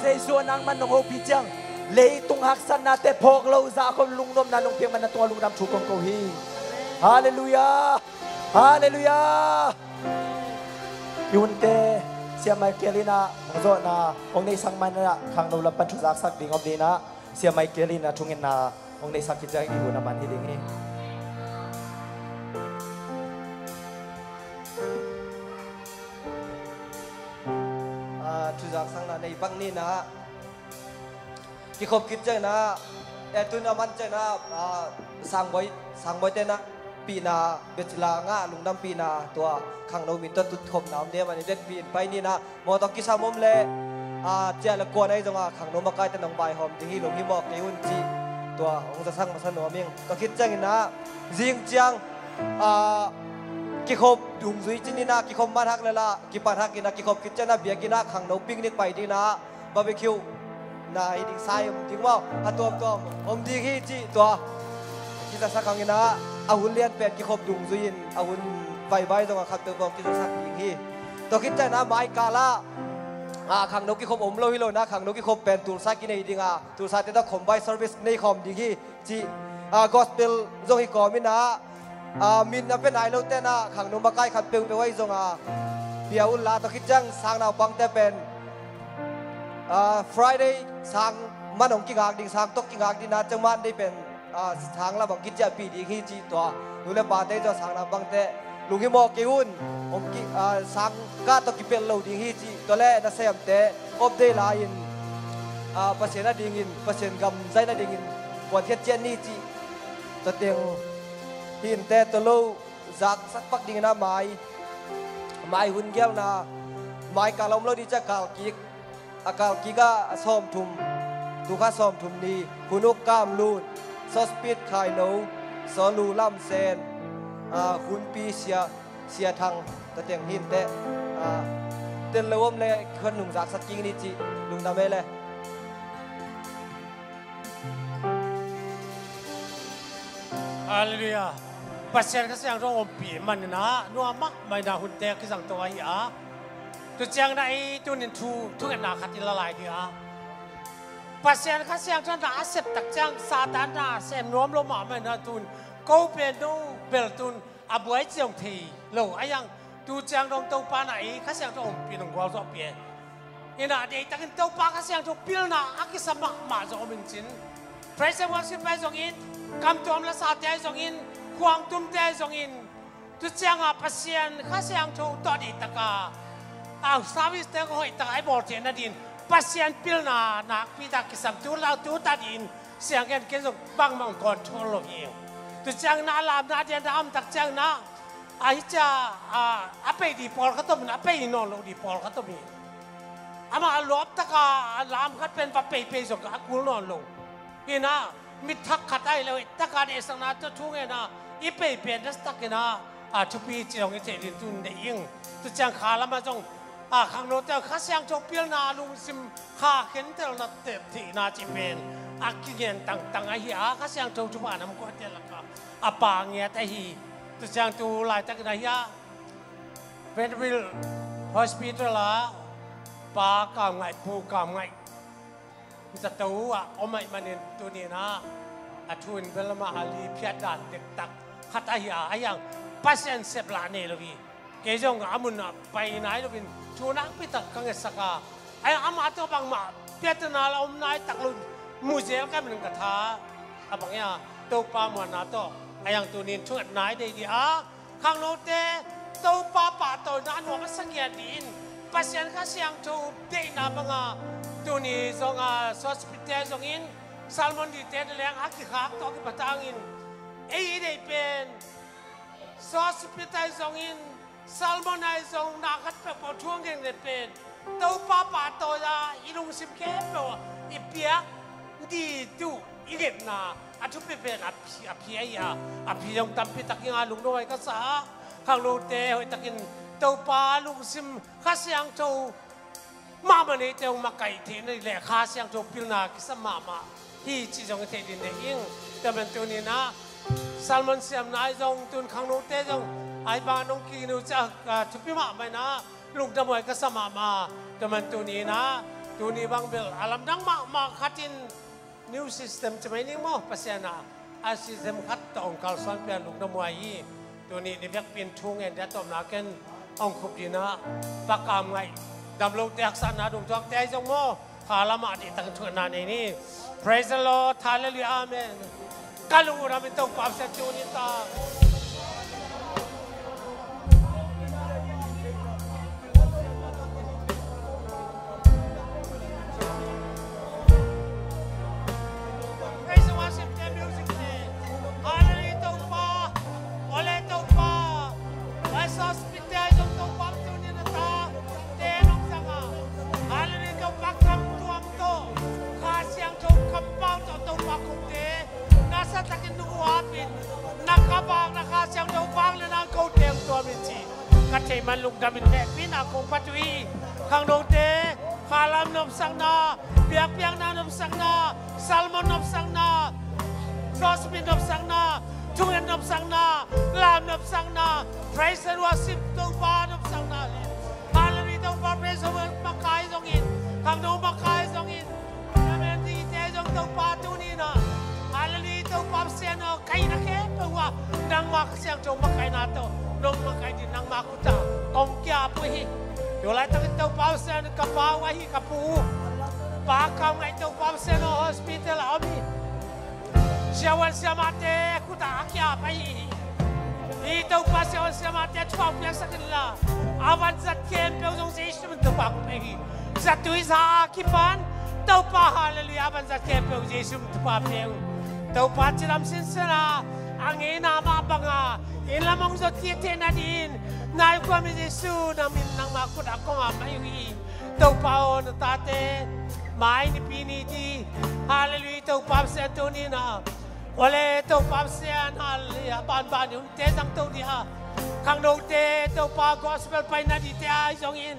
Jesu a nangman nong hopih ciang leitung haksatnate phawk lo zah khawm lungnopna nong piak man na tungah lungdam thu kong ko hi. Halleluiah. Halleluiah. I hunte Sia Michael in ah hong zawhna hong neihsak man in ah khangno lam pan thu zaksak ding om ding in ah Sia Michael in ah thungetna hong neihsak khit ciang i hun a man hi ding hi. Ah, thu zaksakna nei pak ni in ah kikhop khit ciangin ah, eh, tun a man ciangin ah, ah, Sangboi, Sangboi te in ah pihna, bachelor ngah lungdampihna tua khangno min tawh tutkhopna om ding a, man in vekpi in pai ni in ah, mawtaw kisam om leh, ah, ciah le kuan ahi zongah khangno makaite nong vaihawm ding hi, lunghimawh kei un cih tua hong zasak masa nuam ing. Tua khit ciangin ah zing ciang, ah, kikhop dungzui ci ni in ah, kikhop man hak le lah kipan hak in ah, kikhop khit ciangin ah biakinn ah khangno picnic pai ding in ah, barbecue na hi ding, sai om ding maw, a tuamtuam om ding hi cih tua kizasak hang in ah, a hun lian pen kikhop dungzui in a hun vaibai zongah khat peuhpeuh kizasak ding hi. Tua khit ciangin ah mai kal ah, ah, khangno kikhop om lo hi lo in ah, khangno kikhop pen Tulsa kinei ding a, Tulsa te tawh combine service nei khawm ding hi cih, ah, gospel zong hi kawm in ah, ah, min a pe nai lote in ah khangno makai khat peuhpeuh ahi zongah pia un la. Tua khit ciang sang naupangte pen, ah, Friday sang man hong kingak ding, sang tawh kingak ding in ah, ciang Monday pen, ah, sang lam hong kiciahpih ding hi cih tua nu le pate zong sang naupangte lunghimawh kei un. Hong ki, ah, sang kah tawh kipelh lo ding hi cih tua le nasemte update la in, ah, Pasian a dingin, Pasian gam zaina dingin kuankhiat ciat ni cih tua teng hi inteh. Tua lo zaksak pak ding in ah mai, mai hun gelna, mai kal a om lo ding ciang kal kik, a kal kik ah a sawmthum, tu kha sawmthum ni, Hun Uk Kam Lun, Sawspit Khailo, Sawlu Lam Sen, ah, Hunpi Sia, Sia Thang, tua teng hi inteh, ah, tel lo om le khuan nung zaksak kik ni cih lungdam e le. Halleluiah. Pasian Kha Siangtho ompih man in ah nuam mahmah in ah hunte kizang to ahi a. Tu ciangin ah ei tunin thu, thungetna khat i la lai ding a. Pasian Kha Siangtho na a sep tak ciang Satan na a sem nuam lo mahmah in ah tun ko pen no bel tun a buai ciang thei lo a, hiang tu ciang dong Topa na ei Kha Siangtho ompih nong gualzawhpih e. In ah deihtakin Topa Kha Siangtho pilna a kisam mahmah zong om in cin, praise and worship ahi zongin, kamtuam lasate ahi zongin, khuangtumte ahi zongin, tu ciangah Pasian Kha Siangtho tawh deihtaka a service te hoihtaka i bawl theihna dingin Pasian pilna nakpi tak kisam tu lau tu ta dingin sianggen ken zong bangmah hong control lo hi. Tu ciangin ah a lamna dian a om tak ciangin ah a hi cia, a, a pei dih pawlkhat om in a pei nawn lo dih pawlkhat om hi. Amah a luaptaka a lam khat pen va peipei zong a kul nawn lo. Hi in ah mit thak khat ahi lo, taka deihsakna tawh thungen a i pei pen dastakin ah, a, thupi ci zong i theih ding tun deih ing. Tu ciang kha lamah zong, a, khangnote Kha Siangtho pilna lungsim kha khentelna tep theihna cih pen a kingen tangtang ahi a, Kha Siangtho thupha nam kuate lakah a pa ngiat ahi. Tu ciang tu laitakin ahi a, Vanderbilt Hospital ah Pa Kam Ngaih, Pu Kam Ngaih zato ah om ahih manin tuni in ah a thu in bel amah a liphiat dan dektak khat ahi a, ahi hang Pasian sep lah nei lo hi. Kei zong a mun ah pai nai loin thu nakpi tak ka ngetsak a, ahi hang amah tawh bangmah piatana la om nai tak lo, muzel ka min ka tha a bang ia, Topa muanna tawh ahi hang tuni in thunget nai dei dih a. Khangnote Topa pahtawina a nuam a sa ngiat dih in, Pasian Kha Siangtho deihna banga tuni zong a Sawspite zongin, Salmon dite na leng a kikhak tawh a kipatangin, ei i deih pen Sawspite zongin, Salmon ahi zong na khat peuhpeuh thu a ngen ngen pen Topa pahtawi a i lungsim khempeuh ah i piak dih tuh i ngetna a thupi pen a phi, a phi ahi a, a phi zong tampi tak hi a, lungnuam ahi ka sa a. Khangnote hoihtakin Topa lungsim Kha Siangtho mahmah neite hong makaih theihna ding le Kha Siangtho pilna kisam mahmah hi cih zong i theih ding deih ing. Tua man tuni in ah Salmon siamna ahi zong tun khangnote zong ahi bang nong kinu ciah, ah, thupi mahmah in ah lungdam huai ka sa mahmah. Tua man tuni in ah Tuni bang bel a lamdang mahmah khat in new system ci mai ning maw, Pasian a, a system khat tawh hong kalsuan pian lungdam huai hi. Tuni ni vekpi in thu ngen dia tawpna ken hong khup dina, pakam ngaih, dam lote haksatna dungtuakte ahi zong maw, kha lamah dihtak in thungetna nei ni. Praise the Lord. Hallelujah. Amen. Ka lungdam in Topa Pasian tuni ta. Praise and worship the music te. Hallelujah, Topa. Ole Topa. Vai sos pite ai zong Topa tuni na ta. Te nong sanga. Hallelujah, Topa kam tuam to. Kha Siangtho kampau to Topa kukte. Nasa takin nung uapin. Na ka vang na Kha Siangtho vang le nang ko teng tuam in ci. Ka thei man lungdam in nehpihna kong phat uh hi. Khangnote, kha lam nopsakna, biakpiakna nopsakna, sermon nopsakna, gospel nopsakna, thungen nopsakna, lam nopsakna, praise and worship Topa nopsakna. Hallelujah, Topa praise and worship makai zongin, khangno makai zongin. Amen. Dite zong Topa tuni na. Hallelujah, Topa Pasian aw, kaihna khempeuh ah nangma Kha Siangtho makaihna tawh nong makaih ding nangma khut ah kong kiap uh hi. Tua laitakin Topa Pasian ka pa uh ahi ka pu uh, pa kam ngaih Topa Pasian aw, hospital ah om hi. Siavuan siamahte khut ah a kiap ahi hi. Hi Topa, siavuan siamahte thuak piaksak inla, a vanzat khempeuh zong Jesu min Topa kong pia hi. Zatui za a kipan Topa, hallelujah, a vanzat khempeuh Jesu min Topa pia uh. Topa cidam sinsen a, a ngeina mah banga inn lam hong zot kik theihna dingin, nai kuam hi Jesu, nang min nangma khut ah kong ap mai uh hi. Topa aw, na tate mai nipi ni ding, hallelujah, Topa Pasian tuni na. Ole Topa Pasian, hallelujah, banban ni hunte zangto dih a, khangnote Topa gospel paina dihte ahi zongin,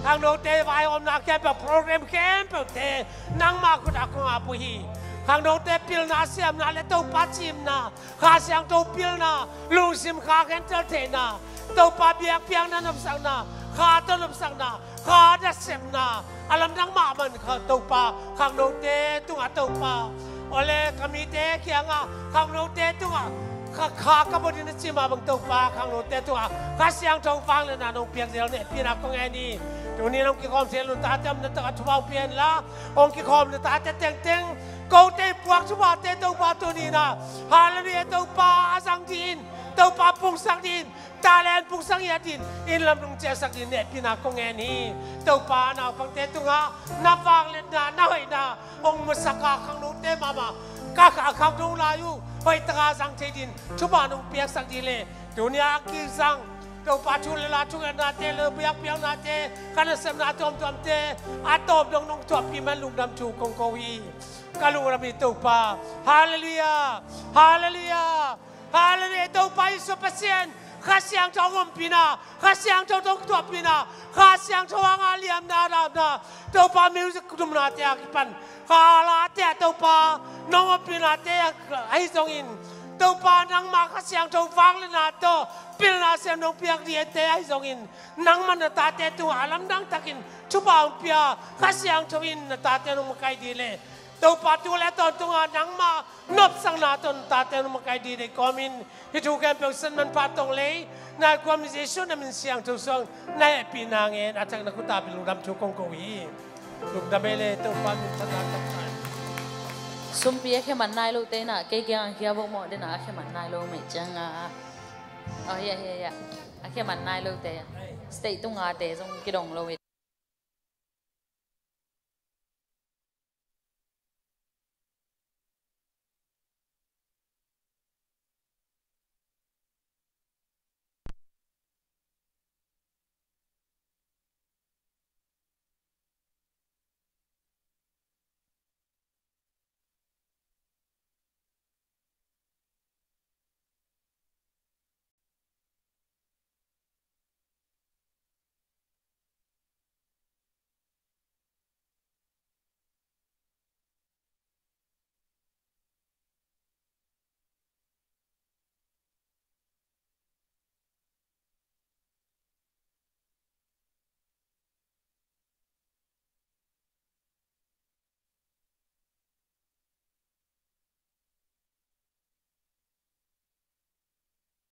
khangnote vaihawmna khempeuh, program khempeuhte nangma khut ah kong ap uh hi. Khangnote pilna siamna le Topa cimna, Kha Siangtho pilna, lungsim kha khentel theihna, Topa biakpiakna nopsakna, kha tawh nopsakna, kha nasepna, a lamdang mahmah in kha Topa, khangnote tungah Topa. Ole ka mite kiangah, khangnote tungah, kha, kha ka bawh ding na ci mah bang Topa, khangnote tungah Kha Siangtho vangliatna nong piak zel nehpihna kong ngen hi. Tuni nong kikhawm thei lo na tate om na takah thupha pia inla, hong kikhawm na tate tengteng kote puak thuphate Topa tuni na. Hallelujah, Topa a zang dingin, Topa pungsak dingin, talent pungsak ngiat in, inn lam nong ciahsak ding nehpihna kong ngen hi. Topa naupangte tungah na vangliatna, na hoihna hong musak a, khangnote mahmah, ka, ka khangno lai uh hoihtaka zang thei ding thupha nong piaksak ding le, tuni a kizang Topa thu le la thungetnate le biakpiaknate, ka nasepna tuamtuamte a tawp dong nong thuakpih man lungdam thu kong ko hi. Ka lungdam hi Topa. Hallelujah. Hallelujah. Hallelujah. Topa Jesu Pasian, Kha Siangtho hong ompihna, Kha Siangtho hong thuakpihna, Kha Siangtho hanga liamna, damna, Topa music tumnate a kipan, kha late ah Topa nong ompihnate ahi zongin, Topa nangma Kha Siangtho vangliatna tawh pilna siam nong piak dingte ahi zongin, nangma na tate tungah a lamdang takin thupha hong pia, Kha Siangtho in na tate nong makaih ding le, Topa tu le tawntunga nangma nopsakna tawh na tate nong makaih ding deih kawmin, hih thu khempeuh san manpha tong lei, nai kuam Jesu na min siangtho suang na hehpihna ngen a thak na khut a bel lungdam thu kong ko hi. Lungdam ei le Topa min thang a tak. Sumpi a khia man nai lote na, kei kiang a khia bawk mawh dena a khia man nai lo mei cianga. Oh, hiah, hiah, hiah. A khia man nai lote. State tunga te zong kidong lo hi.